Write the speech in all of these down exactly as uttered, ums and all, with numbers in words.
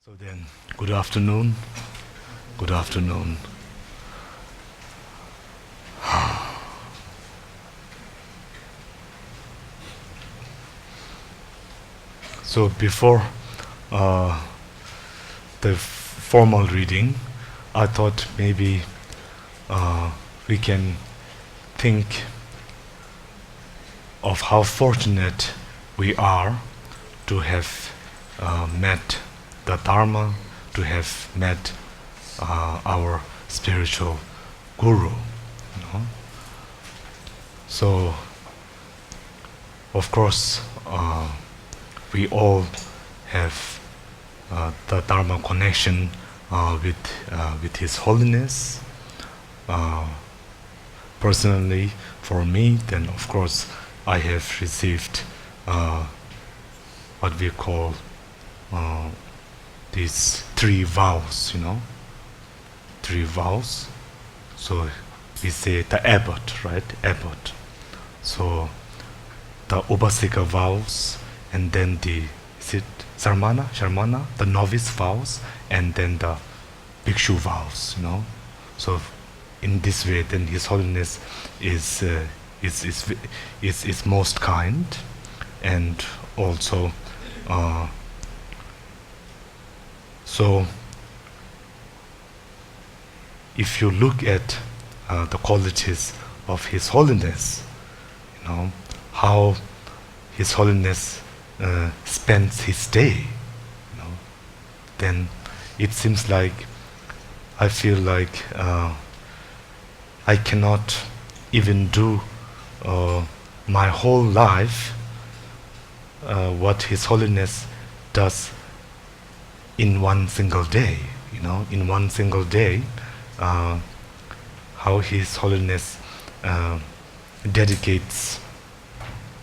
So then, good afternoon. Good afternoon. So before uh, the formal reading, I thought maybe uh, we can think of how fortunate we are to have uh, met the Dharma, to have met uh, our spiritual guru. You know? So, of course, uh, we all have uh, the Dharma connection uh, with, uh, with His Holiness. Uh, personally, for me, then of course, I have received uh, what we call uh, these three vows, you know, three vows. So we say the abbot, right? Abbot. So the Upasika vows, and then the, is it Sramana? Sramana? The novice vows, and then the bhikshu vows, you know. So in this way, then His Holiness is uh, is, is is is most kind, and also uh, so if you look at uh, the qualities of His Holiness, you know, how His Holiness uh, spends his day, you know, then it seems like I feel like uh, I cannot even do uh, my whole life uh, what His Holiness does in one single day. You know, in one single day, uh, how His Holiness uh, dedicates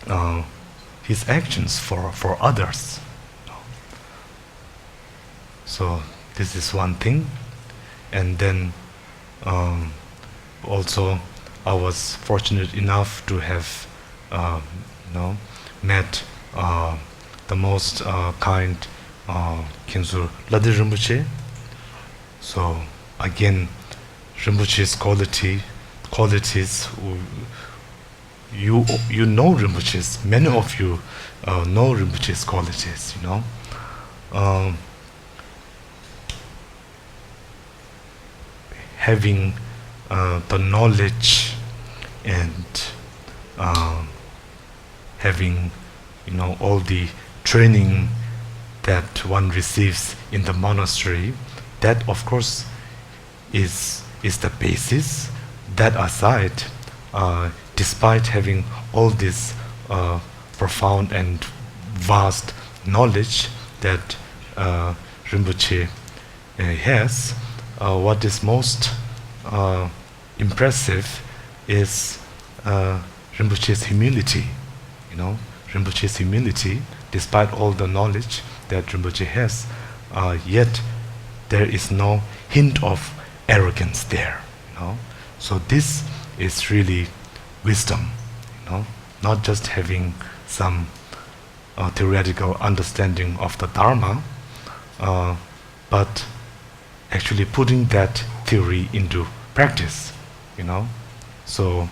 uh, his actions for, for others. So this is one thing. And then um, also, I was fortunate enough to have uh, you know, met uh, the most uh, kind uh, Khyentse Lhasa Rinpoche. So again, Rinpoche's quality, qualities, you you know Rinpoche's, many of you uh, know Rinpoche's qualities, you know. Um, having uh, the knowledge and um, having, you know, all the training that one receives in the monastery, that of course is, is the basis. That aside, uh, despite having all this uh, profound and vast knowledge that uh, Rinpoche uh, has, uh, what is most uh, impressive is uh, Rinpoche's humility. You know, Rinpoche's humility, despite all the knowledge that Rinpoche has, uh, yet there is no hint of arrogance there. You know, so this is really wisdom. You know, not just having some uh, theoretical understanding of the Dharma, uh, but actually putting that theory into practice, you know. So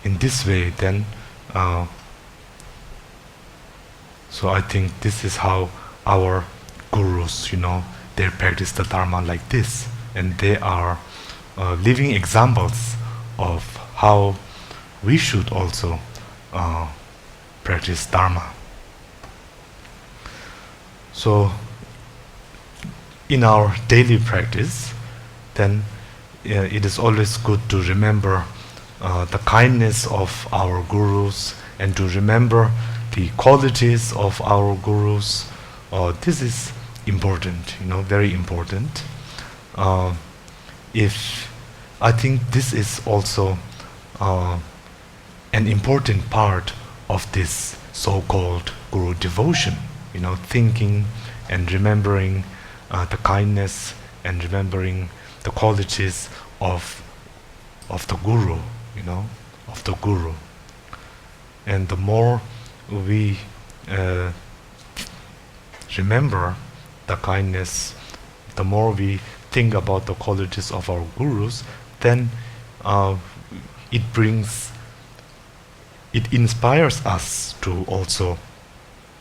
in this way, then, uh, so I think this is how our gurus, you know, they practice the Dharma like this, and they are uh, living examples of how we should also uh, practice Dharma. So, in our daily practice, then uh, it is always good to remember uh, the kindness of our gurus and to remember the qualities of our gurus. Uh, this is important, you know, very important. Uh, if I think this is also uh, an important part of this so-called guru devotion, you know, thinking and remembering uh, the kindness and remembering the qualities of of the guru, you know, of the guru. And the more we uh, remember the kindness The more we think about the qualities of our gurus, then uh, it brings, it inspires us to also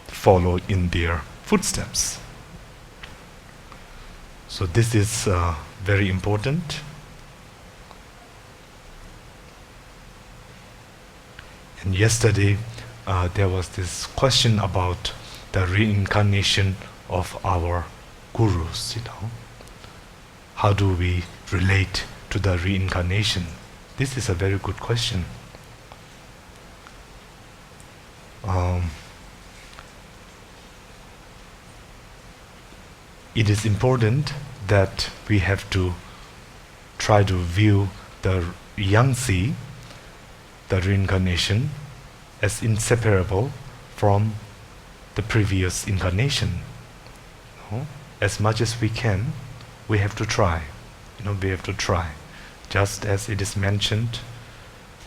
follow in their footsteps. So this is uh, very important. And yesterday, uh, there was this question about the reincarnation of our gurus, you know. How do we relate to the reincarnation? This is a very good question. Um, it is important that we have to try to view the Yangtze, the reincarnation, as inseparable from the previous incarnation. No? As much as we can, we have to try. You know, we have to try. Just as it is mentioned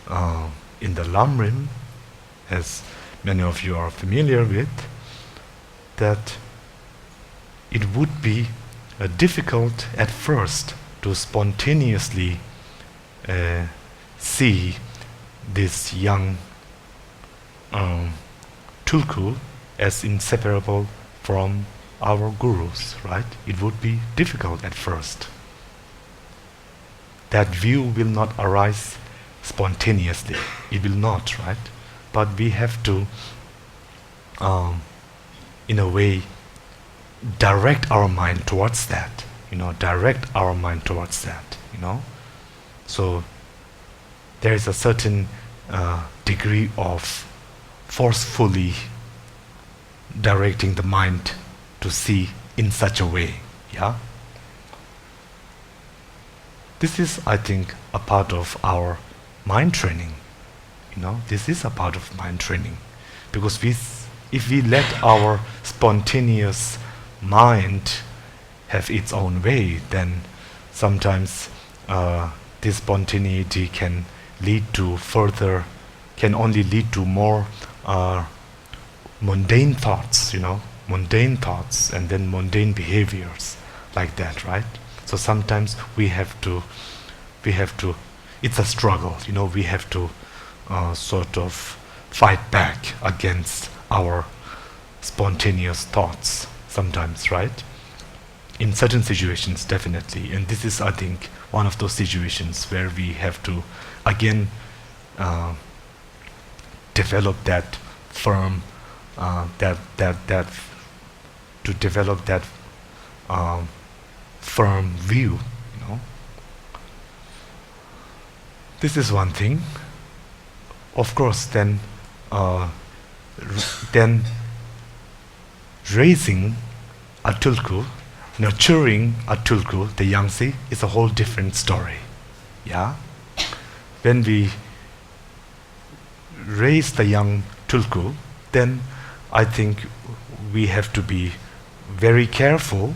uh, in the Lamrim, as many of you are familiar with, that it would be uh, difficult at first to spontaneously uh, see this young um, tulku as inseparable from our gurus, right? It would be difficult at first. That view will not arise spontaneously. It will not, right? But we have to, um, in a way, direct our mind towards that. You know, direct our mind towards that. You know, so there is a certain uh, degree of forcefully directing the mind to see in such a way. Yeah. This is, I think, a part of our mind training. You know, this is a part of mind training because we, if we let our spontaneous mind have its own way, then sometimes uh, this spontaneity can lead to further, can only lead to more uh, mundane thoughts, you know, mundane thoughts and then mundane behaviors like that, right? So sometimes we have to, we have to, it's a struggle, you know, we have to uh, sort of fight back against our spontaneous thoughts sometimes, right? In certain situations, definitely. And this is, I think, one of those situations where we have to, again, uh, develop that firm, uh, that, that, that, to develop that um, firm view, you know. This is one thing. Of course, then, uh, then raising a tulku, nurturing a tulku, the Yangtze, is a whole different story. Yeah? When we raise the young tulku, then I think we have to be very careful,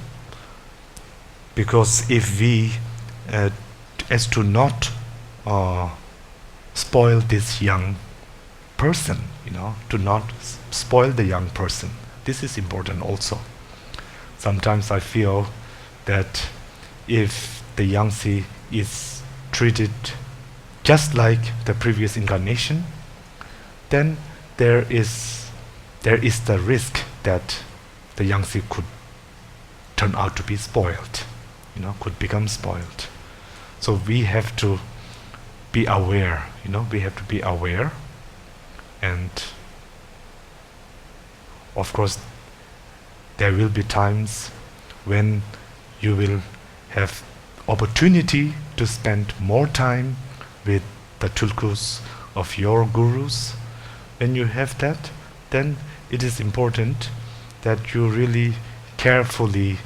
because if we, uh, as to not uh, spoil this young person, you know, to not spoil the young person. This is important also. Sometimes I feel that if the Yangtze is treated just like the previous incarnation, then there is, there is the risk that the Yangtze could turn out to be spoiled, you know, could become spoiled. So we have to be aware, you know, we have to be aware. And of course, there will be times when you will have opportunity to spend more time with the tulkus of your gurus. When you have that, then it is important that you really carefully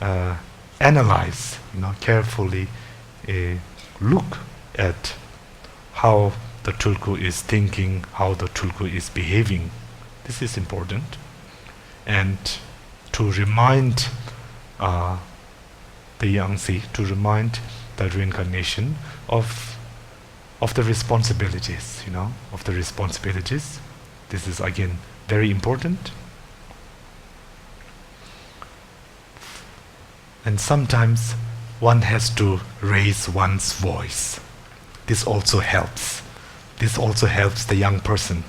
uh, analyze, you know, carefully uh, look at how the tulku is thinking, how the tulku is behaving. This is important. And to remind uh, the Yangtze, to remind the reincarnation of, of the responsibilities, you know, of the responsibilities. This is again very important. And sometimes one has to raise one's voice. This also helps. This also helps the young person.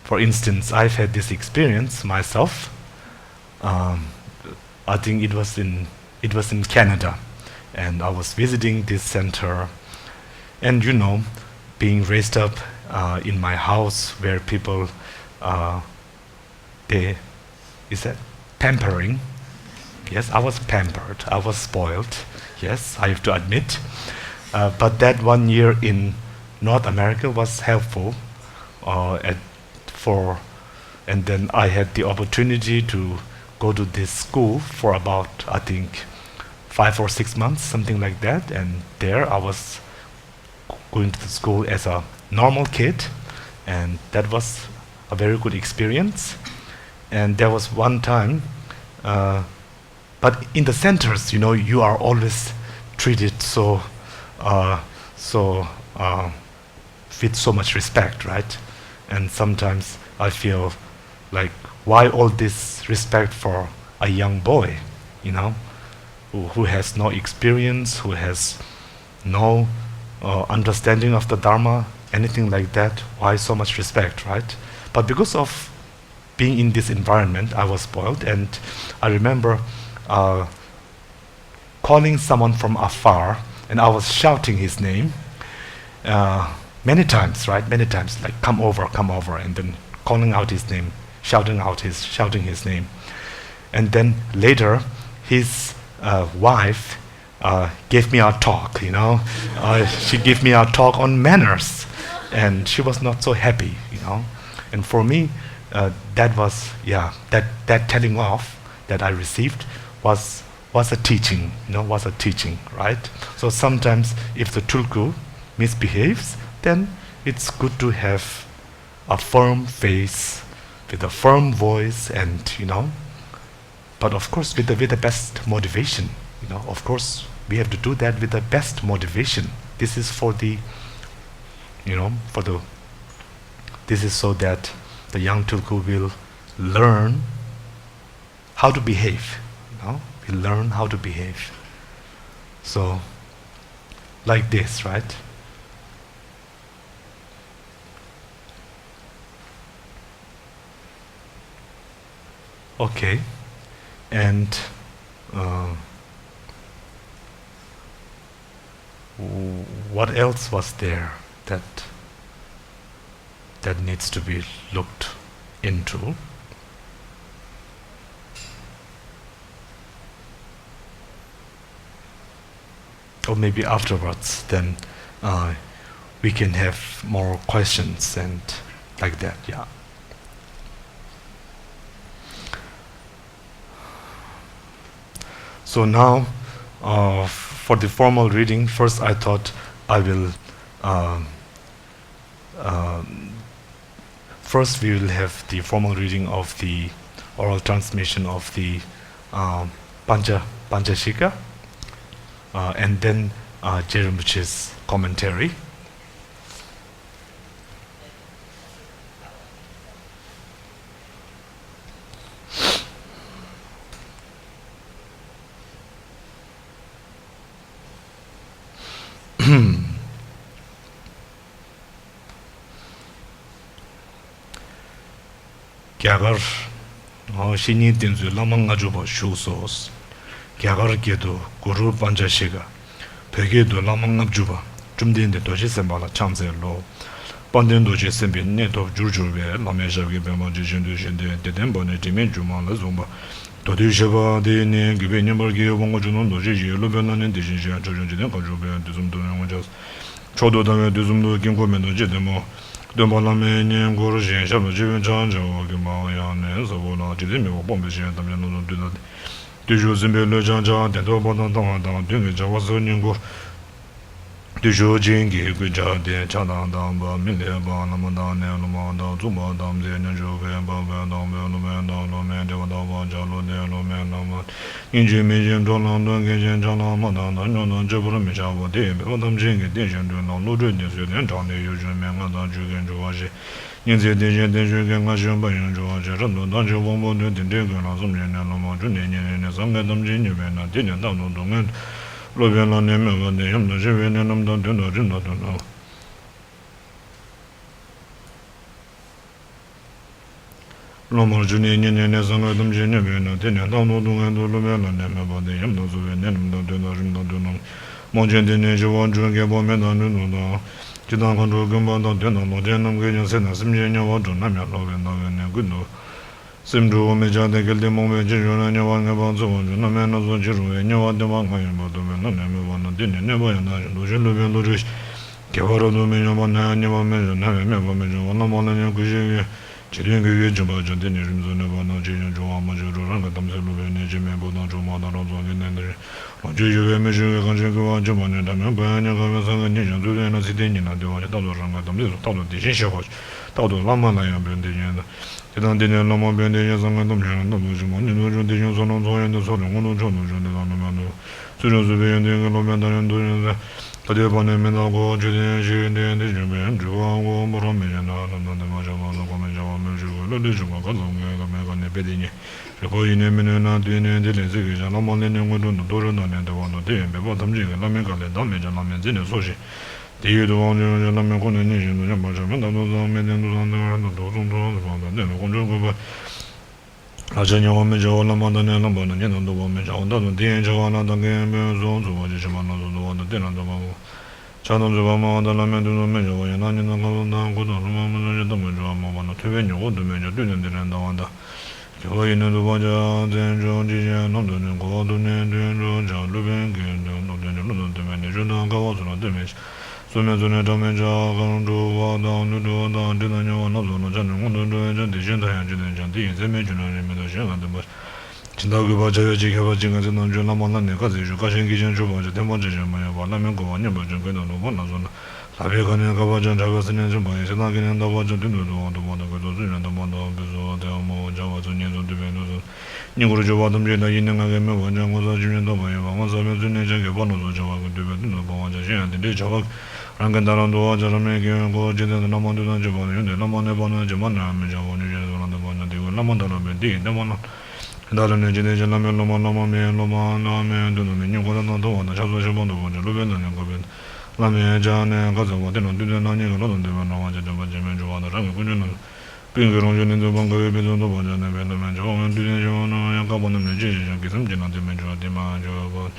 For instance, I've had this experience myself. Um, I think it was in it was in Canada, and I was visiting this center, and you know, being raised up uh, in my house where people uh, they is that pampering. Yes, I was pampered. I was spoiled. Yes, I have to admit. Uh, but that one year in North America was helpful uh, at, for, and then I had the opportunity to go to this school for about, I think, five or six months, something like that. And there I was going to the school as a normal kid, and that was a very good experience. And there was one time, uh, but in the centers, you know, you are always treated so, uh, so uh, with so much respect, right? And sometimes I feel like, why all this respect for a young boy, you know, who, who has no experience, who has no uh, understanding of the Dharma, anything like that? Why so much respect, right? But because of being in this environment, I was spoiled, and I remember uh, calling someone from afar, and I was shouting his name uh, many times, right? Many times, like, "Come over, come over," and then calling out his name, shouting out his, shouting his name. And then later, his uh, wife uh, gave me a talk, you know. Uh, she gave me a talk on manners, and she was not so happy, you know. And for me, uh, that was, yeah, that, that telling off that I received was was a teaching, you know, was a teaching, right? So sometimes if the tulku misbehaves, then it's good to have a firm face with a firm voice and, you know, but of course with the, with the best motivation, you know, of course we have to do that with the best motivation. This is for the, you know, for the, this is so that the young tulku will learn how to behave, you know, we learn how to behave. So, like this, right? Okay, and uh, what else was there that that needs to be looked into? Or maybe afterwards, then uh, we can have more questions and like that, yeah. So now, uh, for the formal reading, first I thought I will um, Um, first, we will have the formal reading of the oral transmission of the um, Panja, Panchashika, uh, and then uh, Je Rinpoche's commentary. རྒྱ་གར། བཤེས་གཉེན་བསྟེན་མཛོད་བླ་མ་ལྔ་བཅུ་པ་བཞུགས་སོ། རྒྱ་གར་སྐད་དུ་གུ་རུ་པཱན་ཅ་ཤི་ཀ། བོད་སྐད་དུ་བླ་མ་ལྔ་བཅུ་པ། བཅོམ་ལྡན་འདས་རྡོ་རྗེ་སེམས་དཔའ་ལ་ཕྱག་འཚལ་ལོ། དཔལ་ལྡན་རྡོ་རྗེ་སེམས་དཔའི་གནས་ཐོབ་རྒྱུར་གྱུར་པའི་བླ་མའི་ཞབས་ཀྱི་པདྨ་འཇིགས་བྱེད་དུ་བཞེངས་ཏེ། འདི་ལྟར་འབད་ནས་དྲི་མེད་སྒྱུ་མ་ལ་སོགས་པ། མདོ་སྡེ་བཞི་པ་དེ་ནི་གུས་པས་བསྙེན་པར་བགྱི། དབང་པོ་ཆོས་དང་རྡོ་རྗེ་ཡིས། སློབ་དཔོན་བླ་མའི་དེ་བཞིན་གཤེགས། ཕྱོགས་བཅུའི་འཇིག་རྟེན་མཁའ་སྤྱོད་པའི། དུས་གསུམ་དུ་ཡང་དབང་ཕྱུག་མཆོག་ཏུ་ལྡང་བའི་དུས་གསུམ་དུ། དཀྱིལ་འཁོར་མེ་ཏོག་ཆེ་ལྡན་མོ། སྟོན་པ་བླ་མའི་བསྙེན་བཀུར་བཞིན། ཞབས་ལ་སྤྱི་བོས་ཕྱག་འཚལ་ལོ། མགོན་པོ་ཡང་ནི་ཟབ་པོ་ལ། འཇིག་རྟེན་མི་བ་སྤོང་བའི་ཕྱིར། དམ་ཡང་སྣ་ཚོགས་འདུལ་ལ། བདུད་ཞི་འཛིན་པའི་བློས་ཕྱག་བྱ། གདན་ཐོབ་པ་དང་ལྟ་བ་དང་། མདུན་གྱི་བྱ་བ་སོགས་བསྙེན་བཀུར། བརྟུལ་ཞུགས་ཅན་གྱི་སྐུ་ཕྱག་དེ་ཕྱག་དང་བསྟན་པ་མི་ལེགས་པ་བླ་མ་དང་ནི་སློབ་མ་དང་བཙུན་པ་དམ་ཚིག་ཉམས་ཆུང་གི་བབ་པའི་དང་པོའི་སློབ་མའི་དང་སློབ་མའི་དྲི་བ་དག་པ་ལྕགས་ལོ་དེ་སློབ་མའི་བླ་མ་སྙིང་རྗེ་མི་ཞིག་འགྲོ་ལམ་དུ་སྐད་ཅིག་ཆག་ལ་མ་དང་དང་སྙོམས་དང་གཅིག་པུར་མི་བྱ་བ་དེ་ཡི་བོད་པ་ཐམས་ཅད་ཀྱི་རྟེན་ཞིང་དུས་ལ་བློ་གྲོས་དེ་སུས་ལན་དྲངས་ཏེ་ཡུལ་ལྗོན་མའི་ང་དང་ཆུ་ཁའི་འགྱུར་བ་ཞིག་སྙིང་ཚིག་དེ་བཞིན་བརྟན་བཞུགས་ཀྱི་སྔ་ཕྱི་བ་ཡང་འགྱུར་བ་ཞིག་རབ་ཏུ་དང་ཞིང་དབང་པོ་དོན་དེ་འདྲའི་ཀུན་ལ་བསམ་བཞིན་ནས་སློབ་མ་བྱུང་ནས་ཉིད་ནས་ནི་སངས་རྒྱས་ཐམས་ཅད་མཉེས་པས་ན་དེ་ནི་རྟག་ཏུ་སྡུག་བསྔལ་སློབ་དཔོན་ལ་ནི་དམན་པ་དེ་ཡུམ་དང་ཕྱི་བའི་གནས་རྣམས་དང་དོན་དང་རིམ་དང་དོན་དང་། སློབ་མར་གྱུར་ནས་ཉིད་ནས་ནི་སངས་རྒྱས་ཐམས་ཅད་མཉེས་པས་ན་དེ་ནི་རྟག་ཏུ་སྡུག་བསྔལ་དུ་སློབ་དཔོན་ལ་ནི་དམན་པ་དེ་ཡུམ་དང་ཕྱི་བའི་གནས་རྣམས་དང་དོན་དང་རིམ་དང་དོན་དང་། རྨོངས་ཅན་དེ་ནི་ཞི་བར་འགྱུར། རྒད་པོ་མི་དང་ལུས་ནོར་དང་། ཁྱི་དང་མཁའ་འགྲོ་དགོན་པ་དང་དེ་དང་ལོག་ཅན་རྣམས་ཀྱིས་ཀྱང་སེར་སྣ་སེམས་ཅན་དམྱལ་བར་འགྲོ། ནམ་ཡང་ལྷོ་བས་འདའ་བས་ནི་ཀུན་ཏུ། སེམས་འཁྲུལ་བ་མི་བྱ་སྟེ། གལ་ཏེ་རྨོངས་པའི་ཕྱིར་ཞུགས་ན། དམྱལ་བར་ངེས་པར་འཚོ་བར་འགྱུར། བླ་མའི་རྣམ་གསུམ་ཕྱི་རུ་བས། དམྱལ་བ་བདེ་བ་ལྔ་ཡིན་པ་རྟོགས་པས་ན། ནད་མེད་པ་ན་དེ་ནི་གནོད་པ་ཡང་དག་ཅིང་། སྡུག་ཅན་སློབ་དཔོན་བློ་གྲོས་ཤིང་། དགེ་བ་རབ་ཏུ་མི་འབྱུང་བ། ན་ཡང་ཉེས་པ་མི་འབྱུང་། ན་བས་སྨད་པ་མི་འབྱུང་བ། བླ་མ་ལ་ནི་གུས་ཞབས་ཀྱིས། ཇི་སྟེ་གུས་ཀྱིས་བྱིན་པར་བྱ། དེ་ནི་རིམས་སོགས་ནད་པ་རྣམས་ཅི་ཡང་འབྱུང་བ་མ་བྱུང་རུང་། རང་གི་དམ་ཚིག་སློབ་དཔོན་ནི། སྐྱེ་མེད་བུ་དང་ཆུང་མ་དང་རབ་བྱུང་གི་ནད་ནི། ལོངས་སྤྱོད་ཞུ་བའི་མི་ཞིག་གིས་གང་ཕྱིར་བསྐུལ་བ་བྱིན་པ་ནི། དྲན་མེད་བུ་ཡང་ཉེན་ཁ་བས་སངས་རྒྱས་ཉིད་ཀྱང་ཚུལ་བསྟན་ན། ཚིག་དེ་ཉིད་ནི་བདེ་བ་ཡི། རྟག་ཏུ་རང་གི་དམ་ཚིག་སོགས། རྟག་ཏུ་དེ་བཞིན་གཤེགས་པ་ཞིག་རྟག་ཏུ་བླ་མ་ལ་ཡང་ཕན་བདེ་ཞིང་། དེ་དང་དེ་ནི་བླ་མ་ཕན་བདེ་ཞིང་། སངས་རྒྱས་ཐམས་ཅད་ལ་རྟག་ཏུ་བྱིན་པ་ཉིད་དུ་འབྱུང་། དེ་བཞིན་ཚོགས་རྣམས་ཚོགས་ཡོན་ཏན་ཚོགས་ལས་མངོན་དུ་མཆོག་ཏུ་འབྱུང་། དེ་དག་བླ་མ་ནི། ཚུལ་ཁྲིམས་བསྲུངས་པའི་ཡོན་ཏན་གྱིས། སློབ་དཔོན་དང་ཡོན་ཏན་ཡོན་ཏན། ཐ་དད་པ་ནི་མི་འདག་གོ། ཆོས་ཐམས་ཅད་དེ་ཡི་དེ་བཞིན་པས། འགྲོ་བ་ཀུན་འབོར་རམ་མི་ཤེས་ན། ལམ་དང་ལྡན་པར་བྱ་བ་ལ། གོམས་པར་བྱ་བ་མི་བྱེད་ཀོ། བློ་གྲོས་ཆུང་ངུས་ག་ལ་ངེས། བླ་མའི་བཀའ་ནི་དཔེ་དེ་ཉིད། རིག་པ་ཡིས་ནི་མི་གནོད་ན། དེ་ནི་དེ་ལས་ཚིག་གིས་བྱ། བླ་མ་ལ་ནི་དངོས་གྲུབ་འདོད། རྟོགས་རིགས་དང་ནི་ལྡན་པ་འདོད། དེ་ཡང་འབད་པ་ཐམས་ཅད་ཀྱིས། བླ་མའི་བཀའ་ལས་འདའ་མི་བྱ། བླ་མའི་མཛད་ནི་སྲོག་བཞིན། དེ་ཡི་དུ་དབང་ཆོས་ཀྱི། བླ་མའི་ཁོག་ནས་སྙིང་བཞིན་དུ། ཉམས་པར་བྱ་མི་འདའ་དུག་གསུམ། མི་ལྡན་དུག་གསུམ་ལྡན་པ་དང་དུག་གསུམ་དུག་གསུམ་དུ་ཕན་པ་ནི་དཀོན་མཆོག་གུས་པ། ལག་ཆ་ཉེ་བར་མི་བྱ་བར། བླ་མ་དང་ནི་སློབ་པ་རྣམས། ཉེས་དང་དུབ་པར་མི་བྱ་བར། རྟག་ཏུ་དེ་ཡི་བྱ་བ་ལ་བདག་གིས་ཕན་ཡོན་སོགས། གཙུག་ཕུད་ཀྱི་ཕྱག་ལ་སོགས་དུ་བ་དང་། དེ་ལ་འདོད་པ་པོ། ཕྱག་དང་མཛོད་པ་སྨྲ་བ་དང་། བླ་མའི་དུས་སུ་མི་བྱ་བར། ཡང་ན་ཉིན་དང་སྐབས་སུ་དང་། གོས་དང་ལྷུང་བ་མི་བཟུང་ཞིང་། བཏང་པའི་བྱ་བ་སྨྲ་བ་ན། ཐོས་པས་ཉོན་ཀོ་དུ་མི་བྱ། བཏུད་ནས་དེ་ལས་འདའ་བ་དང་། དགེ་བ་ཡིས་ནི་བསླུ་བར་བྱ། བཙན་བྱོལ་འཇིགས་བྱེད་ནམ་དུ་ནི། གོ་བ་ཐུབ་ནས་དུད་འགྲོར་བྱ། སློབ་དཔོན་གྱི་དོན་སྟོབས་ལྡན་ཅིང་སློབ་ཏུ་སྟོན་པས་ནི། ཆོས་དང་སྐལ་བ་སོགས་ལ་ལྟོས་མི་བྱ། སྲོག་མི་བཙོ་ནས་འབྲང་མི་བྱ། གང་འགྲོ་བ་དང་ལུས་འགྲོ་བ་དང་། དྲི་དང་ཉེ་བ་རྣམས་སོགས་ལ་ཆ་ནས་སྔོན་དུ་འགྲོ་བའི་ཆ། དེ་བཞིན་ད་ཡང་ཅི་ལྟར་བྱ། དེ་ཡི་ཚེ་མི་འགྱུར་ན་རིང་མི་ཐུང་། གཞན་ལ་བསྟན་པ་བྱིན་དང་གུས་པ་བྱ་བའི་ཕྱིར། མཁས་པ་གཅིག་གིས་ཚིག་དང་ཆོས། བླ་མ་ལ་ནི་བཀའ་སྩལ་ཞུ། བཀའ་བཞིན་གྱིས་ཀྱང་ཆོས་པ་བྱ། ཐེམ་པ་ཅི་བྱ་མ་ཡིན་པར། བླ་མའི་གོ་བ་མཉམ་པར་བྱ། གོས་དང་ལྷུང་བ་རྣམས་སོགས་ལ། ལག་པའི་ཁ་ནས་བཀག་པར་བྱ། དྲག་པོའི་ཚིག་ནི་འཇོམས་པ་ཡིན། ཞེ་སྡང་གིས་ནི་འདག་པར་བྱ། མདུན་དུ་འདུ་བ་འདུག་པ་དང་། གུས་དང་བསུ་ནས་འདུག་པ་དང་། ཕུད་སོགས་དེ་ཡང་མོ་བྱ་བ་ཚོ། ཉེས་སོགས་འདུད་པས་འདུད་སོགས། སྙིང་ཁུར་གྱུར་པ་ཐམས་ཅད་ལ། ཡིད་ནི་ང་གིས་མི་ཕོག་ཅིང་། ངོ་ཚ་ཇི་བཞིན་འདོད་པ་ཡིན་པ། ངོ་ཚ་བའི་ཚུལ་ནི་བྱ། སྒེག་པ་རྣམས་སོགས་བྱ་བ་ཀུན། འདུད་པས་མདུན་དུ་ཕོག་པར་བྱ། གཞན་ཡང་དེ་འདྲའི་བྱ་བ་རང་གི་མདའ་ལ་འདུ་བར་བྱ། རབ་མེད་ཀྱི་ཡོན་གོ་ཇི་ལྟར་ན། བླ་མ་ནི་སྤངས་ན་བྱེ་མ་ནི་མི་བྱ་བ། ཉོན་ཅིག་སོགས་ལ་འདུད་པར་བྱ། དེ་ཀུན་བླ་མ་དག་ལ་ཕན། དེ་ཡི་བསྟན་པ་རྣམས། བདག་ལ་ནི་ཇི་ལྟར་བྱ། བླ་མའི་སློབ་མ་བླ་མ་མིན། སློབ་མ་བླ་མའི་དོན་དུ་མིན། སྙིང་ཁོང་དང་མཐུན་པ་དང་། ཕྱག་སོགས་ཤེས་པ་འདུག་པར་བྱ། སློབ་དཔོན་ལ་ནི་གུས་པས། བླ་མའི་ཕྱག་ནི་བཀའ་སྩལ་པ། དེ་རྣམས་བཏུད་དེ་ན་སྙིང་གི་བློ་དང་ལྡན་པས་སྣང་བ་ཅན་བསྟན་པ་ཇི་མི་འགྱུར་བ་དང་། རང་གི་ཀུན་སྤྱོད་རྣམས་སུ། ཀུན་གྱི་རང་བྱུང་ནི་འདུག་པ། དགའ་བའི་ཕུན་སུམ་ཚོགས་པར་བྱ་ནི་མེད། བླ་མའི་བྱ་བ་ཀུན་བཏུད་དེ་ཞི་བར་སྣང་། ཡང་བཀག་པ་རྣམས་ནི་ཅི་ཞིག་བྱ། དགེ་སེམས་ཀྱི་ནང་དེ་མི་འགྱུར་བ། དེ་མ་འགྱུར་བ།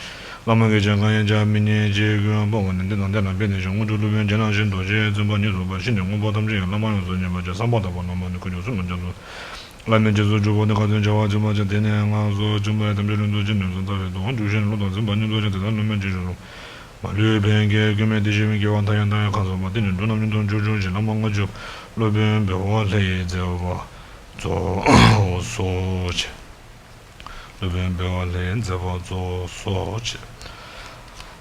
བླ་མ་གིས་ཀྱང་གང་ཡིན་བྱ། མི་ཉན་ཅིག་གུས་པ་སྤངས་པ་ནི། འདི་དང་འདི་ལ་ཕན་ནི་ཞིང་། དངོས་གྲུབ་སློབ་དཔོན་བྱིན་ནོ་ཞེས། འདོད་ཆེན་བཙུན་པ་ཉིད་སོགས་པ། ཤི་ནས་དངོས་པོ་ཐམས་ཅད་ཀྱི། བླ་མ་ཡོངས་སུ་མཉེས་པར་བྱ། བསམ་པ་དག་པ་བླ་མ་ནི། ཁུ་བྱུག་སྲུང་མ་རྒྱ་མཚོ། བླ་མའི་རྗེས་སུ་འཇུག་པ་ནི། ཁ་ཏོན་བྱ་བ་བྱིན་པར་བྱ། དེ་ནི་སྔགས་སོགས་བྱིན་པས། ཐམས་ཅད་ལྷུན་དུ་ཇི་ནུས་སུ། རྩ་བའི་དུག་ཁང་བྱུགས་ཤིང་། བློ་དང་འཛིན་པ་མྱུར་དུ་ཞི། དེ་ལྟར་སློབ་དཔོན་ཅི་ཞིག་རུང་། མ་ལུས་ཕན་བསྐྱེད་ཀུན་མེད་དེ། ཞི་བའི་དགེ་བ་མཐའ་ཡས་མཐའ་ཡས་ཁ་ཚུགས་པ། དེ་ནི་འགྲོ་རྣམས་མྱུར་དུ་འབྱོར་འབྱུང་ཞིང་། བླ་མ་ལྔ་བཅུ་པ་སློབ་དཔོན་འབེལ་བ་ལྷ་ཡི་མཛད་པ་རྫོགས་སོ། སློབ་དཔོན་འབེལ་བ་ལྷ་ཡི་མཛད་པ་རྫོགས་སོ།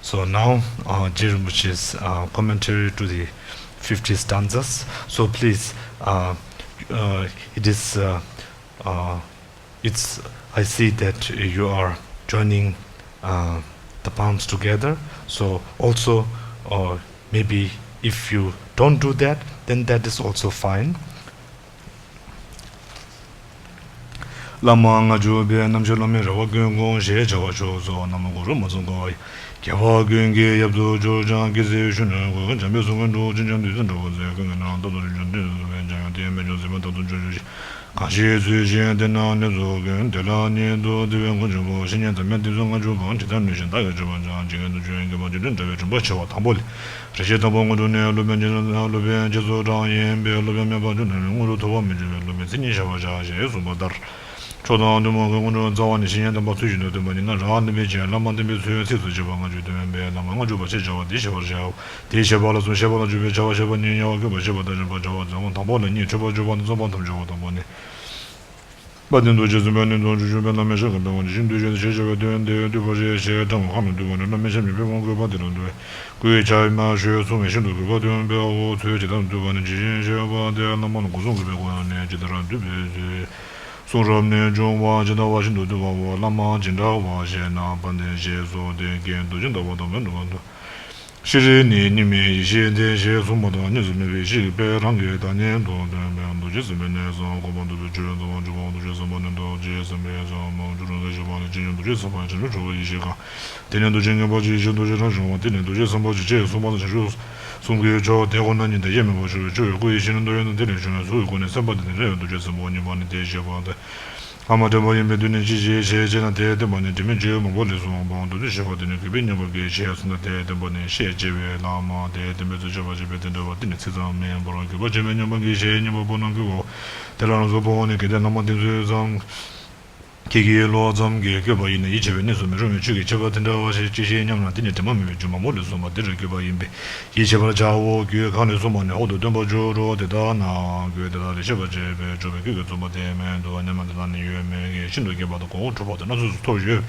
So now, uh, Jir Rinpoche's uh, commentary to the fifty stanzas. So please, uh, uh, it is, uh, uh, it's, I see that you are joining uh, the palms together. So also, uh, maybe if you don't do that, then that is also fine. བླ་མ་ལྔ་བཅུ་པའི་རྣམ་བཤད་སློབ་མའི་རེ་བ་ཀུན་སྐོང་ཞེས་བྱ་བ་མཆོག་གསོལ་བ་རྣམས་གུ་རུ་མ་ཚང་དགའ་བ་ཡི། རྒྱལ་བ་ཀུན་གྱི་ཡབ་ཏུ་གྱུར་ཅིང་། སྐྱེ་སྲིད་གཞོན་ནུའི་སྐུ། འཇམ་པའི་གསུང་གིས་འགྲོ་བ་ཅན་ཀྱང་། བདུད་རྩི་འདྲ་བར་མཛེས། ཀུན་གྱི་ནང་ན་རྟག་ཏུ་རིན་ཆེན་བདུད་རྩི་བས། འཇམ་དབྱངས་ཏེ་མི་སྐྱོ་ཟིལ་པ་ལྟར་དུ་འཇོམས་ཤིང་། གང་ཞིག་ཚུལ་བཞིན་བསྟེན་ན་ནི་ཚོགས་ཀུན། དེ་ལ་ཉིད་དུ་བརྩེ་བས་མགོན་གྱུར་པོ། བཤེས་གཉེན་དམ་པས་དེ་ཚོ་ལྔ་བཅུ་གང་། ཇི་ལྟར་ནུས་ཤིང་བདག་གིས་བྱེད་པར་བྱ། ཇི་སྙེད་དུ་སྤྱོད་ཡོན་དགེ་བ་ཇི་སྙེད་འབྲེལ་བའི་དྲན་པ་ཆེ་བ་དང་པོ་ལས། རེ་ཞིག་དང་པོ་དངོས་གྲུབ་ནི། སློབ་དཔོན་རྗེས་སུ་སློབ་དཔོན་རྗེས་སུ་འབྲང་ཡིན་པས། སློབ་དཔོན་མེད་པར་གྱུར་ན་ནི། དངོས་གྲུབ་ཐོབ་པར་མི་འགྱུར་བས། སློབ་དཔོན་མཚན་ཉིད་བྱ་བར་བྱ། ཞེས་གསུངས་པ་ལྟར། མཆོག་དང་ཐུན་མོང་གི་དངོས་གྲུབ་རྩ་བ་ནས་བཤེས་གཉེན་དམ་པ་ཚུལ་བཞིན་དུ་སྟོན་པ་ཡིན་ན། རང་ལ་ནི་ཕན་ཕྱིར་བླ་མ་བསྟེན་པའི་ཚུལ། ཚིགས་སུ་བཅད་པ་ལྔ་བཅུ་སྟོན་པས། བླ་མ་ལྔ་བཅུ་པ་ཞེས་བྱ་བ་དེ་བཤད་པར་བྱའོ། དེས་བཤད་པ་ལ་སོགས་བཤད་པ་ལ་འཇུག་པའི་བྱ་བ་བཤད་པ་ནི། དམྱལ་བ་བཀོད་པ་བཤད་པ་དང་། འཇོམས་པ་བྱ་བ་མཛད་པ་དང་པོ་ལ་གཉིས། འཁྲུལ་པ་གཅོད་པ་དང་། བརྩམ་པ་ཐམས་ཅད་པ་དང་པོ་ནི། དཔལ་ལྡན་རྡོ་རྗེ་སེམས་དཔའི་གནས་དང་བྱང་ཆུབ་སེམས་དཔའི་བླ་མའི་ཞབས་ཀྱི་འབེབས་དབང་ཇི་བཞིན་དུ་བྱོན་ཏེ་ཞེས་བྱ་བའི་དོན་དེ་བསྡུས་པ་རེད། ཞེས་དྲང་ཁང་ལ་འདུས་པ་ནས་བླ་མའི་ཞབས་ཀྱི་འབེབས་དབང་བཀོད་པ་དེ་ལ་འདུད། སྐུའི་ཕྱག་ན་ཞོལ་གསུངས་པའི་ཞིང་དུ་གུས་པ་སྟོན་པའོ། ཚུལ་ཇི་ལྟར་འདུས་པ་ནི་ཇི་བཞིན་བཤད་པ་སྟེ། བླ་མ་ལ་སྒོ་གསུམ་གུས་པས་བསྐོར་ནས་ཇི་ལྟར་འདུས་པའི་ཚུལ། གསུང་རབ་ནས་འབྱུང་བ་ཇི་ལྟ་བ་བཞིན་དུ་འདུས་པའོ། བླ་མ་ཇི་འདྲ་བ་ཞེ་ན། དཔལ་ལྡན་ཞེས་སོགས་དེ་སྐད་དུ་ཇི་ལྟ་བ་དང་མི་འདྲ་བ་འདུ། ཤྲཱི་ནི་གཉིས་མེད་ཡེ་ཤེས་ཏེ། ཞེས་གསུངས་པ་དང་གཉིས་སུ་མེད་པའི་ཡེ་ཤེས་ཀྱི་དཔལ་རང་གི་བདག་ཉིད་དུ་སྟོན་པའི་རྡོ་རྗེ་སེམས་དཔའི་གནས་སམ། གོ་འཕང་ཐོབ་པའི་ཆོས་ཟབ་མོ་སྤྱོད་པ་རྡོ་རྗེ་སེམས་དཔའ་ནི་རྡོ་རྗེ་སེམས་དཔའི་ཟབ་མོ་སྤྱོད་རུང་དེ་ཞེས་པ་ལ་ཇི་བཞིན་རྡོ་རྗེ་སེམས་དཔའ་བྱང་ཆུབ་འགྲོ་བའི་ཡེ་ཤེས་གང་། དེ་ནི་རྡོ་རྗེ་ངེས་པར་འཆར་ཡེ་ཤེས་རྡོ་རྗེ་རང་བྱུང་བ། དེ་ནི་རྡོ་རྗེ་སེམས་དཔའ་ཞེས་གསུངས་པ་ལ་བྱང་ཆུབ་གསུམ་གྱི་མཆོག་དེ་ཁོ་ན་ཉིད་དེ་ཡེ་མེད་པར་ཞུ་བའི་ཆོས་ཀྱི་སྐུ་ཡི་ཤེས་ནི་འདོད་ཡོན་དང་དེ་ལས་བྱུང་བའི་གཟུགས་ཀྱི་སྐུ་ནི་སེམས་དཔའ་དེ་ནི་རེ་བའི་རྡོ་རྗེ་སེམས་དཔའ་གཉིས་པ་ནི་དེ་ཞེས་པ་སྟེ། ལྷག་མ་དྲན་པ་ཡིན་པས་དེ་ནི་ཅི་ཞིག་ཞེས་བྱས་ན། དེ་བསྟན་པ་ནི་དྲི་མེད་ཆོས་མང་པོ་ལས་གསུངས་པའོ། མདོར་བསྡུས་བཤད་པ་དེ་ནི་གུས་པས་བསྙེན་པར་བགྱི་ཞེས་གསུངས་ཏེ། དེ་བསྟན་པ་ནི་བཤད་བྱས་པའི་ལྷག་མ་དེ་བསྟན་པའི་ཚུལ་འཆད་པར་བྱེད་པའི་དེ་འདྲ་བ་དེ་ནི་ཚིག་ཙམ་མིན་པར་གུས་པ་ཆེན་པོས་བསྙེན་པར་བགྱི་ཞེས་བསྙེན་པར་སྤོབས་ན་གུས་པའོ། དེ་ལ་རང་གཟུགས་ཕུང་པོ་ནི་གལ་ཏེ་ལྷག་མ་དེ་ཚུལ་ཙམ་གྱིས་ཀྱི་བློ་ཙམ་གྱིས་བསྐྱོད་པ་ཡིན་ན། ཡིད་ཆེས་པའི་གནས་སུ་མི་འགྲོ་བའི་ཆོས་ཀྱི་ཁྱད་པར་དེ་འདྲ་བ་ཞིག་ཅི་ཞིག་སྙམ་ན། དེ་ནི་དྲི་མ་མེད་པའི་རྒྱུད་མང་པོ་ལས་གསུངས་པ་དེར་གུས་པ་ཡིན་པས་ཡིད་ཆེས་པར་བྱའོ། རྒྱུད་གང་ལས་གསུངས་པ་ནི་འོག་ཏུ་སྟོན་པར་འགྱུར་རོ། དེ་ལྟ་ན་རྒྱུད་དེ་དག་ལས་ཤེས་པར་བྱེད་པས་འཇོག་པའི་རྒྱུད་ཀྱི་རྩོམ་པ་དེ་མེད་དོ་སྙམ་ན། དེ་དག་ནི་ཡོད་མོད་ཀྱི་ཤིན་ཏུ་རྒྱས་པ་དང་གོང་འོག་འཁྲུལ་པ་དང་སྣ་ཚོགས་སུ་ཐོར་ཡོད།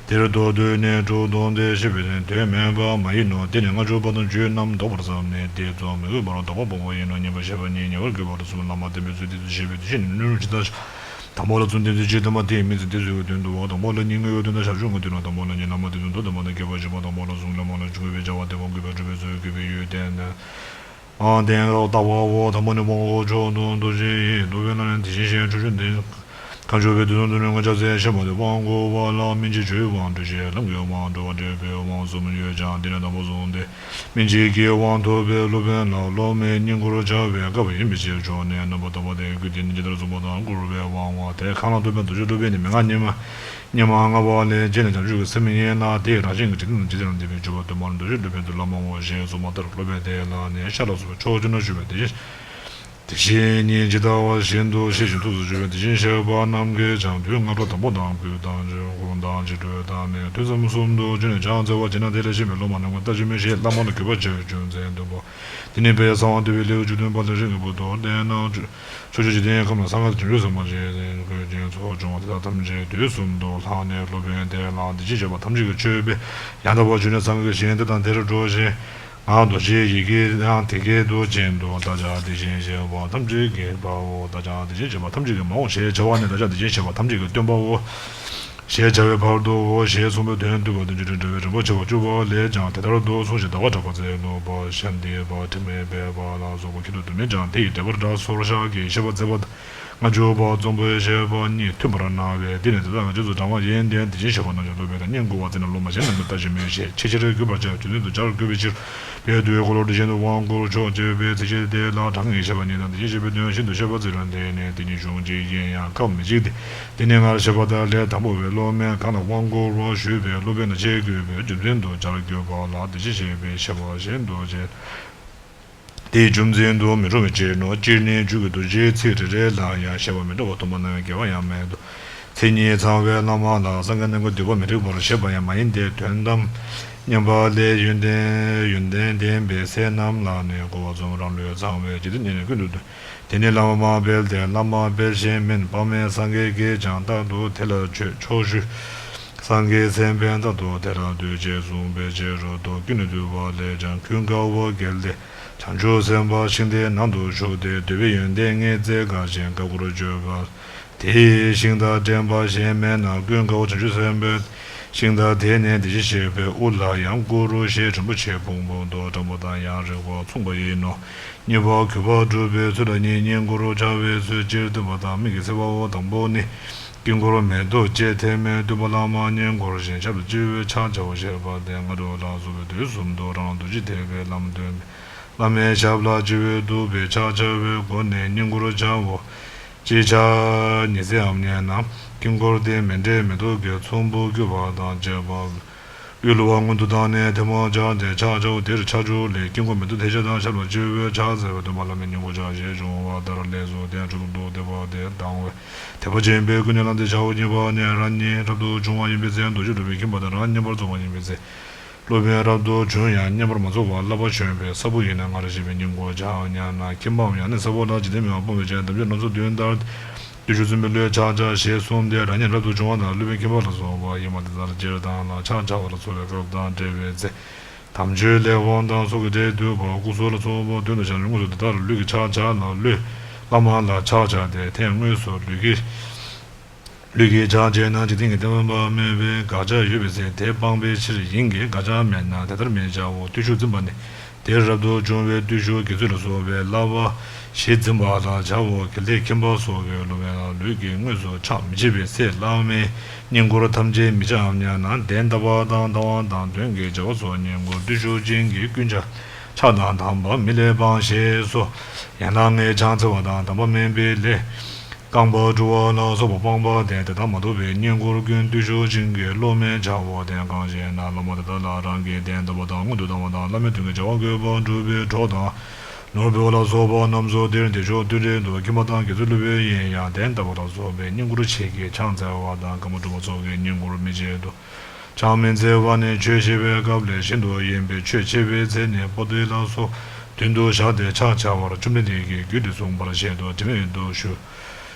དེར་མདོར་བསྡུས་ནས་དྲུག་སྟོང་སྟེ། ཞེས་པས་དོན་མེད་པ་མ་ཡིན་ནོ། དེ་ནི་ལྔ་བཅུ་པ་དང་རྒྱུད་རྣམས་ལྡོག་པར་བསམས་ནས་དེ་རྩོམ་མི་དགོས་པར་ལྡོག་པ་སྤོང་བ་ཡིན་ནོ། མཉམ་པར་བཤད་པ་ཉིད་ཉེ་བར་དགོས་པ་ལ་གསུངས། བླ་མ་བསྟེན་པའི་ཚུལ་དེ་ཚོ་བཤད་པའི་དེ་བཞིན་ནི་ལུས་ཇི་ལྟར་དང་པོ་ལ་གསུངས། དེ་ཚོ་ཇི་ལྟ་བ་དེ་ཡི་མིང་ཚིག་དེ་ཚོའི་དོན་དུ་བ། དང་པོ་ལ་སྙིང་གའི་དོན་དང་ཞབས་ཞུམ་གྱི་དོན་ལ། དང་པོ་ལ་ནི་བླ་མ་དེ་ཚོའི་མདོ་དང་མ་དང་རྒྱས་པར་བཤད་པ། དང་པོ་ལ་གསུངས། བླ་མ་ལ་འཇུག་པའི་བྱ་བ་དེ་བ་གུས་པས་སྒྲུབ་པའི་ཚུལ་གུས་པའི་ཡུལ་བསྟན་ནས། ཨང་དེ་ལ་བརྟག་པའོ། དང་པོ་ནི་དབང་བསྐུར་མཆོག་ཏུ་འདུ་བྱེད་ཡིན། སློབ་དཔོན་ལ་ནི་དེ་བཞིན་གཤེགས་ཕྱོགས་བཅུ་འདི་གང་བྱུང་བའི་དུས་གསུམ་དུ་ནི་མངོན་རྟོགས་ཟེར་ཞེས་པ་སྟེ། དབང་བསྐུར་བ་ལ་སྨིན་བྱེད་ཆོས་ཀྱི་དབང་། འགྲོ་བྱེད་ལམ་གྱི་དབང་། འགྲོ་བ་འདྲེན་པའི་དབང་གསུམ་ཡོད་ཀྱང་དེ་ནི་དང་པོ་གསུངས་ཏེ། སྨིན་བྱེད་ཀྱི་དབང་ཐོབ་པའི་སློབ་དཔོན་ལ་སློབ་མའི་བསྙེན་བཀུར་བྱ་བའི་སྐབས་ཡིན་པའི་ཕྱིར། ཆོས་ནི་རྣམ་པར་དག་པ་སྟེ། རྒྱུད་དེ་ནི་ཇི་ལྟར་གསུངས་པ་དང་བསྐུར་བའི་དབང་བ་དེ་གང་ལ་ཐོབ་པའི་མདོ་རྒྱུད་སློབ་དཔོན་ནི་མན་ངག་སྙེ་མ་སྙེ་མ་ལྔ་པ་ལས་རྗེས་ནས་བྱང་ཆུབ་ཀྱི་སེམས་ཡིན་ལ། དེའི་རང་བཞིན་གྱི་འཇིག་རྟེན་དང་འཇིག་རྟེན་ལས་འདས་པའི་སྤྱོད་པ་དུ་མར་མདོ་རྒྱུད་སློབ་དཔོན་དུ་བླ་མའོ་ཞེས་གསུངས་པ་ལྟར། སློབ་དཔོན་དེ་ལ་ནི་ཤར་ལ་སོགས་པའི་ཕྱོགས་བཅུ་ན་བཞུགས་པའི་དེ་བཞིན་དེ་བཞིན་ཉིད་ཇི་ལྟ་བ་བཞིན་དུ་ཤེས་ཤིང་ཐུགས་སུ་ཆུད་པའི་དེ་བཞིན་གཤེགས་པ་རྣམས་ཀྱིས་ཀྱང་དུས་སྔ་དྲོ་དང་པོ་དང་དགུན་དང་དགུང་དང་ཕྱི་དྲོ་དང་ནི་དུས་མཚམས་གསུམ་དུ་བྱོན་ནས་ཕྱག་འཚལ་བར་བྱེད་ན། དེ་ལ་གཤེགས་པའི་སློབ་མ་རྣམས་ཀྱིས་ལྟ་ཅི་སྨོས་ཞེས་བླ་མ་ལ་གུས་པ་བྱས་པའི་རྒྱུ་མཚན་སྟོན་པ། དེ་ནས་དཔལ་གསང་བ་འདུས་པའི་ལེའུ་བཅུ་བདུན་པ་ལས། རིགས་ཀྱི་བུ་དང་ལྡན་ན་ཕྱོགས་བཅུའི་འཇིག་རྟེན་ཁམས་ན་སངས་རྒྱས་དང་བྱང་ཆུབ་སེམས་དཔའ་ཞེས་བཀོད་ཅིང་ཚོགས་ཆུང་བ་དེ་དག་ཐམས་ཅད་དུས་གསུམ་དུ་ལྷགས་ནས་སློབ་དཔོན་དེ་ལ་དེ་བཞིན་གཤེགས་པ་ཐམས་ཅད་ཀྱི་མཆོད་པས་ཡང་དག་པར་ཞུས་ནས། སངས་རྒྱས་ཀྱི་ཞིང་དེ་དང་དེར་འགྲོ་ཞིང་། ང་རྡོ་རྗེ་ཡི་གེ་ཡང་དེ་སྐད་དུ་བྱིན་ཏོ། བདག་ཅག་དེ་བཞིན་གཤེགས་པ་ཐམས་ཅད་ཀྱི་དཔའ་བོ། བདག་ཅག་དེ་བཞིན་གཤེགས་པ་ཐམས་ཅད་ཀྱི་མ་འོངས་ཞེས་བྱ་བ་ནི་བདག་ཅག་དེ་བཞིན་གཤེགས་པ་ཐམས་ཅད་ཀྱི་སྟོན་པའོ་ཞེས་བྱ་བའི་བར་དུའོ་ཞེས་གསུངས་པའི་དོན་བསྡུ་བ་དང་། རྗེས་དྲན་འགྲོ་བའི་རིམ་པ་བྱེ་བ་བཅུ་པ་ལས་ཀྱང་དེ་ལྟར་དུ་གསུངས་ཤིང་། ཟླ་བ་གྲགས་པ་རྩལ་སྣང་པ་ཞབས་འདེགས་པ་དྲི་མེད་སྦས་པ་ལ་སོགས་པ་ཁྱད་དུ་དུ་མས་ཀྱང་དེ་ཡི་འགྲེལ་པར་སྦྱར་སོར་བཤགས་ཀྱི་བཤད་པ་མཛད་པ། ལྔ་བཅུ་པ་རྩོམ་པའི་བཤད་པ་གཉིས་མཐུན་པར་སྣང་བས། དེ་ནི་དེ་དག་ང་རྗེས་སུ་འབྲང་བ་ཡིན་ཏེ། དེ་བཞིན་གཤེགས་པ་རྣམས་ཀྱང་སློབ་དཔོན་ལ་བསྙེན་བཀུར་བ་བརྩིས་ན། སློབ་མ་གཞན་རྣམས་ཀྱང་ལྟ་ཅི་སྨོས་ཞེས་ཆེས་ཆེར་གུས་པར་བྱ་བའི་རྒྱུ་མཚན་དུ་སྦྱར་དགོས་པའི་ཕྱིར། དེའི་མདོའི་འཁོར་ལོ་དེ་བཞིན་དུ་དབང་བསྐུར་མཆོག་ཅེས་པའི་ཚིགས་བཅད་དེ་ལ་གྲངས་ངེས་བཤད་པ་ཉིད་དང་། དེ་བཞིན་གཤེགས་པའི་དོན་ཤིན་ཏུ་བཤད་པ་རྩིས་རུང་དེ་ནི་དེ་གཉིས་གཞུང་གཅིག་ཡིན་ཡང་སྐབས་མི་གཅིག་སྟེ། དེ་ནི་སྔར་བཤད་པ་ལྟར་ལས་དང་པོ་པའི་སློབ་མས་གང་ལ་དབང་བསྐུར་རོ་ཞུས་པས་སློབ་དཔོན་ལ་ཆེས་གུས་པའི་རྒྱུ་མཚན་དུ་སྦྱར་དགོས་པ་ལ། དེ་བཞིན་གཤེགས་པའི་བཤད་པ་བཞིན་དུ་བྱས། དེའི་རྒྱུ་མཚན་དུ་མི་འགྲོ་བའི་ཕྱིར་རོ། སྤྱིར་ནི་མཇུག་གི་རྡོ་རྗེའི་ཚིག་རེ་རེ་ལ་ཡང་བཤད་པ་མི་འདྲ་བ་སྟོན་པ་རྣམས་ཀྱི་དགེ་བ་ཡང་མེད་དོ། མཚན་ཉིད་ཚང་བའི་བླ་མ་ལ་སངས་རྒྱས་རྣམས་ཀྱི་འདུས་པ་མི་འགྲིག་པར་བཤད་པ་ཡང་མ་ཡིན་ཏེ། དོན་དམ་མཉམ་པ་ལས་ཡོན་ཏན་ཡོན་ཏན་ལྡན་པའི་སྲས་རྣམས་ལ་ནི་གོ་བ་ཙམ་རང་ལུས་ཚང་བའི་འཇིག་རྟེན་གཉིས་ནི་ཀུན་ཏུ་འདུས། དེ་ནི་བླ་མ་སྤེལ་ཏེ་བླ་མ་སྤེལ་ཞིང་མིན། དཔག་མེད་སངས་རྒྱས་ཀྱིས་ཀྱང་རྟག་ཏུ་དེ་ལ་མཆོད་ཕྱོགས་བཅུའི་སངས་རྒྱས་སེམས་དཔའ་རྟག་ཏུ་དེ་ལ་འདུད་ཅེས་གསུངས་པའི་ཕྱིར་རོ། མདོ་རྒྱུད་ནས་བསྡུས་པ་ལས་ཀྱང་ཀུན་དགའ་བོ་གལ་ཏེ་བྱང་ཆུབ་སེམས་དཔའ་ཤིང་རྟའི་ནང་དུ་ཞུགས་ཏེ་འདུས་པའི་ཡོན་ཏན་ལྔས་རྩེ་དགའ་ཞིང་བཀའ་བསྒོར་བརྗོད་པ། དེའི་ཤིང་རྟ་འདྲེན་པ་གཞན་མེད་ན་ཀུན་དགའ་བོ་བྱང་ཆུབ་སེམས་དཔའི་ཤིང་རྟ་དེ་ནི་དེ་བཞིན་གཤེགས་པའི་དབུ་ལ་ཡང་བསྐུར་རོ་ཞེས་རིན་པོ་ཆེའི་ཕུང་པོ་མདོག་བཀྲམ་པ་དང་ཡང་རིགས་པ་མཚུངས་པ་ཡིན་ནོ། གཉིས་པ་གུས་པ་སྒྲུབ་པའི་ཚུལ་ལ་ནི་བསྙེན་བཀུར་བྱ་བའི་ཚུལ། སྤྱིར་སྟོན་པ་དང་དམིགས་ཀྱི་བརྩེ་བའོ། དང་པོ་ནི། དཀྱིལ་འཁོར་མེ་ཏོག་བཅས་ཐེག་དམན་སྟོན་པ་བླ་མ་བསྙེན་བཀུར་ཞིང་ཞབས་ལ་བཅིལ་བའི་ཕྱག་བྱའོ་ཞེས་པ་སྟེ། སྔ་དྲོ་ལ་སོགས་པའི་དུས་གསུམ་དུ་རང་ལ་རྡོ་རྗེ་ཐེག་པའི་ལམ་སྟོན་པའི་བླ་མའི་ཞབས་ལ་བཅིལ་བའི་འདུག་པའི་ཕྱག་བྱ་བའི་སྒོ་ནས་བསྙེན་བཀུར་བྱའོ། ཅིའི་ཕྱིར་ཉི་ཚེའམ་ཉལ་ན་དཀྱིལ་འཁོར་དེ་མཎྜལ་མེ་ཏོག་གི་ཚོམ་བུ་བཀོད་པ་དང་བཅས་པ། དབུས་ལུ་བ་སྔོན་དུ་བཏང་ནས་ཐལ་མོ་སྦྱར་ཏེ་ཕྱག་བྱའོ། དེར་ཕྱག་མཇུག་ལས་དཀྱིལ་འཁོར་མེ་ཏོག་ཐལ་བྱ་དང་ཞབས་ལ་བཅིལ་བའི་ཕྱག་འཚལ་བའི་སྟོན་པ་བླ་མའི་བསྙེན་བཀུར་བྱ་ཞེས་འབྱུང་བ་ལྟར་ལས་སུ་བསྟན་འགྲོ་ལུགས་ལྡོག་སྟེ་བ་དེ་དང་བས་དད་པ་ཆེན་པོས་ཀུན་ནས་བསླངས་ཏེ་བྱའོ། གཉིས་པ་ནི་རང་ཉིད་རབ་ཏུ་བྱུང་བ་ཡིན་པའི་ཚེ་རྡོ་རྗེ་སྒྲུབ་པའི་ཁྱིམ་པ་དང་རང་མཉམ་པར་རྫོགས་པ་ཡིན་པའི་ཚེ། སློབ་དཔོན་རབ་ཏུ་བྱུང་ཡང་མཉམ་པར་མ་རྫོགས་པར་བསླབ་པ་བྱོན་པའི་ས་བུག་ཡིན་ན་སྔར་བཤད་པའི་བསྙེན་བཀུར་བྱའོ། ཉལ་ན་ཁྱིམ་པའམ་ཡང་ན་ས་བུག་ལ་འཇིག་རྟེན་མེད་པར་སྤོང་བའི་ཕྱིར་དམ་ཆོས་སྣ་ཚོགས་བདུན་ལྟར། བདུད་ཤུགས་འཛིན་པའི་བློས་ཕྱག་བྱ་ཞེས་གསུངས་ཏེ། རང་ཉིད་རབ་ཏུ་བྱུང་བ་དང་སློབ་དཔོན་ཁྱིམ་པ་ལ་སོགས་པ་ཡིད་མ་བདེ་ས་ལ་སྤྱིར་བཏང་ལ་ཕྱག་བྱ་བ་ལ་སོགས་པའི་སྐབས་དང་འབྲེལ་བའི་ཚེ། དམ་ཆོས་ལས་དབང་དང་ཚོགས་ཀྱི་སྒྲས་བསྡུས་པ་སྐུ་གསུམ་ལ་སོགས་པ་མདུན་དུ་བྱ་ལ་དངོས་སུ་དེ་དག་ལ་ལུས་ཀྱི་ཕྱག་བྱ་ལ་བློས་བླ་མ་ལ་ཕྱག་བྱ་སྟེ། དེ་དངོས་སུ་ལུས་ཀྱི་ལུས་ཀྱི་ཕྱག་བྱས་ན་འཇིག་རྟེན་གྱི་བསྟན་པ་མེད་པའི་དགག་བྱ་ཡོད་པའི་ཚེ་དེ་སྤངས་པའི་ཕྱིར་ཡིན་གྱི། དགག་བྱ་མེད་ན་དེ་ལྟར་མི་བྱའོ། བརྟུལ་ཞུགས་འཛིན་པ་ནི། དེར་རབ་ཏུ་བྱུང་བའི་བརྟུལ་ཞུགས་དགེ་ཚུལ་ལ་སོགས་པའི་བསླབ་པ་བཞི་འཛིན་པ་ལ་བྱའོ། གལ་ཏེ་ཁྱིམ་པ་སོགས་ཀྱི་སློབ་དཔོན་ལ་ལུས་ཀྱི་དངོས་སུ་ཕྱག་མི་བྱེད་པའི་ཚེ་བླ་མའི་བསྙེན་བཀུར་ཐམས་ཅད་མི་བྱའམ་སྙམ་ན། གདན་བཏབ་པ་དང་བལྟ་བ་དང་མདུན་གྱི་བྱ་བ་སོགས་བསྙེན་བཀུར་བརྟུལ་ཞུགས་ཅན་གྱི་ཀུན་བྱ་ཕྱག་དང་དམ་པ་མི་ལེགས་སྤང་ཞེས་སོགས་ཡན་ལག་ལྔའི་ཕྱག་འཚལ་བ་དང་དམ་པ་སྨད་པའི་ལས། རྐང་པ་བཀྲུ་བ་ལ་སོགས་པ་སྤངས་པ་སྟེ། དེ་དག་མ་གཏོགས་པའི་བསྙེན་བཀུར་ཀུན་བརྟུལ་ཞུགས་ཅན་གྱི་སློབ་མའི་བྱའོ། གདན་གང་ཞེ་ན། སློབ་མ་དེ་དག་ལ་རང་གི་གདན་བཏབ་པ་དང་སྔོན་དུ་བཏང་བ་དང་བླ་མའི་མདུན་གྱི་བྱ་བ་དགོས་པ་སྒྲུབ་པའི་གྲོགས་དང་། ནོར་འབུལ་བ་ལ་སོགས་པ་རྣམས་སོ། དེར་བདེ་མཆོག་བསྟུན་གྲོས་དུ་ཁྱིམ་པ་དང་དགེ་ཚུལ་སློབ་དཔོན་ཡིན་ཡང་གདན་བཏབ་པ་ལ་སོགས་པའི་བསྙེན་བཀུར་ཆེ་གི་ཕྱག་འཚལ་བ་དང་། གང་པོ་སྒྲུབ་པ་སོགས་ཀྱི་བསྙེན་བཀུར་མི་བྱེད་དོ། ཕྱག་མི་འཚལ་བ་ནི་ཆོས་བཤད་པའི་སྐབས་ལས་གཞན་དུ་ཡིན་པས། ཆོས་འཆད་པའི་ཚེ་ནི་པོ་ཏི་ལ་སོགས་མདུན་དུ་བཞག་སྟེ་ཕྱག་བྱ་བར་བཅོམ་ལྡན་འདས་ཀྱིས་རྒྱུད་དུ་གསུངས་པར་བཞེད་དོ། དྲི་མེད་དུ་ཞུ།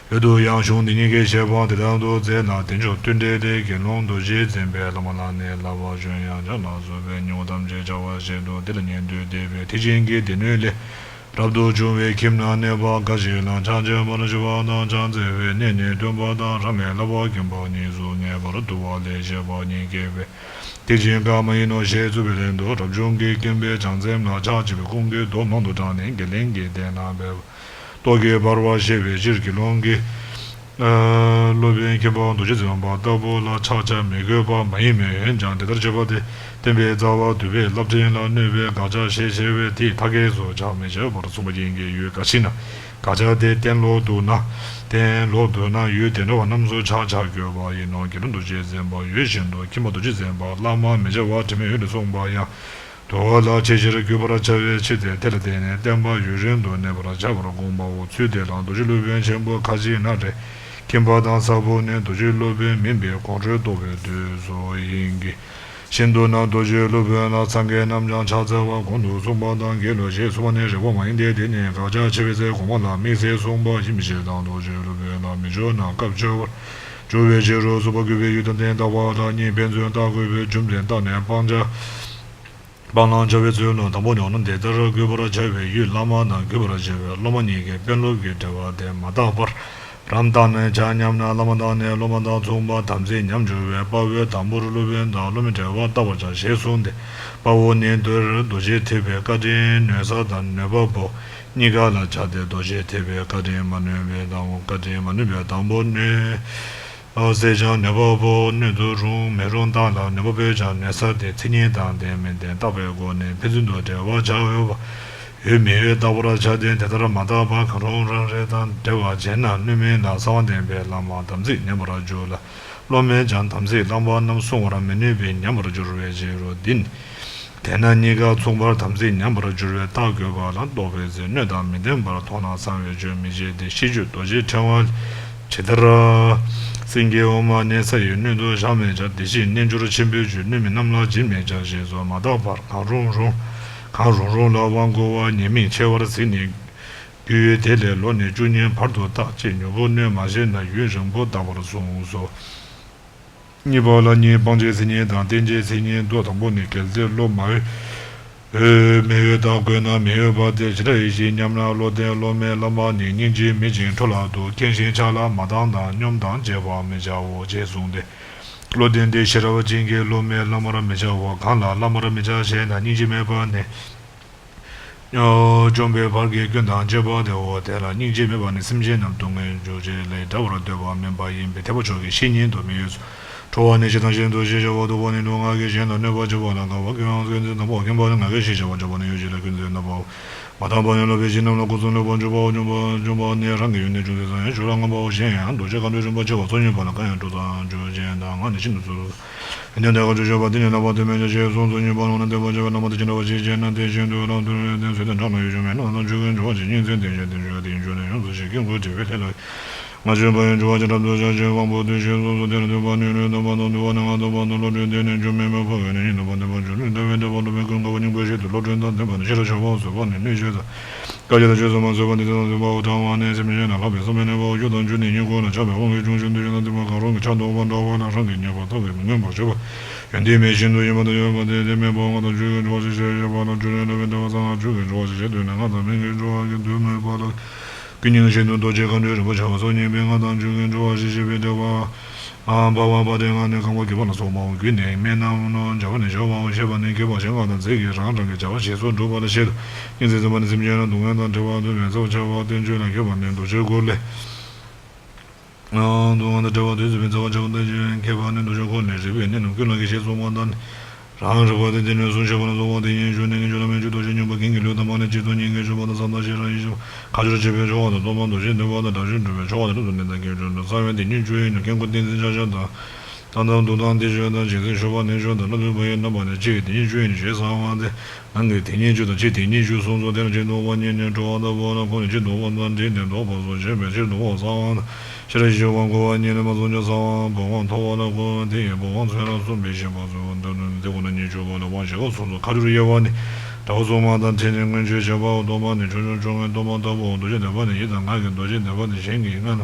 འོད་དུ་ཡང་གཞུང་འདི་ཉིད་ཀྱི་བཤད་པ་འདི་ལྟར་དུ་མཛད་ལ། བདེ་མཆོག་བསྟུན་གྲོས་ཏེ་དགེ་སློང་རྡོ་རྗེ་འཛིན་པའི་བླ་མ་ལ་ནི་བསླབ་པ་ཞུ་ཡང་བྱ་ལ་སོགས་པའི་ཉེ་བ་ཐམས་ཅད་བྱ་བར་བྱེད་དོ། དེ་ལ་ཉན་ཐོས་སྡེ་པས་དེ་བཞིན་གྱི་སྡེ་སྣོད་ལས། རབ་ཏུ་བྱུང་བའི་ཁྱིམ་ན་གནས་པ་འགའ་ཞིག་ལ་ཕྱག་བྱེད་པར་ཞུ་བ་དང་། ཕྱག་འཚལ་བའི་གནས་ནི་སྟོན་པ་དང་རང་ལས་བསླབ་པ་མཁྱེན་པ་གཉིས་སུ་ངེས་པར་འདུ་བ་ལས་བཤད་པ་ཉིད་སྐྱེས་པས་དེ་བཞིན་གང་མ་ཡིན་ནོ་ཞེས་རྩོད་པའི་ལན་དུ། རབ་བྱུང་གི་མཁྱེན་པས་བྱང་སེམས་ལ་ཕྱག་བྱེད་པའི་ཁུངས་ཀྱི་མདོ་མང་དུ་དྲངས་ནས་དགེ་ལྡན་གྱི་སྡེ་ན་འབད་པ་ཏོག་གིས་འབར་བར་བཤད་པའི་ཕྱིར། དགེ་སློང་གི་སློབ་དཔོན་མཁྱེན་པ་རྡོ་རྗེ་འཛིན་པ་ལྟ་བུ་ལ་ཕྱག་བྱ་མི་དགོས་པ་མ་ཡིན་མོད། འོན་ཀྱང་དེ་ལྟར་བྱེད་པ་དེ་བསྟན་པའི་རྩ་བ་འདུལ་བའི་རླབས་ཕྲེང་ལ་གནོད་པའི་དགག་བྱ་ཞེས་བྱ་བས་དེའི་མཐའ་འཁྱེལ་སོ་ཕྱག་མི་བྱ་བར་གསུངས་པ་ཡིན་གྱི། ཡུལ་འགའ་ཞིག་ན་དགག་བྱ་དེ་གཏན་ལོག་འདུག་ན། གཏན་ལོག་འདུག་ན་ཡུལ་དེ་འདྲ་བ་རྣམས་སུ་ཕྱག་བྱ་དགོས་པ་ཡིན་ནོ། དགེ་སློང་རྡོ་རྗེ་འཛིན་པ་འོས་བཞིན་དུ་མཁྱེན་པ་རྡོ་རྗེ་འཛིན་པ་བླ་མ་མི་བྱ་བ་དྲི་མེད་འོད་ལས་གསུངས་པ་ཡང་། འདུལ་བ་ལ་ཆེས་ཆེར་གུས་པར་བྱ་བའི་ཕྱིར་ཏེ། དེ་ལ་བརྟེན་ནས་བསྟན་པ་ཡུན་རིང་དུ་གནས་པར་བྱ་བར་དགོངས་པའོ། ཚུལ་དེ་ལ་རྡོ་རྗེ་སློབ་དཔོན་ཆེན་པོ་ཁ་ཅིག་ན་རེ། མཁྱེན་པ་དང་ཟབ་པོ་ནི་རྡོ་རྗེ་སློབ་དཔོན་མིན་པའི་དགོངས་འགྲེལ་རྟོགས་པའི་དུས་སུ་ཡིན་གྱི། ཤིན་ཏུ་ན་རྡོ་རྗེ་སློབ་དཔོན་ལ་སངས་རྒྱས་རྣམས་ཀྱང་ཕྱག་འཚལ་བ་གོང་དུ་གསུངས་པ་དང་འགལ་ལོ་ཞེས་གསུངས་པ་ནི་རིགས་པ་མ་ཡིན་ཏེ། དེ་ནི་དགག་བྱ་ཆེ་བའི་ཚེ་དགོངས་པ་ལ་དམིགས་བསལ་གསུངས་པ་ཡིན་པའི་ཕྱིར་དང་། རྡོ་རྗེ་སློབ་དཔོན་ལ་མི་སྦྱོར་ན་སྐབས་འཆོལ་བར་འགྱུར་བའི་ཕྱིར་རོ། རྩོད་པ་གུས་པའི་ཡུལ་དང་ལྡན་ལྟ་བ་ལ་གཉིས་ཕན་ཚུན་བརྟག་དགོས་པའི་རྒྱུ་མཚན་བརྟགས་ནས་སྤང་བྱ། སྤང་བླང་བྱ་བའི་ཚུལ་ལ་དང་པོ་ཉོན་ནམ་དེ་ལྟར་གུས་པར་བྱ་བའི་ཡུལ་བླ་མ་དང་གུས་པར་བྱ་བའི་སློབ་མ་གཉིས་ཀྱི་དཔོན་སློབ་ཀྱི་འབྲེལ་བ་དེ་མ་དག་པར་རམ་བཏགས་ནས་བྱ་སྙམ་ན། བླ་མ་དང་ནི་སློབ་མ་དང་མཚུངས་པར་དམ་ཚིག་ཉམས་འགྱུར་བས། དཔའ་བོས་དང་པོར་སློབ་དཔོན་དང་སློབ་མའི་འབྲེལ་བ་བརྟག་པར་བྱ་ཞེས་གསུངས་ཏེ། དཔའ་བོ་ནི་མདོར་རྡོ་རྗེ་ཐེག་པའི་བཀའ་དྲིན་ནོད་ས་དང་ནོད་པ་པོ་གཉིས་ཀ་ལ་བྱ་སྟེ། རྡོ་རྗེ་ཐེག་པའི་བཀའ་དྲིན་མ་ནོད་པའི་དང་བཀའ་དྲིན་མ་ནོད་པའི་དང་པོ་ནོད། ཨ་ཟེར་ཀྱང་ནོད་པ་པོ་སྣོད་དུ་རུང་མི་རུང་བརྟགས་ལ། ནོད་པ་པོས་ཀྱང་ནོད་ས་དེ་མཚན་ཉིད་དང་ལྡན་མི་ལྡན་བརྟག་པའི་སྒོ་ནས་ཕན་ཚུན་དུ་འབྲེལ་བར་བྱ། འོས་པ་འོས་མི་འོས་བརྟག་པར་བྱ་སྟེ། དེ་ལྟར་མ་བརྟགས་པར་གང་རུང་རང་རེ་དང་འབྲེལ་བར་བྱས་ན་སྣོད་མིན་ལ་གསང་བ་ལྡན་པའི་བླ་མ་དམ་ཚིག་ཉམས་པར་འགྱུར་ལ། སློབ་མས་ཀྱང་དམ་ཚིག་བླང་བ་རྣམས་བསྲུང་བར་མི་ནུས་པས་ཉམས་པར་འགྱུར་བའི་ཕྱིར་རོ། འདི་ནི། དེས་ན་གཉིས་ཀ་མཚུངས་པར་དམ་ཚིག་ཉམས་པར་འགྱུར་བས་བརྟག་དགོས་པ་ལ་རྟོག་པའི་ཚེ་སྣོད་དང་མི་ལྡན་པར་མཐོང་ན་གསང་བའི་ཆོས་མི་བྱེད་དེ། ཤེས་རྒྱུད་རྡོ་རྗེ་ཕྲེང་བ་ཇི་ལྟར། སེང་གེའི་འོ་མ་ནི་ས་ཡི་སྣོད་དུ་བཞག་མི་བྱ། དེ་བཞིན་རྣལ་འབྱོར་ཆེན་པོའི་རྒྱུད་སྣོད་མིན་རྣམས་ལ་སྦྱིན་མི་བྱ་ཞེས་སོ། མ་བརྟགས་པར་གང་རུང་རུང་གང་རུང་རུང་ལ་དབང་བསྐུར་བ་ཉེས་དམིགས་ཆེ་བར་གཟིགས་ནས། རྒྱུ་ཡོད་དེ་ལས་ལོ་ནི་བཅུ་གཉིས་བར་དུ་བརྟག་ཅེས་ཉོན་པོ་སྣོད་མ་ཤེས་ན་ཡུན་རིང་པོ་བརྟག་པར་གསུངས་སོ། གཉིས་པ་ལ་གཉིས་སྤང་བྱའི་མཚན་ཉིད་དང་རྟེན་ཅན་མཚན་ཉིད་དོ། དང་པོ་ནི་གལ་ཏེ་བློ་མ་འོས་མི་འོས་བརྟག་དགོས་ན་མི་འོས་པ་སྟེ། ཇི་འདྲ་ཡིན་ཞེས་སྙམ་ན། བློ་ལྡན་སློབ་མའི་བླ་མ་ནི་སྙིང་རྗེ་མེད་ཅིང་འཕྲོ་བརླག་ཏུ་མཁྱེན་ཞིང་ཕྱག་ལ་མ་བཏང་དང་སྙོམས་དང་བཅས་པ་མི་བྱའོ་ཞེས་གསུངས་ཏེ། བློ་ལྡན་དེ་ཤེས་རབ་ཅན་གྱི་སློབ་མའི་བླ་མར་མི་བྱའོ། གང་ལ་བླ་མར་མི་བྱ་ཞེ་ན། སྙིང་རྗེ་མེད་པ་ནི། འཇོམས་པའི་བར་གྱི་སྐྱོན་དང་བཅས་པ་དེའོ། དེ་ལ་སྙིང་རྗེ་མེད་པ་ནི་སེམས་ཅན་རྣམས་སྡུག་བསྔལ་འཇུག་བྱེད་ལས་བྲལ་བར་འདོད་པ་མིན་པ་ཡིན་པས་ཐེག་པ་མཆོག་གི་བཤེས་གཉེན་དུ་མི་འོས་སོ། ཁྲོ་བ་ནི་ཞེ་སྡང་གཞན་དུ་ཞེས་བྱ་བ། སྡུག་པ་ནི་སྡུག་བསྔལ་གྱིས་གཞན་དུ་གནོད་པ་བྱེད་པ་ལ་དགའ་བ་སྐྱེ་བའང་སྐྱོན་ཟད་དང་པོ། ཁེངས་པ་ནི་ང་རྒྱལ་ཞེས་བྱ་བ། འཇོམས་པ་ནི་གཡོ་བྱེད་ལས་སྐྱོན་ཟད་དང་པོའོ། མ་དག་པ་ནི་སློབ་པའི་གཞི་རྣམས་ལ་ཀུན་སློང་སློབ་པ་འཇུག་པའོ། འཇུག་པ་འཇུག་པ་ནི་རང་གི་ཡོན་ཏན་འབྱུང་ཚུལ་ཙམ་ཡང་ཞུགས་ལ་མངོན་པའོ། གཞན་ཡང་རྡོ་རྗེ་མཁའ་འགྲོའི་རིམ་པ་ཆེ་བ་སོགས་གཉིས་པ་ལ་གང་ཡང་སྤྲོ་བ་དང་འཇུག་ཅན་དང་ངག་ནི་ཤིན་ཏུ་གསལ། ཡོན་ཏན་ཐལ་བ་བཅུ་བཞི་པ་དེ་ནི་ལག་པ་དེ་མེད་ཀྱང་ཞེས་གསུངས་སོ། གཉིས་པ་ལུང་ན་བསྟན་པ་བྱེད་པའི་བླ་མ་དེ་ཇི་འདྲ་བ་ཞིག་ཅེ་ན། དེ་བཞིན་དུ་ལམ་དུ་ལུང་ནི་བསྟན་ཟོས་ཏེ་འགྲངས་ན་ཡིད་དཔྱོད་མེད་ན་ལམ་འཇུག་གི་འགྱུར་བ་ཅན་སྙིང་བཙན་ཏེ་བཞེད་དེ་འཇུག་སྟེ་ཡིད་དཔྱོད་ནི་ཡོངས་སུ་ཞི་ཀུན་གོ་བྲི་བའི་ལྷད་ལ། ང་བཅོས་པ་ཡང་འགྱུར་བ་ཅན་རབ་ཏུ་བྱ་ཞེས་དབང་པོ་བདུན་ཞེས་གསུངས་སོ། དེ་ནི་འདུན་པ་ནི་ཡུན་རིང་འདུན་པ་དང་འདུལ་བ་ནི་ངག་ཐོག་པ་དང་བློ་གྲོས་དེ་ནི་རྒྱུ་མེད་པ་ཕ་གི་ནི་སྙིང་ཐག་པ་འདུན་པ་འགྱུར་མེད་ལྟ་བའི་འདོད་པ་སློབ་མའི་ཀུན་དགའ་བོ་སྙིང་པོའི་ཞལ་དུ་བློ་གྲོས་དང་ལྡན་པ་ནི་ཤེས་རབ་ཆེ་བ་བཟོད་པ་ནི་གནོད་བྱེད་དང་། བཀའ་བརྒྱད་དང་ཆོས་སུ་མ་བཟོད་པ་ནི་དེ་དང་ལྡན་པའོ། དྲང་བ་ནི་སེམས་ཅན་ལ་ལྷག་པའི་བསམ་པས་གནས་པའོ། རྒྱུ་དང་རྒྱུ་ནི་ཉིད་ཀུན་ལ་ཆགས་པའི་དབང་གིས་འབྱུང་ཞིང་འདུ་ཤེས་དང་འདུན་པ་གང་རུང་གིས་ཆགས་འདུག་པ་འདྲ་བ་ལ་རང་གིས་རྙེད་པ་ཐོབ་པས་མི་མངོན་པར་བྱེད་པ། ཡོན་ཏན་མེད་བཞིན་དུ་ཡོད་པ་དང་ཡོད་པ་དེ་དེ་མེད་པ་ལྔ་དང་བཅུ་གིས་སྦྱོར་བ་ཞེས་བྱ་བ་ལ་སྦྱོར་བའི་སློབ་དཔོན་ཏེ་བ་ཙམ་ལ་བཅུ་གིས་སྦྱོར་བ་ཞེས་བྱའི་དོན་ནི་ལྔ་དང་མིང་གིས་སྦྱོར་བ་གི་དོན་མེད་པ་ལ། ཀུན་མཉེས་བཞིན་དུ་རྡོ་རྗེ་མཁའ་འགྲོའི་རིན་པོ་ཆེ་བ་སོགས་མཉེས་པའི་ལྔ་དང་བཅུ་གིས་སྦྱོར་བ་ཞེས་བྱ་བའི་འགྲེལ་པ། ཨ་འབར་བ་འབར་ཏེ་ངག་ནི་གང་བ་གི་བ་ལ་སོགས་པའོ། རྒྱུད་ནི་སྨྲས་ནའང་བྱ་བ་ནི་སྦྱོར་བའོ། ཞེས་པ་ནི་སྐྱེ་བ་བཞི་ལྔ་དང་རྫས་ཀྱི་རང་རང་གི་བྱ་བ་ཞེས་སོགས་སྒྲུབ་པ་ལ་བཤད་དོ། སྙིང་བརྩེ་ཚིམ་པ་ནི་སེམས་ཅན་ལ་སྡུག་བསྔལ་དང་བྲལ་བ་ཐོབ་པའི་རྩ་བ་ཆགས་པ་བསྟན་བཅོས་ལ་མཁས་པ་ནི་རྡོ་རྗེའི་འཁོར་ལས། སྡུག་བསྔལ་དང་བྲལ་བ་ཐོབ་པའི་རྩ་བ་ཆགས་པ་བསྟན་བཅོས་ལ་མཁས་པ་ནི་རྡོ་རྗེའི་འཁོར་ལས་རིག་པའི་གནས་རྣམས་ཀུན་ལ་གི་ཞེས་གསུངས་པ་ལྟར་ནི། རང་རིག་པ་དང་ལྡན་ནས་གསུངས་ཞེས་པ་ལ་སོགས་པ་དེ་ཉིད་བཅུ་ནི་ཉིད་བཅུ་ལ་མིན་བཅུ་རྡོ་རྗེ་སྙོམས་པར་གང་གི་ལུས་དང་པ་ནི་གཅིག་ཏུ་གཉིས་ཀྱིས་ཕྱུག་པ་དང་བསམ་དང་ཤེས་རབ་ཡིད་ཆེས་པ། ཁ་སྦྱོར་བྱེད་པའི་སྦྱོར་བ་དང་སྟོབས་དང་རྡོ་རྗེ་འདུན་པ་དང་དྲག་ཤུལ་སྒྲུབ་པའི་སྦྱོར་བ་དང་སློབ་ཏུ་ནི་བདག་གིས་སྦྱོར་དུ་རྩ་བའི་དེ་ཉིད་བཅུ་ཡིན་ནོ། དཀྱིལ་འཁོར་ཏིང་འཛིན་ཕྱག་རྒྱ་དང་། བཏང་སྟངས་འདུག་སྟངས་ཏེ་ཞུ་དང་བྱེད་ཚུལ་ཞུ་བ་ནི་ཞུ་དང་སློབ་ཚུལ་བ་ཡི་རྣམ་པ་ནི་གཅིག་དེ་ཉིད་བཅུ་ཡིན་ཞེས་གསང་བ་སྟེ། ནང་གི་དེ་ཉིད་བཅུ་དང་ཕྱི་དེ་ཉིད་བཅུ་གསུངས་སོ། དེ་ལ་གཅིག་ཏུ་བ་གཉིས་ནི་འགྲོ་བ་ལྟ་བུ་ལ་ཁོ་ནི་གཅིག་ཏུ་བ་དང་འདྲེས་ཏེ་ལྡོག་པ་སོགས་བྱེད་པའི་ཕྱིར་དུ་བ་གསང་བ་དང་། ཤེས་རབ་ཀྱི་ཤེས་པ་འགོག་པ་གཉིས་ནི་མ་གསུངས་ཀྱང་གསང་བ་འགོག་པ་མཐོང་བ་ལ་གོ་བ་དེ་ཡི་འགོག་པ་མཚོན་རབ་གསུངས་པས་ཞེས་པ་གསུངས་པ་ལྟར་ནི་དེ་ཁོ་ན་ཉིད་བཅུ་པོ་ལ་དབང་བཞི་ཀ་གསུངས་སོ། ཁ་སྦྱོར་དབྱེ་བ་ནི། དྲག་པོ་སྲུང་མ་དང་ཕྲད་ནས་མངོན་སྤྱོད་བྱེད་པའོ། སྟོབས་པ་ནི་ཆུང་ཆུང་ཆུང་ངུའི་སྟོབས་མ་ལྟ་བུའོ། རྡོ་རྗེ་ལྡན་པ་ནི་ཡིད་དང་ངག་གི་རྡོ་རྗེ་ལྡན་པ་ནི་གཞན་གྱི་ངག་ན།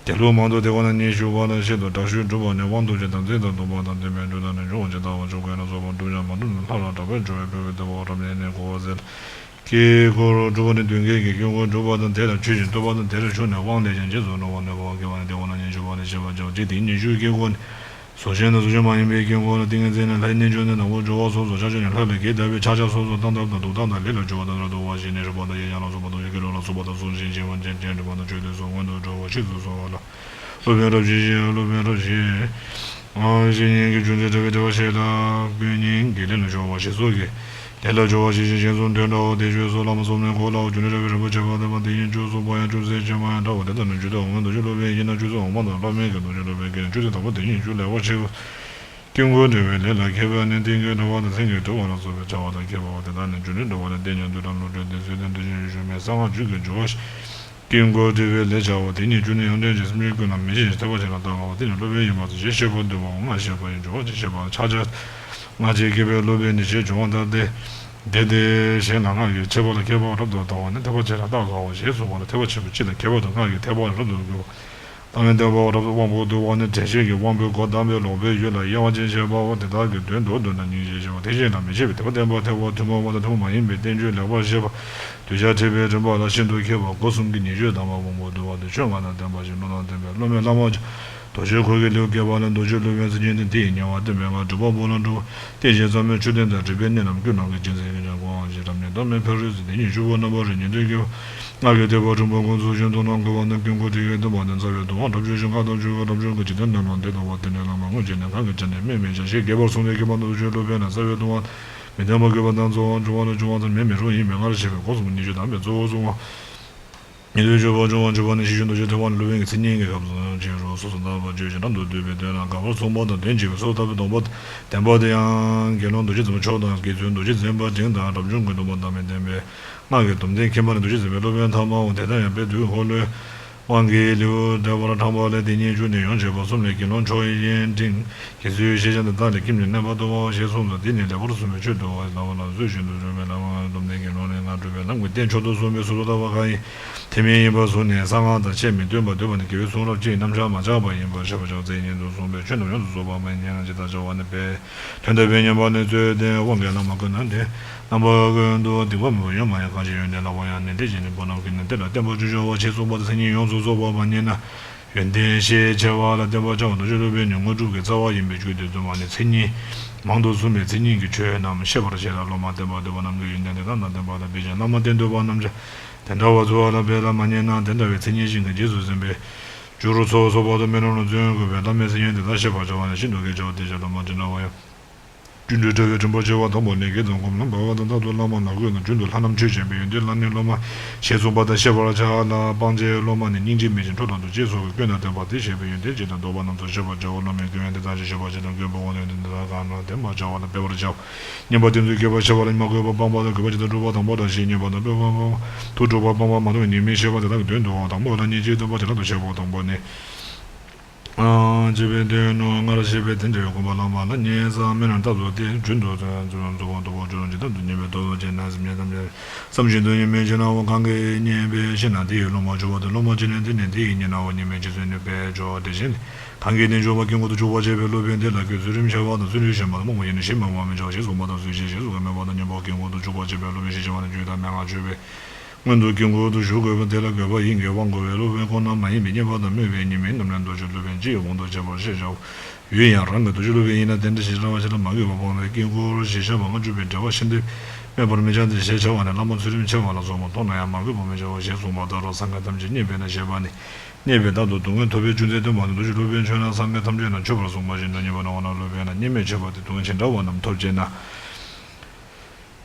དེ་ལུགས་མང་དུ་དེ་ཁོ་ན་ཉིད་ཞུགས་པ་ལ་བཤད་དོ། དྲག་ཤུལ་སྒྲུབ་པ་ནི་དབང་ཐོབ་ཅིང་དམ་ཚིག་དང་ལྡན་པ་དང་ལྡན་པས་འགྲོ་དང་ནི་འབྱུང་བ་ཇི་ལྟ་བ་ཆོས་གོས་ན་སོགས་པ་སྒྲུབ་ཀྱང་མ་གྲུབ་ན་ལྷ་ལ་གྲགས་པས་སྦྱོར་བའི་ཕུལ་བའི་ལྟ་བ་རབ་གནས་ནས་གོ་བ་ཟད། དཀྱིལ་འཁོར་སྒྲུབ་པ་ནི་མདུན་བསྐྱེད་ཀྱི་དཀྱིལ་འཁོར་སྒྲུབ་པ་དང་དེ་ལ་མཆོད་ཅིང་བསྟོད་པ་དང་དེར་ཞུགས་ནས་དབང་ལས་ཀྱང་རྗེས་སུ་འགྲོ་བ་ནི་འབར་བ་བཀལ་བ་ནི་དེ་ཁོ་ན་ཉིད་ཞུགས་པ་ལ་བཤད་པར་བྱའོ། གཅིག་དེ་ཉིད་ཞུགས་དཀྱིལ་འཁོར་ནི། གཟུགས་ཅན་དང་གཟུགས་ཅན་མ་ཡིན་པའི་དཀྱིལ་འཁོར་ལ་ཏིང་ངེ་འཛིན་ནི་ལྷའི་རྣལ་འབྱོར་ནི་ནམ་མཁའ་སྦྱོར་བ་སོགས་སུ་ཆ་བྱད་ནི་ལྷ་ལས་བརྒྱད་དག་པའི་ཕྱག་རྒྱ་སོགས་སུ་བཏང་ཐབས་དང་འདུག་སྟངས་དང་ལས་ལ་སྦྱོར་བ་དང་རབ་ཏུ་བ་ཞིག་ནི་རིག་པ་དང་གཡས་བརྐྱང་ལ་སོགས་པ་དང་ཡུལ་གྱི་རོ་ལ་སོགས་པ་དང་གཟུགས་ཅན་གཞན་མ་ཅན་ཅན་སྒྲིབ་པ་དང་ཆོས་ལས་སུ་མངོན་དུ་འགྲོ་བ་ཞིག་ཏུ་གསོལ་བ་ལ། སློབ་དཔོན་རབ་བཞི་ཞེས་སློབ་དཔོན་རབ་བཞི། བཤེས་གཉེན་གྱི་རྒྱུ་མཚན་འདྲ་བའི་འགྲེལ་པ་བཤད་ལ། ཀུན་སྙིང་གི་ལས་ལ་སྦྱོར་བ་ཞེས་སོགས་ཀྱི། ལས་ལ་སྦྱོར་བ་ཞེས་བྱའི་ཞིང་གསུམ་དོན་འདྲའོ། དེ་ཆོས་སོགས་ལ་མ་སོམས་ནས་གོ་སླའོ། རྒྱུ་ནི་འདྲ་བའི་རིམ་པ་བྱེད་པ་ལྡན་པ་དེ་ཉིད་བཅུ་གསུམ་པ་ཡང་བཅུ་ཚེག་ཕྱེད་མ་ཡང་འདྲ་བ་དེ་ལྟར་ན་རྒྱུ་དེ་འོག་མིན་རྡོ་རྗེ་སློབ་དཔོན་ཡིན་ན་བཅུ་ཚེག་འོག་མ་དང་བླ་མེད་ཀྱི་རྡོ་རྗེ་སློབ་དཔོན་བརྒྱད་ན་བཅུ་ཚེག་དང་པོ་དེ་ཉིད་རྒྱུ་ལེགས་པར་ཕྱེ་བ། དཀྱིལ་འཁོར་འབྲེལ་བའི་ལས་ལ་མཁས་པ་ནི་རྟེན་གྱི་འགྲོ་བ་དང་མཚན་གྱི་འདུ་བ་ལ་སོགས་པའི་བྱ་བ་དང་ཁྱད་པར་བ་དེ་དག་ནི་རྒྱུ་ནི་འགྲོ་བ་ལ་བརྟེན་ཀྱང་འདུ་དང་བློ་གྲོས་དེ་ཚུལ་དང་དེ་བཞིན་གཞུང་མའི་གསང་སྔགས་རྒྱུད་ཀྱི་སྦྱོར་བ་ཞིག་དཀྱིལ་འཁོར་འབྲེལ་བའི་ལས་བྱའོ། དེ་ཉིད་རྒྱུ་ནི་ཡོན་ཏན་ཅན་སེམས་ཅན་ཀུན་ལ་མི་བྱེད་ཅིང་ཐེག་པ་ཆེ་ལ་བལྟ་དཀའ་བ་དེ་ནི་སློབ་དཔོན་ཡིན་པ་དང་ཞེས་བཤད་པར་འདོད་པའོ། སྔགས་བཤད་པ་ཡི་སྦྱོར་བ་ཅིག་བཤད་པ་ལ་ཕྱག་རྒྱ། སྔགས་ཀྱི་དགེ་བའི་སློབ་དཔོན་ནི་ཞེས་འབྱུང་བ་ལྟར་ཏེ། དེ་སྟེ་གཞན་ལ་སྔགས་ཀྱི་ཁྱད་པར་ལ་ཁྱད་པར་རབ་ཏུ་བལྟ་བ་ནི་ཐེག་པ་ཆེ་ལ་བལྟ་དཀའ་བ་ཞེས་གསུངས་པ་ལ་ཐེག་པ་ཆེན་པོ་སྤྱི་དང་ཁྱད་པར་དུ་སྔགས་ཀྱི་ཐེག་པ་རབ་ཏུ་བསྒྱུར་བ། ལྟ་བའི་བསྟན་པ་རབ་ཏུ་དབང་པོ་བསྡུ་བ་ནི་དྲན་ཤེས་ཀྱི་དབང་པོའི་སྒོ་བསྡམས་པའི་ལོག་པའི་ཡུལ་ལ་དབྱེ་བ་ཅན་བྱེད་པའོ། དེ་དག་གི་དོན་མདོར་བསྡུ་ན་སྙིང་རྗེ་ཆེ་བ་དེ་བཞིན་ལ་མི་ཕྱེད་པའི་ཐེག་པ་བསྟན་པ་ཐེག་པ་ཐུན་མོང་བ་དང་ཐུན་མོང་མ་ཡིན་པའི་བསྟན་བཅོས་ལེགས་པར་བཤད་པ། གདུལ་བྱ་ཁྲིད་པའི་རིམ་པ་ལ་ཤིན་ཏུ་མཁས་པ་སྒོ་གསུམ་གྱི་ཉེར་སྤྱོད་དམ་པ་དབང་པོ་བསྡུ་བ་དང་ཆོས་ལྔ་དང་ལྡན་པ་ཞིག་སློབ་དང་ལྡན་པའི་སློབ་མའི་བླ་མ་ཀྱང་། རྡོ་རྗེ་འཁོར་གྱི་ལེའུ་བརྒྱད་པ་ལ་རྡོ་རྗེ་སློབ་དཔོན་མཚན་ཉིད་དང་དེ་ཡི་ཉེ་བར་བསྟན་པའི་སྔགས་སྒྲུབ་པ་པོ་ལ་སྒྲུབ་པ། དེ་བཞིན་རྩ་བའི་མཆོད་རྟེན་དང་སྒྲུབ་པའི་གནས་རྣམས་ཀུན་ནང་གི་རྒྱུ་མཚན་ཡིན་ཀྱང་གོ་འཕང་ཞེས་རབ་གནས་ལྟ་བའི་ཕ་རོལ་ཏུ་དེ་ཉིད་བཅུ་པོ་རྣམ་པར་རིགས་ཉིས་ལྡན་གྱི་སྔགས་ཀྱི་ཐེག་པ་རིམ་པ་ཀུན་རྫོགས་ཤིང་དོན་རྣམས་འགོད་པ་ནི་དཀྱིལ་འཁོར་ཁྲི་ཡི་སྟོན་པ་དང་རྩ་བའི་སྡོམ་པ་རབ་བྱུང་ཞིང་ཁ་དོག་བཅུ་གི་རབ་བྱུང་གི་འཇིག་རྟེན་རྣམས་ལ་བདེ་ཐོབ་པ་དེ་ནི་བླ་མ་དངོས་གཅིག་ནི་གང་གི་ཆ་ནས་དམིགས་མེད་ཀྱང་ཞེས་རྒྱས་པར་གསུངས་ཏེ་མཁས་པ་རྡོ་རྗེ་སློབ་དཔོན་ལ་རྩ་བའི་སྡོམ་པ་མི་ལྡན་པ་དགོས་པ་དང་རྩོལ་བ་འབྱུང་བ་ལ་འབྱུང་བ་ཙམ་མེད་མི་རུང་ཡིན་པས་སྔར་བཤད་པའི་སྒོ་གསུམ་ཉེར་སྤྱོད་དམ་པའི་གཙོ་བོར་གསུངས་པ། ཉན་ཐོས་སྤྱོད་པ་སྦྱོང་བ་སྤྱོད་པ་ནི་ཤེས་བྱའི་རྡོ་རྗེ་ཐེག་པ་ནི་སློབ་དཔོན་གྱི་མཚན་ཉིད་ཀྱི་སྐབས་སུ་ཅིག་རུང་སོ་སོར་བརྟག་པར་བྱས་ཤིང་རབ་ཏུ་བསྡུས་པའི་དོན་ལ་དགག་པར་གསུངས་པ་དང་དོན་གཅིག་པའི་སོ་ཐར་པའི་སྡོམ་པ་ལྡན་པ་དེ་ཡང་དགེ་སློང་རྡོ་རྗེ་འཛིན་པ་མཆོག་དང་དགེ་ཚུལ་རྡོ་རྗེ་འཛིན་པ་འབྲིང་དང་རབ་བྱུང་གི་སྡོམ་པ་དང་མི་ལྡན་པའི་སྔགས་ཀྱི་སྡོམ་ལྡན་མཁྱེན་པ་ནི་རྡོ་རྗེ་འཛིན་པའི་སློབ་དཔོན་ཐ་མའོ། དེ་ལྟར་ཡང་དཔལ་དུས་འཁོར་ལོའི་དབང་གི་ལེའུ་འགྲེལ་པར་དྲངས་པ་ལས་དེ་ཉིད་བཅུ་ནི་ཡོངས་བྱེད་པ་གསུམ་ལས་དགེ་སློང་མཆོག་ཡིན་འབྲིང་། དགེ་ཚུལ་ཤེས་བྱ་འདི་དག་ལས་ཁྱིམ་ནི་གནས་པ་ལྟ་བའོ་ཞེས་གསུངས་སོ། འདི་ནི་ལེགས་པར་གསུངས་པའི་ཆོས་འདུལ་བ་ལྟ་བ་ལ་ཚུལ་བཞིན་དུ་སྒྲུབ་པའི་ལམ་སྡོམ་ལྡན་གྱི་ལུང་ལས་སྔགས་སྒྲུབ་པའི་ལམ་གྱི་རྟེན་མཆོག་ཏུ་གསུངས་པའི་ཟུར་དུ་ལྟ་བ་གང་ཡིན། དེ་མིན་ཡིན་པར་གཟུགས་ནས་གསང་སྔགས་དང་ཆས་མི་སྟོན་པ་འདོད་པ་ནི་དགེ་བའི་གསུང་རབ་སྤྱིའི་རྣམ་གཞག་མ་ཆག་པ་ཡིན་པར་ཤེས་པར་བྱའོ། མཚན་ཉིད་དུ་གསུངས་པའི་ཆོས་རྣམས་ཡོངས་སུ་རྫོགས་པ་མ་ཡིན་ཉན་རང་ཇི་ལྟར་བྱ་བ་ནི་དཔེ་དོན་དམ་པའི་ཉན་པ་ནི་རྩོད་ལྡན་དབང་གིས་བླ་མ་ཀུན་ན་འདྲེན། རྣམ་པ་ཀུན་ཏུ་སྡིག་པ་མེད་པ་ཡོད་མ་ཡིན། གང་ཞིག་ཡོན་ཏན་ལག་པ་ཡང་ནི་དེ་བཞིན་ནི་བུ་རྣམས་ཀྱིས་ནི་དེ་ལ་བརྟན་པར་བྱུང་ཤོག་ཅེས་གསུངས་པ་དང་མཚན་ཉིད་ཡོངས་སུ་རྫོགས་པ་མ་རྙེད་ན། ཡོན་ཏན་ཤས་ཆེ་བ་ལ་བརྟན་པར་བྱའོ། རྡོ་རྗེ་སློབ་དཔོན་ནི་དངོས་གྲུབ་ཀྱི་རྩ་བ་ཡིན་པས་རྒྱུད་སྡེ་བདུན་མ་ནི་མཚན་ཉིད་མང་དུ་གསུངས་པས་མཚན་ཉིད་ཀྱི་ཆོས་རྣམས་ཤེས་པར་བྱེད་ལ། སློབ་མ་བསྟེན་པར་འདོད་པ་རྣམས་ཀྱི་ཡོན་ཏན་དེ་དག་དང་ལྡན་པ་དང་དཔེ་ཅན་བླ་མ་བསྟེན་འདོད་པ་རྣམས་ཀྱང་དེ་འདྲ་བར་འཚོལ་བ་ལ་འབད་ལ་མ་རྙེད་ན། དེ་འདྲ་བའི་མཚན་ཉིད་ཅན་གྱི་རྗེས་སུ་ཟིན་པའི་རྒྱུ་རུ་ཚོགས་གསོག་པ་དང་སྨོན་ལམ་ལ་བརྩོན་དགོས་པས། བླ་མའི་མཚན་ཉིད་དེ་དག་ཤེས་པར་བྱ་བ་ནི་ཤིན་ཏུ་གལ་ཆེ་བ་དེ་ཕྱིར་བླ་མ་དེ་འདྲ་བ་ཡང་། རྒྱུ་འབྲས་འབྲེལ་བའི་རིམ་པ་བྱེ་བ་དང་པོ་ནས་བརྒྱད་དང་གོམས་ལ་འབབ་པ་དང་། རྟག་ཏུ་བླ་མ་ལ་གུས་དང་རྒྱུན་དུ་ལྷ་རྣམས་མཆོད་བྱས་པའི་ཡོན་ཏན་ལ་ནི་སློབ་མ་ཞེས་གསུངས་པ་ལྟར་ཤེས་པར་བྱ་ལ། སྤང་བྱའི་སློབ་མ་ནི་སྙིང་རྗེ་མེད་ཅིང་ཁྲོ་དང་འདུ་བྱེད་སོགས་ཀྱི་སྐྱོན་དང་ལྡན་པ་སྟེ། ཞེས་པའི་ཡོན་ཏན་སྤྱི་དང་ལྡོག་པ་རྣམས་སུ་ཤེས་པར་བྱའོ། བླ་མའི་སྐུ་ཡོན་དེ་དག་ཀྱང་ཤེས་པར་བྱ་དང་གུས་པ་དབང་ལྡན་དེ་དག་གང་ན་ལྡན་པར་བྱ་བ་ལ་འབད་པར་བྱའོ། བསྙེན་པ་དེ་ཚུལ་དགེ་བར་ཤེས་པ་ལ་མ་གུས་པ་སྤངས་པ་དང་གུས་པ་ཇི་ལྟར་སྒྲུབ་པ་དང་པོ་དང་བཞི་བསྙེན་པ་དང་སྤེལ་བ་སྤངས་པ་ཐུགས་དཀྲུགས་པ་སྤངས་པ་མ་མཐོང་བའི་ཉེས་དམིགས་ཤེས་པ་དེ་དག་གི་དོན་བསྡུ་བ་དང་པོ་ལ་སྙིང་རྗེའི་སྟོན་པ་བྱེ་བྲག་ཏུ་བཤད་པ་དང་པོ་ནི། ཨ། ཅེས་པའི་དོན་ནོ། སྔར་བཤད་པའི་དེ་འདྲའི་དགོངས་པ་བླངས་པ་ལ་ཉེ་སར་སྨོན་ལམ་བཏབ་སོ། དེ་རྒྱུན་དུ་རྫོགས་པ་སྟོབས་པོ་ཇོ་རུ་ཇི་ལྟར་དུ་ཉེས་པའི་སྟོབས་ཅན་ན་སེམས་ཅན་ཐམས་ཅད་བསམ་བཞིན་དུ་ཉེས་མེད་ཅི་ནའང་གང་གིས་རྙེད་པའི་ཤེས་ན་དེ་ཡི་སློབ་མར་གྱུར་པ་དང་། སློབ་མ་ཅི་ནས་དེ་ནས་དེ་ཡི་རྙེད་ནའང་ཉེས་མེད་ཅི་སོགས་ནི་བས་འཇོག་དེ་བཞིན་གང་གིས་དེ་འཇོག་པ་ཀུན་དགོས་སུ་གྱུར་པར་བྱེད་པའི་སློབ་དཔོན་དེ་ལ་ཀུན་ཚུལ་ཁྲིམས་འཆལ་བ་དང་ཚུལ་ཁྲིམས་ཞན་པ་དང་རྨོངས་པ་ཡིན་ན་ཞིག་མ་སྨྲ་བར་མི་བྱ་བ་ཞེས་གསུངས་པ་དང་། ཚུལ་ཤེས་ཞེས་གསུངས་པའི་སྨོད་པ་དང་ཉེས་པ་ཀུན་དགོས་སུ་གྱུར་པར་བྱེད་པའི་སློབ་དཔོན་ཞེས་བྱ་བ་ནི་རྒྱུད་དང་མན་ངག་བརྗོད་པའི་སྔོན་དུ་ཀུན་དགོས་སུ་གྱུར་དགོས་པ་དེ་ལ་དགོས་པ་ཡིན་གྱི་དབང་བསྐུར་བའི་སློབ་དཔོན་ཁོ་ན་མ་ཡིན་པའི་རྙེད་པ་དང་སྨོད་པའི་ཉེས་མེད་རྣམས་ལས་འདོད་ཆོས་སློབ་དཔོན་སྤྱི་ཡི་དབང་དུ་བྱས་པ་ཞེས་བྱའོ། ཡུལ་ཡང་རང་གི་འདོད་ཆོས་སློབ་དཔོན་ཡིན་ན་དེ་འདྲ་ཞེས་བྱ་བ་ཞིག་ལ་མ་གུས་པ་སྤངས་ཏེ་ཀུན་དགོས་ཞེས་བྱ་བ་ལྔ་བཅུ་པའི་འགྲེལ་པ་ཤིན་ཏུ་སྨད་པར་མི་བྱ་སྟེ་ཞེས་བྱ་བ་ནི་བླ་མ་ཚུལ་ཁྲིམས་འཆལ་བ་ལ་སོགས་པ་མཐོང་ན་ཡང་མ་གུས་པར་མི་བྱའོ་ཞེས་གསུངས་པ་ལྟར་སངས་རྒྱས་ཐམས་ཅད་རྙེད་པས་ན་ཞེས་པ་ནི། རྙེད་པའི་བདག་ཏུ་སྡུག་བསྔལ་ཐོབ་པའི་རྒྱུ་མཚན་སྟོན་པ་ནི་འདོད་ཆོས་སློབ་དཔོན་མཆོད་ན་སངས་རྒྱས་ཐམས་ཅད་རྣམས་མཆོད་པར་གསུངས་པ་བཞིན་དུ་རྙེད་པ་ནི་འོ་ན་སློབ་དཔོན་ལ་རྙེད་མེད་མཆོད་པ་སྟེ་སྡུག་བསྔལ་ཇི་འདྲ་བ་རྣམས་ཐོབ་ཅེ་ན།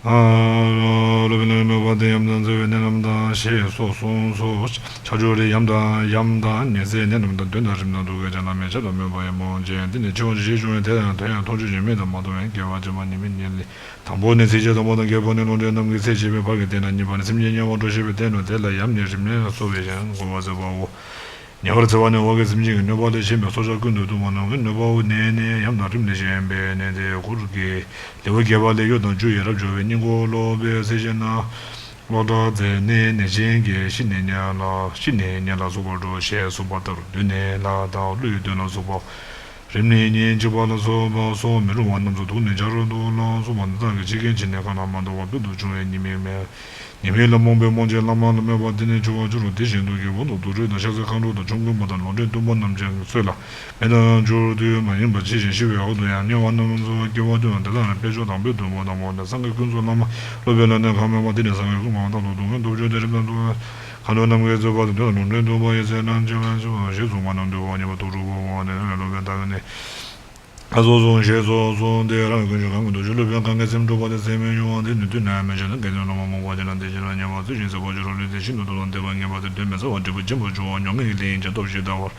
སློབ་དཔོན་ལ་སྨོད་པ་སྟེ་ཡམས་དང་འཚེ་བའི་ནད་རྣམས་དང་ཞེས་སོགས་གསུངས་སོ། ཁྱབ་འཇུག་ལས་ཡམས་དང་ཡམས་དང་ནད་འཚེའི་ནད་རྣམས་དང་གདོན་དང་རིམས་དང་དུག་གི་རྒྱ་ལ་མེ་ཆ་དང་སྨོད་པ་ཡི་མུན་ཅན་འདི་ནི་ཆེ་བ་ཞེས་བྱུང་བའི་དེ་ཡང་དོན་ཡང་མཐོང་ཆོས་ཀྱི་མིག་དང་མ་མཐོང་བའི་སྐྱེ་བ་ཕྱི་མ་ཉེས་མེད་ཉེས་ལས། དང་པོ་ནི་ཚིགས་བཅད་དང་པོ་དང་བརྒྱད་པོ་ནི་ལུང་འདྲེན་རྣམས་ཀྱི་ཚེ་ཕྱི་པའི་བར་གྱི་སྟེང་ན་གཉིས་པ་ནི་སེམས་ཅན་དམྱལ་བར་འགྲོ་ཤེས་པའི་སྟེང་དུ་དེ་ལ་ཡམས་ནད་རིམས་ནད་ལ་སོགས་པའི་ཡང་འགོ་བ་ཟེར་བའོ། ཉེ་བར་འཚེ་བ་ནི་འོག་གི་སེམས་ཅན་གྱི་གནོད་པ་ལས་གཞན་པའི་སྲོག་ཆགས་ཀུན་ཏུ་གཏུམ་པ་རྣམས་ཀྱི་གནོད་པའོ། ནད་ནི་ཡམས་དང་རིམས་ལས་གཞན་པའི་ནད་དེ་གུར་གྱི་ལེའུ་བརྒྱད་པ་ལས་གཡོ་དང་རྒྱུ་ཡི་རབ་སྦྱོར་བའི་སྙིང་པོ་སློབ་པའི་ཚེ་ཕྱི་ན། གློ་བྲེ་རྫས་ནད་ནད་གཞན་གྱིས་ཤི་ནས་དམྱལ་ལ་ཤི་ནས་དམྱལ་ལ་སོགས་པར་འགྲོ་ཞེས་གསུངས་པ་ལྟར་བདུད་ནད་ལ་དང་ཀླུ་ཡི་གདོན་ལ་སོགས་པ། རིམས་ནད་ཉེན་ཆེ་བ་ལ་སོགས་པ་སོགས་མི་རུང་བ་རྣམས་སུ་དུག་ནི་ཆར་དུག་ལ་སོགས་པ་འདི་དག་གིས་འཆི་ཁའི་ཕྱི་ནས་ཁ་ན་མ་ཐོ་བ་སྤུ་དུ་བྱུང་བའི་ཉེས་དམིགས་མེད། ཉེས་དམིགས་ལ་རྨོངས་པའི་རྨོངས་བྱེད་བླ་མ་ལ་སྨོད་པ་དེ་ནི་བྱུང་བར་འགྱུར་རོ། དེ་བཞིན་དུ་གྱི་འོག་ཏུ་དུག་སྦྲུལ་དང་ཤ་ཟའི་མཁའ་འགྲོ་དང་ཆོམ་རྐུན་པ་དང་ལོག་འདྲེན་གཏུམ་པོ་རྣམས་ཀྱང་སྲོད་ལ་མེ་དང་སྦྱོར་དུས་མ་ཡིན་པ་འཆི་ཞིང་ཤི་བའི་འོག་ཏུ་ཡང་དམྱལ་བ་རྣམས་སུ་སྐྱེ་བ་སྟོན་ཏོ། དེ་དག་ནི་དཔེ་བྱད་དང་པོའི་དུམ་བུ་དང་པོ་ནི་སངས་རྒྱས་ཀུན་གསུམ་བླ་མ་སློབ་དཔོན་ལ་ནི་ཁ་སྨོད་པ་དེ་ནི་སངས་རྒྱས་ཀུན་དགོངས་དག་ཏུ་སྡུག་བསྔལ་སྟོབས་བཅུ་དེ་རིམས་དང་དུག་མཁའ་འགྲོ་རྣམས་ཀྱིས་གཙོས་པ་དང་དེ་ལ་ལོག་འདྲེན་གཏུམ་པོ་ཡི་ཚེ་རྣམས་ཀྱི་མ་ཞེས་གསུངས་པ་རྣམས་འདུལ་བ་ཉེས་པ་དུག་སྦྲུལ་པོ་འོང་ནས་སློབ་དཔོན་དག་གིས་ནི། ཨ་སོགས་གསུངས་ཞེས་སོགས་གསུངས་ཏེ་རང་གི་ཀུན་སྤྱོད་གང་གིས་འདོད་ཆོས་སློབ་དཔོན་གང་གི་སེམས་འཁྲུགས་པ་དེ་སེམས་མི་ཡོང་བ་དེ་ནི་དུས་ནམ་ཡང་མི་བྱེད་ན། གལ་ཏེ་སློབ་མ་རྨོངས་པ་ཅན་ལ་དེ་བྱེད་ན་ཉེས་པ་ཚུལ་བཞིན་སེལ་བར་འགྱུར་རོ། ལུས་དེ་ཤིན་ཏུ་སྟོབས་དང་ལྡན་པ་ངེས་པར་དུ་གདོན་མི་ཟ་བར་འབྲས་བུ་ཆེན་པོར་འགྱུར་བ་མྱོང་ངེས་ཀྱི་ལས་ཡིན་ཀྱང་སྟོབས་ཞིག་ལྟ་བར་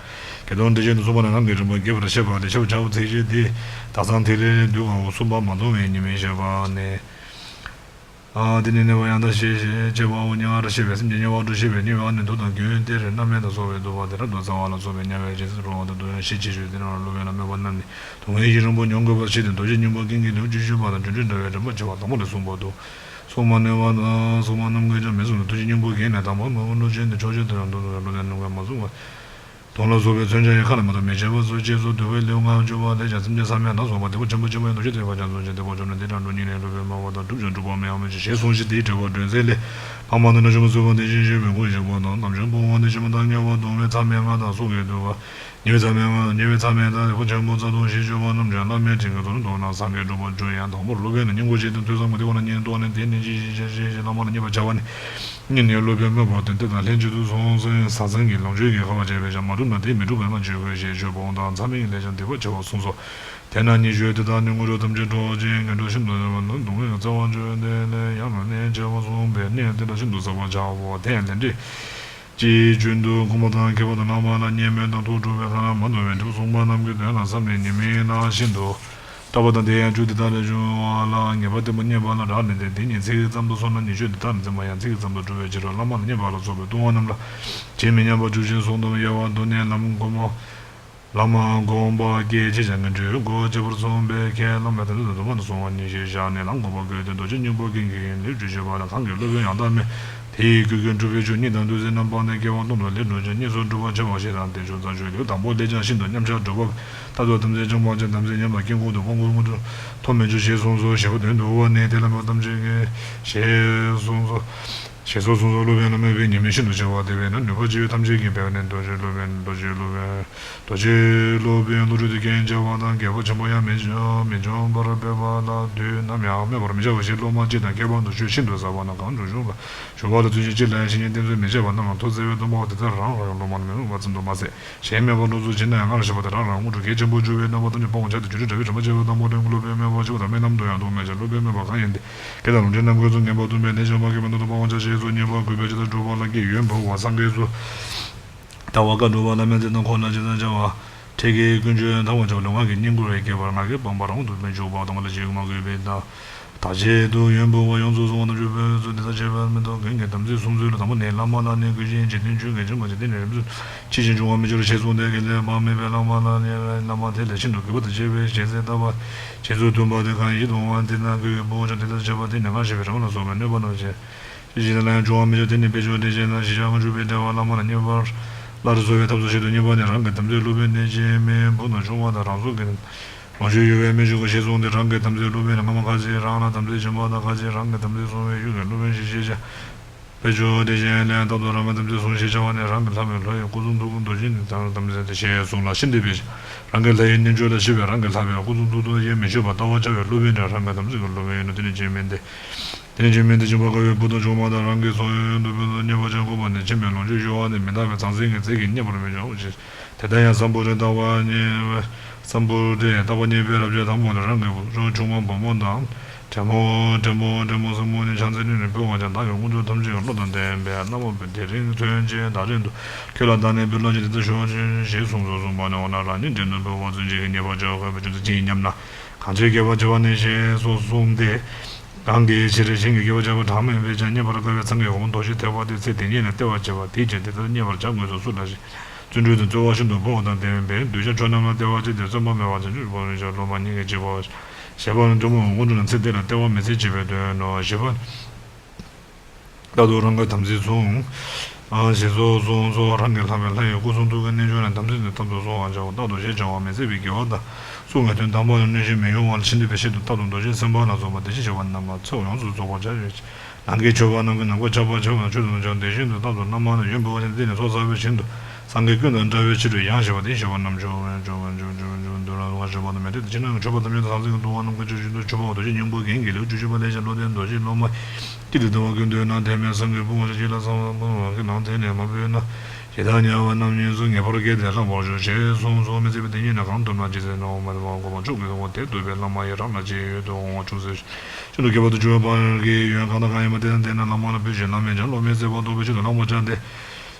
གལ་དོན་འདི་བཞིན་དུ་གསུངས་པ་ན་རང་གི་རིམ་པ་རྒྱས་པར་བཤད་པ་ལས་ཆེ་བ་ཆགས་པའི་ཚིགས་བཅད་འདི་ད་ཚང་ཐིག་ལེ་ལས་འདུལ་བའོ། གསུམ་པ་མ་མཐོང་བའི་ཉེས་དམིགས་བཤད་པ་ནི། ཨ་དེ་ནི་གནོད་པ་ཡང་དག་བྱེད་ཅེས་བྱ་བའོ། སྔར་བཤད་པའི་སེམས་ཅན་དམྱལ་བར་འགྲོ་ཤེས་པའི་ཉེས་པ་ནི་དུག་དང་རྒྱུན་གཏེར་རྣམ་སྨིན་དང་སོགས་པའི་དུག་པ་དེ་རབ་ཏུ་བཙའ་བ་ལ་སོགས་པའི་དམྱལ་བའི་སྦྱིན་སྲེག་འཁྲུ་བ་དང་དུག་ཡང་ཤི་བྱེད་ཆོས་དེ་རྣམས་ལ་སློབ་དཔོན་ལ་སྨོད་པ་རྣམས་ནི་སྡུག་བསྔལ་ཡུན་རིང་པོ་མྱོང་དགོས་པར་བྱེད་དེ། རྡོ་རྗེ་སྙིང་པོ་ཀུན་གྱི་ལེའུ་བཅུ་བཞི་པ་དང་སྒྱུ་འཕྲུལ་དྲ་བའི་རིམ་པ་བྱེ་བ་དང་པོ་ལས་གསུངས་པ་དུག་གསུངས་མ་ནུས་པ་དང་གསུངས་མ་ནུས་མཁན་ཀྱང་མི་གསུང་ལ། ཐུགས་རྗེ་སྙིང་པོ་གིས་ནི་དང་པོ་མ་མོ་ལུགས་ཅན་དུ་ཕྱོགས་བཅུ་དུ་ཡང་འདུག་སློབ་དཔོན་ནམ་མཁའི་མ་གསུངས་པ། དོན་ལ་སོགས་པའི་མཚོན་བྱ་ཡི་ཁ་ལ་མ་ཐོ་མི་བྱེད་པ་སོགས་ཅེས་སོགས་འདུལ་བའི་ལེའུ་ལྔ་བཅུ་པ་ལས་ཀྱང་སེམས་ཅན་ཚད་མེད་ལ་སོགས་པ་དེ་ཁོ་ཆེན་པོ་ཆེན་པོ་ཡང་འདུ་ཤེས་དེ་བ་ཅན་གསུངས་ཤིང་དེ་ཁོ་ཆོ་ནི་དེ་ལྟར་འགྲོ་ཉིད་ནས་སློབ་དཔོན་སྨྲ་བ་དང་སྒྲུབ་ཀྱང་སྒྲུབ་པ་མི་འོང་མི་འཇིགས་ཞེས་གསུངས་ཤིང་དེའི་འགྲེལ་པ་སྒྲོན་གསལ་ལས། འཕགས་མ་དང་ན་ཆུང་མ་གསུམ་པོ་དེ་བཞིན་གཤེགས་པའི་སྐུ་ཞེས་པ་དང་རྣམ་བྱང་ཕུང་པོ་ནི་ཕྱི་མ་དང་དམྱལ་བ་སྡུག་བསྔལ་ཚད་མེད་ལྔ་དང་སོགས་ཀྱིས་འདུལ་བ། ཉེས་པའི་ཚད་མེད་ལྔ་དང་དེ་ཁོ་ཆེན་པོ་རྩ་ལྟུང་ཞེས་བརྗོད་པ་རྣམས་ཀྱང་བླ་མའི་དྲིན་གྱིས་རྫོགས་ནས་མདོར་ན་སངས་རྒྱས་འགྲུབ་པར་འགྱུར་ཡང་དང་པོར་སློབ་དཔོན་ལ་སྙིང་པོ་བྱེད་དུ་ཐོས་བསམ་གྱི་དེ་ཁོ་ན་ཉིད་རྟོགས་ནས་དེ་ནི་ཅི་ཞིག་བྱ་ཞེས་བླ་མ་ལ་བརྙས་པར་བྱ་བ་ནི། སྙིང་ནས་སློབ་དཔོན་སྨོད་པ་དང་དེ་དང་ལྷན་ཅིག་ཏུ་སོང་ཟིན་ཟག་ཟིང་གི་ལོངས་སྤྱོད་ཀྱིས་ཁ་བ་བྱས་པས་ཀྱང་མ་གྲུབ་ན་དེ་མི་འགྲུབ་པས་མ་བྱེད་དགོས་ཞེས་བརྗོད་པའོ། དང་མཚམས་མེད་ལས་ཀྱང་སྡིག་པ་ཆེ་བ་གསུངས་སོ། དེས་ན་ཉེས་སྤྱོད་དེ་དག་ནི་དངོས་གྲུབ་ཐམས་ཅད་འཕྲོག་ཅིང་ངན་འགྲོར་ཤིན་ཏུ་སྡུག་བསྔལ་གྱི་རྩ་བར་གྱུར་ཏེ་ལས་ཡང་ལ་ནི་བྱེད་པ་གསུངས་པས་ནི་དེ་ལ་ཤིན་ཏུ་ཟག་པར་བྱའོ། དེ་ཡང་ལས་འབྲས་ཀྱི་རྒྱུན་དུ་གོམས་པ་དང་མཁས་པ་དང་བླ་མ་ལ་བརྙས་པའི་དང་ཐུགས་དཀྲུགས་པའི་ཁ་ན་མ་ཐོ་བའི་འབྲས་བུ་གསུངས་པ་རྣམས་ཀྱི་དོན་ལ་བསམ་ནས་ཉེས་དམིགས་ལ་ཤིན་ཏུ་བརྟག་པ་དང་དེ་ཡང་རྒྱུ་དེ་དག་ལས་བྱུང་བ་ལ་ངེས་པ་ལྟད་མོ་བརྙས་པ་ལ་རག་ལས་ཏེ་དེ་ཉིད་ཚིག་ཙམ་དུ་སོང་ན་ཉེས་སྤྱོད་དེ་དག་ནི་མཚན་མ་ཡང་ཚིག་ཙམ་དུ་གྲུབ་པའི་ཕྱིར་རོ། བླ་མ་ལ་བརྙས་པ་ལ་སོགས་པའི་ལྟུང་བ་རྣམས་ལ་ཇི་མི་སྙམ་པར་འཇུག་ཅིང་བསྲུང་དང་དབྱེ་བ་དུ་ནི་ལམ་སྒོམ་པ། ལམ་སྒོམ་པ་སྐད་ཅེས་བྱ་ངན་འགྲོའི་སྒོ་ཕྱེ་བར་མཚུངས་པས་ཁས་བླངས་པའི་དོན་དུ་དུ་མ་དུ་སོང་བ་ཉིད་ཞེས་བཞག་ནས་ལམ་སྒོམ་པ་བཀོད་དེ་རྡོ་རྗེ་སྙིང་པོ་ཀུན་གྱི་ཡིན་ལེའུ་བཅུ་བཞི་པ་ལ་གང་གིས་སློབ་དཔོན་ཡང་དག་སྨྲས། དེ་ཡི་ཀུན་ཀུན་སྒྲུབ་པའི་ཆོས་གཉིད་དང་བདུད་རྩི་རྣམས་སྤངས་ནས་སྐྱེ་བ་སྟོང་དུ་ལས་གྲོལ་ཅིང་གཉིས་སུ་སྒྲུབ་པར་བྱ་བ་ཞེས་དང་དེ་ཆོས་རྩ་ཆོས་ལེའུ་དང་པོ་ལས་ཀྱང་ཤིན་ཏུ་མཉམ་གཞག་སྒྲུབ་པ། མཐར་ཐུག་དམ་ཚིག་བཅོམ་པ་ཅིག་དམ་ཚིག་ཉམས་པ་ཀུན་དགོས་དུ་དབང་བསྐུར་མངོན་དུ་ཐོབ་མི་འགྱུར་ཞེས་གསུངས་སོ། ཞེས་པ་དོན་དུ་དབུ་བ་ནི་དེ་ལ་སྨོད་ཐམས་ཅད་ཀྱི་ཞེས་གསུངས་སོ། ཞེས་སོགས་གསུངས་སོ། སློབ་དཔོན་ལ་སྨོད་པའི་ཉེས་དམིགས་ཤིན་ཏུ་ཆེ་བ་དེ་བས་ན་ནུས་པ་ཅི་ཡོད་ཐམས་ཅད་ཀྱིས་འབད་ནས་རྡོ་རྗེ་སློབ་དཔོན་རྡོ་རྗེ་སློབ་དཔོན་རྡོ་རྗེ་སློབ་དཔོན་བློ་གྲོས་དེ་སྐྱོན་བཅས་པ་དང་གལ་པོ་ཆེན་པོ་ཡང་མི་འབྱུང་མི་འབྱུང་བར་འབད་པ་ལ་དུས་ནམ་ཡང་སྨོད་པར་མི་བྱ་བ་ཞིག་སློབ་མ་སྤྱི་དང་ཁྱད་པར་དུ་ཆོས་ཤིན་ཏུ་ཟབ་པ་རྣམས་གང་དུ་བཞུགས་པ་བཞུགས་པ་ལ་བརྩོན་ཅིང་ཅི་ལ་ཡང་བཤེས་གཉེན་བསྟེན་ཚུལ་མི་བྱེད་པ་རྣམས་ལ་ཐུགས་བརྩེ་བས་སྡོམ་པ་དེ་ལྟར་རང་རང་སློབ་མར་སྨོད་པ་ཙམ་དུ་མ་ཟད། གཞན་སྨོད་པར་སློབ་ཚུལ་ཇི་འདྲ་ཡང་སྔར་བཤད་པ་ལྟར་རང་རང་དངོས་གྲུབ་གལ་ཆེན་པོར་འགྱུར་བའི་རྣམ་པ་ཐམས་ཅད་སྤང་བར་བྱ་སྟེ། སྒྱུ་འཕྲུལ་དྲ་བའི་རིམ་པ་བྱེ་བ་དང་པོ་ལས་སློབ་དཔོན་སྨོད་པ་བྱེད་པ་དང་སྨོད་རྣམས་དུ་ཡང་དུ་སྨོད་ཅིང་སློབ་དཔོན་སྨོད་པ་གང་ཡིན་ཏེ། སྐད་དང་ལུང་འདྲེན་རྣམས་ཀུན་སོགས་ངེས་པར་སྟོན་པའི་ལས་བྱེད་པ་ཀུན་མེད་དོན་དུ་སྤང་བར་བྱ་ཞེས་སོགས་གཉིས་པ་གུས་པས་ཇི་ལྟར་སྒྲུབ་པ་ལ་སྐྱེས་ཡོན་ཕུལ་བ་སངས་རྒྱས་སུ་ལྟ་བ་བཀའ་སྒྲུབ་པ་བླ་མའི་ཚིག་དང་འཁོར་ལ་ཇི་ལྟར་བྱ་བ། འཕྲལ་གྱི་ཀུན་སྤྱོད་དང་བ་ཆོག་ལ་ངག་གི་བསྙེན་བཀུར་བས་བསྐྱེད་པར་ངག་གི་སྤངས་པ་རང་དུ་མི་འཇུག་པ་དང་པོ་ལ་ཞིག་མ་གུས་པས་ན། ད་ཆེད་དུ་ཡོན་པོ་བ་ཡོངས་སུ་བཟུང་བ་རྣམས་ཀྱི་བོད་སུ་འདི་ལྟར་བྱེད་པ་མི་འདུག་མགོན་གྱི་དམ་ཚིག་སྲུང་ཚུལ་དང་པོ་ནི། བླ་མ་ལ་ནི་གུས་ཤིང་འཇིག་རྟེན་ཆོས་ཀྱི་སྦྱིན་པ་ཇི་སྙེད་རིམ་གྱིས་ཕྱིས་ཕྱིར་འབྱུང་བར་མི་འགྱུར་ཞེས་གསུངས་ཏེ། གལ་ཏེ་མ་དམིགས་པའི་བླ་མ་ལ་ནི་བླ་མ་དེ་ལས་ཤིན་ཏུ་གུས་པ་དང་བཅས་པའི་ཞལ་ཟས་བཏབ་པ་རྗེས་སུ་མཐུན་པ་དེ་གང་ཡིན་དུ་འོང་བ་དེ་ན་གུས་པའི་ཕུང་བྱ་དེ་ལྟར་བྱེད་པ་དེ་ནི་སྔར་བཤད་པའི་རང་ལ་སོགས་པའི་གནོད་པ་རྣམས་ཞི། ཅི་ཞིག་ལ་ཡང་འབྱུང་བ་མི་འབྱུང་། དེ་ནི་དཔེ་བྱུང་དེ་བཞིན་ལ་བཞི་ཆ་ལྔ་བཅུ་པའི་དཔེ་བ་བླ་མ་ལ་བསྙེན་པར་སླར་གསོལ་བའི་ཐབས་སུ་བཞེད་དོ། བསྙེན་པ་ནི་རང་གི་དམ་ཚིག་སློབ་དཔོན་ནི་ཅི་མིན་བུ་དང་ཆུང་མ་དང་རང་གཟུགས་ཀྱི་ལོངས་སྤྱོད་ཡོད་པའི་མི་ཞིག་གོ་ཞེས་གསུངས་ཏེ། རང་གི་དམ་ཚིག་སློབ་དཔོན་ནི་སྔ་མ་ཁ་ཅིག་རང་ལ་དམ་ཚིག་སྦྱིན་པ་དང་ཁ་ཅིག་རང་གི་དམ་ཚིག་སྲུང་བའི་ཡུལ་གྱི་སློབ་དཔོན་ཞིག་ཤེས་བྱ། དཔེ་བྱུང་དེ་བཞིན་ལས་རྟག་ཏུ་རང་གི་དམ་ཚིག་སྲུང་ཞེས་བྱ་བ་ནི་རང་གི་ལྷ་བའི་ལྷ་ཡི་སྐུ་གསུང་ཐུགས་ཀྱི་རྡོ་རྗེ་ནི་དམ་ཚིག་དེ་ཞེས་གསུངས་ལ། ཤིན་ཏུ་དཔེ་བྱ། རང་གི་ལྷ་ཡི་རྣལ་འབྱོར་ལ་ཤེས་པས་རང་གི་ལྷ་བའི་སྐུ་གསུང་ཐུགས་རྡོ་རྗེ་མི་ཆོད་པ་ལྟ་བར་བྱ་བའི་སློབ་དཔོན་ནི་རང་གི་དམ་ཚིག་གི་སློབ་དཔོན་ཡིན་ནོ། དེ་ནི་ཅི་མིན་ཏེ། དེ་ནི་ཅི་མིན་ཏེ་སྦྱིན་པ་དཀའ་བའི་བུ་དང་ཆུང་མ་དང་རང་གི་ཚོགས་ཡོན་དུ་ཕུལ་དུ་གཉེར་བར་བྱ་དགོས་པ་ནི་ཕྱིན་པའི་ལོངས་སྤྱོད་གཞོལ་བ་ནི་མི་རྟག་པའི་ཟང་ཟིང་གི་རྫས་ཀྱིས་རྙེད་པར་མི་འགྱུར་ཞེས། དེ་ལྟར་ཡང་བསམ་པ་རེ་ལྟ་བ་ཉིད་བསམ་པ་རེ་ལྟ་བ་ཉིད་པའི་རབ་བྱེད་དང་པོ་ནི་རང་གི་བུ་ཆུང་མ་བུ་མོ་དང་བྲན་མོ་བྲན་མོ་བྲན་མོ་བཟང་མོ་ནི་ཕྱག་འཚལ་ནས་ནི་ཕུལ་བ་ཀྱང་བདག་གི་དངོས་གྲུབ་ཐམས་ཅད་ཀྱི་བློ་དང་ལྡན་པས་བླ་མ་བུ་དེ་རིང་མཚོན་ཆེན་དང་རིང་དུ་ཁྱོད་ལ་བདག་ནི་བུ་ལོན་ཅི་དེ་ལྟར་ཞུ་བ་ཞེས་གསུངས་སོ། གསུངས་པ་ནི་འོ་ན་རང་ཉིད་བྲན་དུ་འབུལ་བ་ཚུན་ཆད་ཀྱི་ཉེས་པ་བྱ་དགོས་པའི་རྒྱུ་མཚན་ཅི་ཡིན་སྙམ་ན། གང་ཕྱིར་དགེ་བ་བྱེད་པ་ནི་ཞེས་སོགས་གསུངས་ཏེ། གང་གི་ཕྱིར་གཞན་གྱི་དགེ་བ་བྱ་བ་གྲངས་མེད་པས་ཀྱང་རྙེད་པར་དཀའ་བའི་སངས་རྒྱས་གོ་འཕང་རྡོ་རྗེ་ཐེག་པ་དེ་ཚེ་དེ་ཉིད་ལ་སྟེར་བར་བྱེད་པ་དེས་ཀྱང་དེ་ལྟར་རྙེད་པར་བྱ་དགོས་སོ། སུ་ལ་ཞེ་བརྩོན་འགྲུས་དང་བརྩེ་བ་ཤིན་ཏུ་འཕོ་བ་དང་ལྡན་པས་གདུལ་བྱ་ཁྱོད་རྣམས་ལ་སྟེར་བར་བྱེད་དེ་བརྩོན་པ་སྨོན་པ་བྱང་ཆུབ་སྤོང་བའི་ཕྱིར་སློབ་མ་སྙིང་གི་རྗེ་བོ་ཞེས་པ་ནི་འབྲི་མོ་དངོས་གྲུབ་ལ་ཚེ་འདི་ལ་སྟེར་བ་མི་ཚེ་གཅིག་པའི་དོན་ནོ། བཞི་པ། རྟག་ཏུ་རང་གི་དམ་ཚིག་སྲུང་། ཞེས་སོགས་གསུངས་སོ། རང་གི་ལྷ་བའི་ལྷ་ཡི་སྐུ་གསུང་ཐུགས་ཀྱི་རྣལ་འབྱོར་ནི་དམ་ཚིག་ནི་རྟག་ཏུ་སྲུང་བར་བྱའོ། རྟག་ཏུ་ཞེས་བྱ་བ་མི་ཟད་པའི་དགེ་བ་དང་གསུང་གི་དོན་དམ་པ་ལ་གནོད་གཞི་མི་ཡོང་བ་ལ་ཤིན་ཏུ་དཔེ་བྱེད་དུ་རྟག་ཏུ་རྡོ་རྗེ་སེམས་དཔའ་ལ་སོགས་པ་བདེ་གཤེགས་ཞི་བ་རྣམས་ལ་ཚོགས་ཡོངས་སུ་རྫོགས་པར་བྱ་ཞེས། ནམ་མཁའི་མཆོད་པ་རྣམས་ཀྱིས་ནམ་མཁའ་ཁྱབ་པར་བྱ་བ་ཆོས་དང་ཕྱོགས་དེ་བཞིན་དུ་རྟག་ཏུ་བླ་མ་ལ་ཡོན་པོ་བ་ཞིང་དེ་ནི་ཚོགས་བསགས་པའི་ཞིང་དུ་སངས་རྒྱས་ཀུན་དང་འདྲ་བའི་ཕྱིར་དུ་ཡང་ཞེས་པ་དེ་ཞེས་པ་རྣམས་ཆོས་ཆོས་ཆོས་ཆོས་ཆོས་འདུལ་ལ་ང་ཞེས་པ་དང་མི་འཐད་དེ་ཕྱི་ནང་གི་མཆོད་པ་ཐམས་ཅད་དང་ཟང་ཟིང་གི་བཏུང་བ་རྣམས་ཀྱི་ཆོས་ཞིང་དུ་མཆོད་པའོ། རྡོ་རྗེ་སྙིང་པོ་རྒྱན་གྱི་ལེའུ་བཅུ་བཞི་པ་ལས་ཀྱང་བློ་ལྡན་རྡོ་རྗེ་སློབ་མ་ཀྱེ་ཏི་དང་བ་ཀུན་འདུས་ན་དེ་མིན་སངས་རྒྱས་ཕུང་བ་ཞིག་ལ་སངས་རྒྱས་ཕུང་བ་ཀྱི་ནང་དེ་ནས་མ་བུད་ན། ཞེ་སྡང་ཉེ་བ་རྣམས་ཉིད་སུ་ངེས་པར་བསྐྱེད་དེ་བསླང་བར་ཞུ་ཞེས་གསུངས་སོ། མི་ཚེ་པའི་དེ་ཉིད་ནི་གང་ཐུབ་ན་ཇི་སྲིད་ནའང་མ་དམ་པ་གོ་འཕང་མཆོག་གི་གོ་འཕང་དེར་འདུག་པས་བླ་མ་ཡི་རང་ལ་ཅི་ཡོད་དུ་འོང་བ་ཅུང་ཟད་ཤིན་ཏུ་རྒྱས་པར་དུ་འཇུག་པའི་བར་གྱི་ཡོན་གང་དང་གང་ཡིན་པ་དེ་དང་དེ་རྣམས་བླ་མ་ལ་ཕུལ་ཞིང་བླ་མས་ཀྱང་སློབ་མའི་བརྩེ་བ་རྟོགས་པའི་ཕྱིར་དུ་བསླང་བར་བྱ་སྟེ།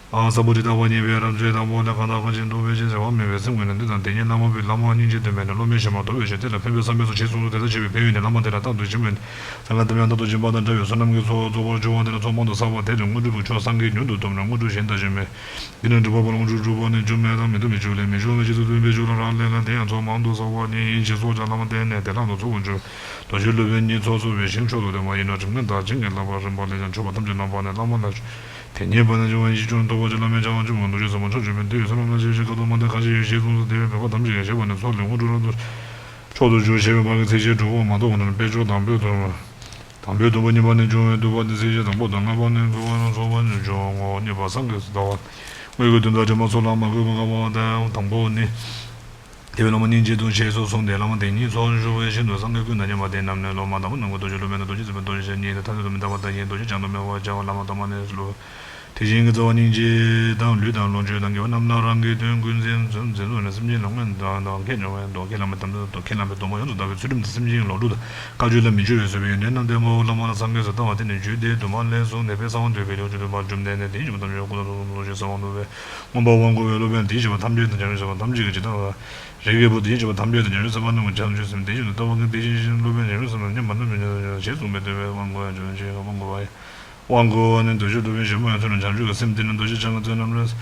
ཨ་བསམ་པ་རེ་ལྟ་བ་ཉིད་པའི་རབ་བྱེད་དང་པོ་ནི་གང་དང་གང་ཞིག་འདུག་པའི་ཕྱིར་ཟེར་བ་མེད་པའི་སེམས་ཀྱིས་ནི་འདི་དང་དེ་ཉིད་བླ་མ་ཕུལ། བླ་མ་སྙིང་རྗེ་ལྡན་པས་ནི་སློབ་མའི་ཞེན་པ་དོར་བའི་ཕྱིར་དེ་ལ་ཕན་པའི་བསམ་པས་སོ་ཞེས་གསུངས་སོ། དེ་ལྟར་བྱས་པའི་ཕན་ཡོན་ནི་བླ་མ་དེ་ལ་རྟག་ཏུ་སྦྱིན་པས་ནི། གསང་སྔགས་དེ་ཡང་རྟག་ཏུ་སྦྱིན་པ་དང་འདྲ་བའི་བསོད་ནམས་ཀྱི་ཚོགས་རྫོགས་པར་འགྱུར་བ་དེ་ལ་ཚོགས་མང་དུ་བསགས་པ་དེ་ལས་དངོས་གྲུབ་ཀྱི་མཆོག་སངས་རྒྱས་མྱུར་དུ་ཐོབ་ནས་དངོས་གྲུབ་གཞན་དག་ཅིག་མེད། འདི་ནི་འགྲུབ་པ་པོ་ལ་དངོས་གྲུབ་སྒྲུབ་པ་ནི་རྒྱུ་མེད་དང་མི་འཐུན་པའི་རྒྱུ་ལས་མི་འབྱུང་བའི་རྗེས་སུ་མཐུན་པའི་རྒྱུ་ལ་རག་ལས་ལ་དེ་ཡང་ཚོགས་མང་དུ་བསགས་པ་ནི་ཡིན་ཞེས་སོགས་ཀྱང་བླ་མ་བསྟེན་ནས་དེ་བླང་དུ་ཚུགས་པར་འགྱུར། རྡོ་རྗེ་སློབ་དཔོན་ཉིད་ཚོགས་རྫོགས་པའི་ཞིང་མཆོག་ཏུ་ལྡན་པ་ཡིན་ནོ། སྒྲིབ་ངན་དག་བྱིང་གི་བསླབ་པ་རིམ་པ་ལས་ཀྱང་མཆོད་པ་ཐམས་ཅད་རྣམ་པ་ནི་བླ་མ་ལ་ཞུ། དེ་ཉིད་པ་ནི་འབྱུང་བ་ཡིད་བཅུ་རྟོགས་པ་ཆེ་བླ་མའི་བྱ་བ་ཆེན་པོ་རྡོ་རྗེ་ཟབ་མོ་མཆོག་གྱུར་པའི་མདོ་ཡི་བསོད་ནམས་ལ་ཞེས་བྱའི་ཁ་དོག་མ་ལྡན་གང་ཞིག་ཡོད་ཞེས་གསུངས་སོ། དེ་བས་བོད་པ་ཐམས་ཅད་ཀྱིས་བཞེད་པ་ནི་ཚོགས་ལས་དངོས་གྲུབ་རབ་ཏུ་མཆོག་ཏུ་གྱུར་ཞེས་པའི་བར་གྱི་ཚིགས་བཅད་དྲུག་པོ་མ་གཏོགས་པ་ནི་དཔེ་བྱུང་དང་པོའི་དོན། དང་པོའི་དུམ་བུ་གཉིས་པ་ནི་འབྱུང་བའི་བསྡུ་བ་སྟེ་ཚིགས་བཅད་དང་པོ་དང་ལྔ་པ་ནི་བསྡུ་བ་རྣམས་ཚོགས་པ་ནས་འབྱུང་ངོ་། གཉིས་པ་སངས་རྒྱས་སུ་ལྟ་བ། དངོས་ཀྱི་དོན་དག་དྲི་མ་ཚོགས་ལ་མ་གུས་པ་དགག་པ་དང་དང་པོ་ནི། དེ་བས་བླ་མ་སྙིང་རྗེ་དང་ཞེས་སོགས་གསུངས་ཏེ་བླ་མ་དེ་ཉིད་ཚོགས་བཞུགས་པའི་ཞིང་དུ་སངས་རྒྱས་ཀུན་དང་མཉམ་པ་དེ་རྣམས་ནི་སློབ་མ་དང་པོ་རྣམས་ཀྱི་རྡོ་རྗེ་སློབ་དཔོན་དང་རྡོ་རྗེ་སེམས་དཔའ་རྡོ་རྗེ་ཞེས་གཉིས་ཏེ་ཐ་དད་དུ་མི་ལྟ་བ་དག་ཡིན། རྡོ་རྗེ་འཆང་དུ་སྨད་པར་བྱ་བ་བླ་མ་དང་པོ་ནི་སློབ། དེ་བཞིན་གྱི་རྩ་བ་སྙིང་རྗེ་དང་ལུས་དང་ལོངས་སྤྱོད་དང་དགེ་བ་རྣམས་ལ་རང་གི་དོན་ཀུན་མཛད་མཛད་མཛད་ནས་སེམས་ཅན་ལ་དངོས་དང་དང་ཁས་བྱུང་བའི་མདོ་ཁས་བླངས་པའི་དམ་ཁས་བླངས་པའི་སྡོམ་པ་ཡོངས་སུ་དག་པའི་ཚུལ་ཁྲིམས་དང་སེམས་ཅན་ལོག་སྒྲུབ་དང་བཀའ་ཆོས་ལ་མི་སྤྱོད་པའི་བཟོད་པའི་ཡོན་ཏན་རྣམས་ལྡན་པའོ། བླ་མ་ལ་སངས་རྒྱས་སུ་ལྟ་བ་དེ་ནི་རྒྱུད་སྡེ་དུ་མ་ལས་བཟུང་ནས་དཔལ་གསང་བ་འདུས་པའི་ལེའུ་བཅུ་བདུན་པར་བཅོམ་ལྡན་འདས་དེ་བཞིན་གཤེགས་པ་ཐམས་ཅད་སྐུ་དང་གསུང་གསུང་ཞིང་གསང་བ་འདུས་པས་མངོན་པར་དབང་བསྐུར་བའི་སློབ་དཔོན་དེ་བཞིན་གཤེགས་པ་ཐམས་ཅད་དང་བྱང་ཆུབ་སེམས་དཔའ་ཐམས་ཅད་ཀྱི་ཇི་ལྟ་བ། རིགས་ཀྱི་བུ་དེ་བཞིན་གཤེགས་པ་ཐམས་ཅད་དང་བྱང་ཆུབ་སེམས་དཔའ་རྣམས་ཀྱི་བྱང་ཆུབ་སེམས་དེ་བཞིན་དུ་ལྟ་བ་ཀུན་དེ་བཞིན་གཤེགས་སློབ་དཔོན་བྱང་ཆུབ་སེམས་དཔའ་མཉམ་པར་སྣང་བ་ཞེས་གསུངས་པའི་དོན་བས་དབང་བསྐུར་བ་ཞེས་དབང་བསྐུར་བ་ཡིན། དབང་བསྐུར་བ་ནི་རྡོ་རྗེ་སློབ་དཔོན་ཞིག་མ་ཡང་ཐོས་རང་བྱང་ཆུབ་ཀྱི་སེམས་དེ་ནི་རྡོ་རྗེ་འཆང་གི་བསོད་ནམས་ལས།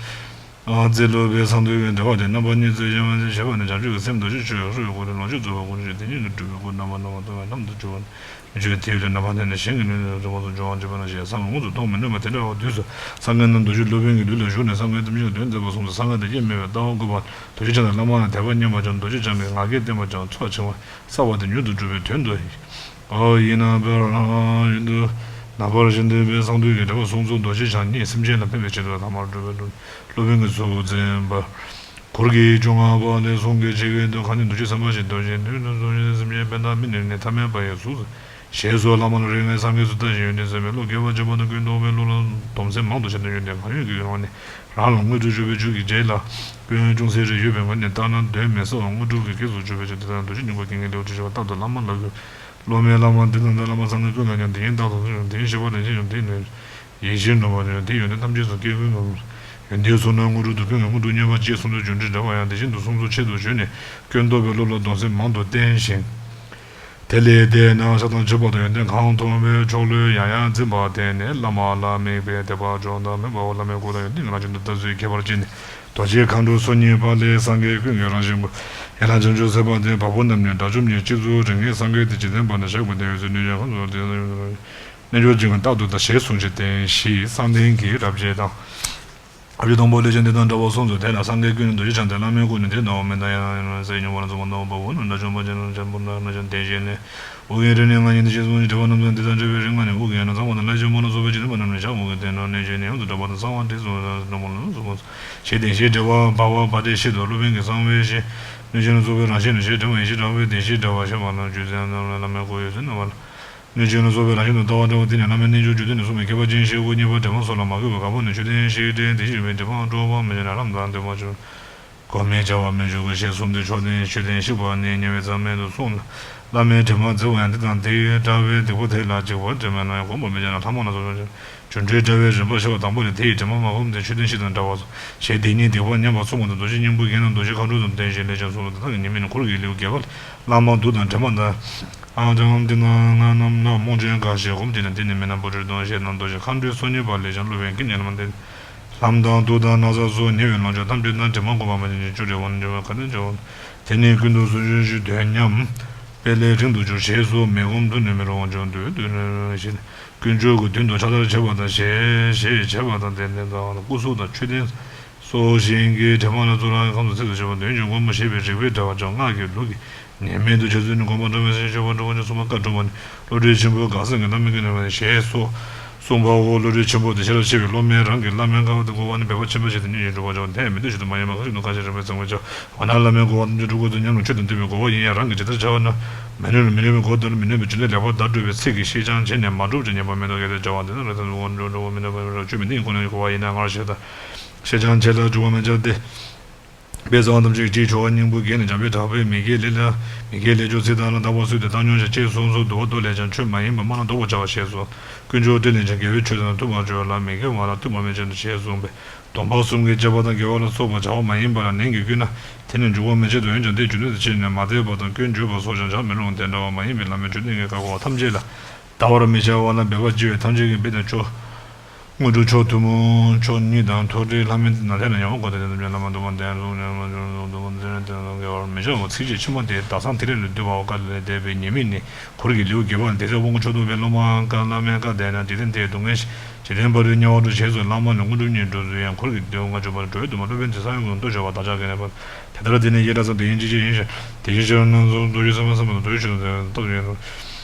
ཨ་ཙི་ལོ་པའི་གསང་འདུས་ཀྱི་འགྲེལ་པ་སྟེ་རྣམ་པ་གཉིས་ཚུལ་གཞན་མ་ཞེས་བྱ་བ་ནི་བྱང་ཆུབ་ཀྱི་སེམས་རྡོ་རྗེ་ཆོས་ཀྱི་ཧྲཱུྃ་ཡི་གོ་དེ་ལོངས་སྤྱོད་རྫོགས་པའི་སྒོ་ནས་དེ་ཉིད་ནི་སྒྲུབ་པའི་སྒོ་རྣམ་པར་སྣང་བ་མཐོང་བའི་ལམ་དུ་གྱུར་པ། མི་འགྱུར་བའི་ཐིག་ལེ་རྣམ་པར་ལྡན་ནི་ཞིང་གི་ནི་རི་མོ་དུ་འབྱུང་བ་འཇིག་པ་ན་ཞེས་བསམ་པས་མངོན་དུ་མཐོང་མི་ནུས་པ་དེ་འདྲ་བ་དུས་སུ་སངས་རྒྱས་རྣམས་རྡོ་རྗེ་སློབ་དཔོན་གྱི་ལུས་ལ་ཞུགས་ནས་སངས་རྒྱས་ཐམས་ཅད་ཀྱི་དོན་མཛད་པ་གསུངས་ཏེ། གསང་སྔགས་དེ་སྐྱེ་མེད་པའི་ལྟ་བ་བཀོད་པ། རྡོ་རྗེ་འཆང་དང་བླ་མ་ལ་དད་པ་སྙེམས་པ་ཀྱང་རྡོ་རྗེ་འཆང་གི་ང་རྒྱལ་བརྟན་པ་ཀྱང་ཚོགས་ཆེ་བ་བསགས་པ་དེ་མྱུར་དུ་འགྲུབ་པའི་དོན་དུ། ཨོ་ཡིན་ན་བར་ཡིན་དུ་ན་བར་བཞིན་དུ་པའི་གསང་འདུས་ཀྱི་འགྲེལ་པ་གསུངས་སོ། རྡོ་རྗེ་འཆང་ཉིད་སེམས་ཅན་ལ་ཕན་པའི་ཆེད་དུ་ཐ་མར་སྒྲུབ་པའི་སློབ་དཔོན་གྱི་ཚུལ་འཛིན་པ། འཁོར་གྱི་བཅོ་ལྔ་པ་ལས་གསུངས་ཀྱི་ཆེ་བའི་དོན་གང་ནི་རྡོ་རྗེ་སེམས་དཔའ་ཞེས་འདོད་ཅིང་དོན་དུ་གསུངས་ཤིང་སེམས་ཅན་ཕན་དང་མི་ནི་ནི་ཐ་མལ་པ་ཡི་གཟུགས་སུ་ཞེས་སོགས་བླ་མ་ལ་རིགས་ལྔའི་སངས་རྒྱས་སུ་ལྟ་ཞིང་ཡོན་ཏན་ཟད་པའི་བློ་དགེ་བ་བྱེད་པ་དང་ཀུན་རྟོག་པའི་བློ་ལ་སྡོམ་སེམས་མང་དུ་བྱས་ནས་ཡོན་ཏན་གང་ཡོད་ཀྱི་ངང་ནས་རང་ལ་དངོས་གྲུབ་སྤྱོད་པའི་རྒྱུ་གི་རྗེས་ལ་སྐྱོན་ཅུང་ཟད་རེ་ཡོད་པའི་ངང་ནས་བལྟ་ན་གདོན་མི་ཟ་བར་དངོས་གྲུབ་ཀྱི་སྐྱེས་སུ་འགྱུར་བའི་ཕྱིར། དེ་ལྟར་རྡོ་རྗེ་སྙིང་པོ་རྒྱན་གྱི་ལེའུ་བཅུ་བཞི་པ། རྟག་ཏུ་བླ་མ་ལ་གུས། སློབ་མའི་བླ་མ་འདི་དང་འདི་བླ་མ་སངས་རྒྱས་ཀུན་ལ་ཡང་འདི་ཡིན། རྟག་ཏུ་འདི་ཡིན་ཞེས་པ་ལས་ཅི་ཡང་འདི་ནི། ཡེ་ཤེས་ནོར་བ་ནི་དེ་ཡོན་ཏན་ཐམས་ཅད་སུ་སྐྱེ་དགུའི་ངོར། ཡོན་ཏན་གསུམ་ན་དངོས་གྲུབ་ཏུ་ཀུན་གྱི་དངོས་གྲུབ་བརྙེས་པར་བགྱི་གསུངས་ཏེ། སྒྱུ་འཕྲུལ་འགྲེལ་པ་ཡང་དེ་བཞིན་དུ་གསུངས་སོ། ཆེད་དུ་ཞུས་ནས་ཀུན་རྟོག་པའི་བློ་ལ་གདུང་སེམས་མང་དུ་བསྟེན་ཞིང་། དེ་ལས་དེས་ན་ཕྱག་དང་མཆོད་པ་དང་ཡོན་ཏན་གང་ཐོབ་པའི་མཆོག་བློས་ཡང་ཡང་འཛིན་པར་བརྟེན་ནས། བླ་མ་ལ་དམིགས་པའི་དད་པ་འཇོག་དང་མོས་པ་འོ། བླ་མའི་སྐུ་དང་ཡོན་ཏན་གྱི་རང་བཞིན་དུ་བལྟ་ཚུལ་ཁྱད་པར་ཅན་ནི། རྡོ་རྗེ་མཁའ་འགྲོ་སོ་གཉིས་པ་ལས། སངས་རྒྱས་ཀུན་གྱི་རང་བཞིན་སྐུ། ཡན་ལག་བྱང་ཆུབ་སེམས་དཔའ་སྟེ། བ་སྤུ་རྣམས་ནི་དགྲ་བཅོམ་ཉིད། སྤྱི་གཙུག་རིགས་ལྔའི་སངས་རྒྱས་ཏེ། འཇིག་རྟེན་པ་ན་ཞག་པོ་འདས་ཡོད་ཚུལ། གནོད་བྱེད་ཁམས་གསུམ་དེ་ཡང་གནོད་བྱེད་ཅིང་རྟག་ཏུ་བལྟ་ཞེས་གསུངས་ཤིང་བསྟན་ཞེས། བསམ་གཏན་གྱི་རབ་བྱེད་དང་། རབ་བྱེད་དང་པོ་ལས་ཀྱང་འདི་དང་འདྲ་བར་གསུངས་སོ། དེ་ལ་སངས་རྒྱས་ཀུན་ནས་རྡོ་རྗེ་འཆང་སྟེ། བླ་མའི་སྐུ་ནི་དེ་ལྟ་བུ་མེད་དང་། ཡང་ན་ཡང་ན་ཟས་མྱོང་བ་ལ་སོགས་པ་ནོར་བུ་ནི་དགྲ་བཅོམ་པ་ཅན་ལ་འཇམ་པོ་ན་ན་ཅང་དེ་བཞིན་ལས། ཨོ་རྒྱན་རིགས་ལྔའི་ང་ཉིད་དེ་སྐད་གསུངས་ཤིང་། དྲི་བ་རྣམ་གསུམ་དེ་དང་འབྲེལ་བའི་རིགས་ལྔ་ནི། ཨོ་རྒྱན་ཡང་ན་ཚངས་པ་དང་ལྷ་ཆེན་པོ་ལ་སོགས་པའི་འཇིག་རྟེན་པ་རྣམས་ནི་བྱ་འོ་རྒྱན་སྟེང་ན་གནོད་བྱེད་ནི་ཡོངས་སུ་གྲགས་པ་དང་གསང་བ་འདི་གསུངས་ན་ནོར་བུ་ལ་སོགས་པ་ཞེས་བདེན་བཞིའི་འགྲེལ་པ་འབར་བ་འབར་མདེའི་ཕྱིར་དུ། སློབ་དཔོན་གྱིས་གསང་བའི་ཞིང་གནོད་བྱེད་ལ་སོགས་པའི་རང་བཞིན་ནོར་བྱེད་དྲི་མ་ཡེ་ཤེས་དྲི་བའི་བདེན་བཞིའི་འགྲེལ་པ་ཞེས་པ་ལ་བརྗོད་ཚིག་རྣམས་ལ་བླ་མའི་སྐུ་ཡོད་ཚུལ་རྣམ་པ་ལ། གནོད་བྱེད་ལ་སོགས་པའི་རང་བཞིན་དུ་ལྟ་བ་འདྲ་བ་འདི་ནི་བླ་མའི་རྣལ་འབྱོར་བརྗོད་བསྡུས་ནས་གསུངས་པའི་ཁྱད་པར་ཅན་ཞེས་དབུ་གཉིས་པ་འགྲེལ་མ་སོགས་ལ་མ་གོས་པའི་དགག་པ་ནི། མཆོད་རྟེན་ཞེས་བྲིས་དེ་བཞིན་པའི་འགྲེལ་པ་འགྲོ་བ་མི་འབྱུང་ན་ལམ་དང་ལྡན་པ་འབྱུང་། གོ་མི་བྱ་བ་མི་འཇུག་གི་ཞེས་གསུངས་ཏེ། མཆོད་རྟེན་མཆོད་རྟེན་བཤིག་པ་ནི་ཉེ་བའི་མཚམས་མེད་དུ་གསུངས་ལ། བླ་མའི་དྲི་མ་བརྫི་བ་ཡང་འདི་དང་འདི་ཡི་འདྲ་བས། སྡིག་པ་དེ་ལ་འཇིགས་པ་དྲི་མ་ན་ཡང་བསྒོམ་པར་མི་བྱ་ན་ལྷག་མ་ལ་སོགས་པ། སྒྱུ་འཕྲུལ་འགྲེལ་པའི་རིམ་པ་བཤད་པ་དང་པོ་ལས། དེ་ཡི་དྲི་མ་མ་བསྒོམས་ཏེ་མཆོད་རྟེན་བཤིག་དང་འདྲ་བར་གསུངས། ཞེས་དེ་ཉིད་སྡིག་པ་ཉམས་པ་མཚུངས་པ་དང་། རྡོ་རྗེ་སྙིང་པོ་བརྒྱད་དང་། རྡོ་རྗེ་མཁའ་འགྲོ་དང་ལྡན་ཞེས་ལས་ཀྱང་གསུངས་ལ། དེ་དག་གི་ཉེས་དམིགས་ནི་འཁོར་གྱི་ལེའུ་བརྒྱད་པ་ལས། བླ་མ་དུག་དང་གྲིབ་མ་དང་། ཨ་ཙང་འདི་ན་ང་རྣམས་ལ་རྨོངས་ཆེན་འགའ་ཞིག་སྒོམ་གྱིས་ན། འདི་ནི་མི་སྣང་བུ་ཁྲིད་དང་ཞེས་དང་། རྡོ་རྗེ་མཁའ་འགྲོའི་སོ་གཉིས་པ་ལས་ཀྱང་སློབ་དཔོན་གྱིས་ཉེ་ལམ་འདི། ལྷམ་དང་དུག་དང་ན་བཟའ་སོགས་ཉེ་བའི་ལོངས་སྤྱོད་ཐམས་ཅད་དང་གྲིབ་མ་བསྒོམ་པ་མ་ཡིན་ཕྱིར། བཅུ་དྲིལ་བ་ནི་འཇོམས་པ་ག་དེ་འཇོམས། དེ་ནི་ཀུན་ཏུ་སོ་སོའི་གཞི་དོན་ཉམས་པས་ལས་རིང་དུ་འགྱུར། ཞེས་སོགས་མི་སྒོམ་དུས་ནི་མི་རུང་བ་འབྱུང་། དུས་དུས་ཞེས་ནས་དཀོན་མཆོག་གི་མདུན་དུ་ཕྱག་དར་བྱེད་པ་དང་། ཞེས་ཞེས་བྱེད་པ་དང་། དེ་ནི་དང་སྐུ་གཟུགས་དང་མཆོད་རྟེན་སོགས་གཞན་གྱི་དྲི་མ་ལ་ཚུར་ལ་ཁམས་སུ་ཚིག་ཏུ་བྱེད་པ་དོན་གྱི་མགོན་པོ་ཞེས་པའི་རིགས་པའི་འགྲེལ་པ་བྱང་སྔགས་ཀྱི་ལུགས་ཀྱི་ཉེས་དམིགས་དུ་བྱ་ཚུལ་ནི། དགོངས་པ་འགྲོ་བའི་སེམས་ཤེས་པ་འགྲོ་བ་ནི་གསུངས་པ་བཀའ་སྒྲུབ་པ་ནི། བློ་གྲོས་ཆེན་པོའི་འགག་བཟང་གི་བླ་མའི་སྐུ་ནི་ཞེས་སོགས་གསུངས་པའོ། བློ་གྲོས་ཆེན་པོ་དེ་ཤེས་རབ་ཆེ་བའི་སློབ་མས་རང་གི་བླ་མའི་བཀའ་དེ་གོ་བ་ནི་འབད་པ་ཆེན་པོ་ཞིག་ཏུ་མཉེས་ཤིང་སྒྲུབ་པར་བྱའོ། དེ་ཡང་མི་འདོད་ཆེད་དུ་མ་ཡིན་པར་གང་ཞིག་ཏུ་གང་ཞིག་རིགས་པས་གཟིགས་པར་བྱའོ། འོ་ན་བླ་མའི་གོ་བ་ཐམས་ཅད་སྒྲུབ་དགོས་ཚུལ་ཉམས་ལ་ཆོས་དང་ལྡན་པའི་གོ་བ་ཡིན་ཡང་རང་གི་ཇི་ལྟར་བྱ་བ་ན། མི་ནུས་ལ་མི་ནུས་པའི་སྒོ་དང་མི་ནུས་པའི་རྒྱུ་མཚན་ལེགས་པར་བརྡ་སྤྲོད་པའི་ཚིག་གིས་ཤེས་བྱང་བྱས་ནས་མ་གྲུབ་ཅིང་ཉེས་པ་མེད་དོ། གལ་ཏེ་བྱ་བ་འདི་ན་རེ་ཐང་དུ་དབང་འགྲོ་འགྲོ་བ་མི་འདོད་པ་མི་འདོད་ཆོས་མི་འདི་ཡི་ཁོ་ན་ཡི་གོ་བ་ཡིན་ན་སྔར་བཤད་ལྟར་ཤེས་བྱང་བྱས་ལ་འཇུག་པ་མི་བྱ་སྟེ། པའི་གསང་བ་ཐམས་ཅད་ཀྱི་སྤྱིའི་ཆོ་ག་སྙིང་པོ་བརྒྱད་ནི་འཇམ་དཔལ་གྲགས་པས་མི་དགེ་ལས་མི་དགེ་ལས་བཅུ་ཚིག་དག་ལ་བདག་པོ་སུས་དེ་བཏང་སྙོམས་ཤིག་ཅེས་གསུངས་སོ། བསྡུ་བ་མདོ་ལས་ཀྱང་ཆོས་མ་ཡིན་པ་སྨྲ་ན་བཟློག་པར་བྱ་བ་ཞེས་སོ། དཀོན་མཆོག་སྤྲིན་ལས་ཀྱང་དགེ་བའི་ཆོས་དང་མཐུན་པར་སྦྱོར་ལ། མི་དགེ་བ་ལ་མཐུན་པར་མི་སྦྱོར་ཞེས་གསུངས་པས། སྡོམ་པ་གསུམ་གྱི་སྤྱོད་པ་དང་དགེ་བ་ལ་སོགས་པ་བྱ་བ་མ་ཡིན་པ་ལ་ནན་གྱིས་བསྐུལ་ན། དེ་ནི་འཇུག་པ་མི་བྱེད་དོ། འོན་ཀྱང་དེ་རྒྱུ་ནོར་དུ་བྱས་ནས་མ་དད་པ་དང་སྐྱོན་བརྗོད་པ་སོགས་ཀྱང་བྱར་མི་རུང་། དེ་འདྲ་བ་མ་ཡིན་པའི་བླ་མའི་མཆོད་རྟེན་གྱི་བཀའ་བསྒོ་བ་ཐམས་ཅད་ལ་བཟླ་བར་མི་བྱ་བ་ལ་འབད་པ་ལྕི་བས་ཐམས་ཅད་ཀྱི་དཔེ་དང་མཆོག་དངོས་གྲུབ་མཆོག་ཐུན་མོང་མཆོག་གཉིས་དང་མཐོ་རིས་ལྷ་མིན་ན་དེ་ལ་ཡང་བ་གོ་དེ་དེ་ལ་མ་འདུག་པ་འདས་སོང་ནས་མ་འབྱོར་འདུག་པ་འདི་ནི་དེ་ལ་དགེ་བར་མི་བྱའོ། ཚིགས་བཅད་ཕྱི་མ་དེ་ཟླ་གསང་ཐིག་ལེ་ལ་འདུས་པའོ། བཀའ་ལས་འདས་པའི་ཉེས་དམིགས་ནི། འཁོར་གྱི་ལེའུ་བརྒྱད་པ་ལས། དེ་ཚེ་དབང་པོ་མཆོག་ཐུབ་པའི་སློབ་མ་ཀ་བླ་མའི་བཀའ་དེས་ན། འཇིག་རྟེན་དེའི་སྡུག་བསྔལ་ཞི། འཇིག་རྟེན་ཕ་རོལ་དམྱལ་བ་འགྲོ་ཞེས་སོགས་བླ་མ་ལ་དངོས་གྲུབ་བརྙེས་འགྲོ་ཚུལ་ཡང་འཁོར་གྱི་ལེའུ་ལྔ་བཅུ་པ་ལས། འགྲོ་བའི་དུས་མ་སློབ་དཔོན་དེ་ས་ཡོམ་གྱི་མདོ་ཤོད་པ་བདག་ཅག་གིས་ནས་པ། དེ་ལྟར་དེ་ནི་ཡེ་གྲགས་སམ་དེ་ཡིན་ཅི་ཕྱིར་ཡིན་ཞེས། དེ་བཞིན་ཕྱིར་ན་ཚོགས་རྡོ་རྗེ་སེམས་དཔའ་སེམས་དཔའ་དང་རྡོ་རྗེ་ཆོས་དང་སྟོབས་ཡོན།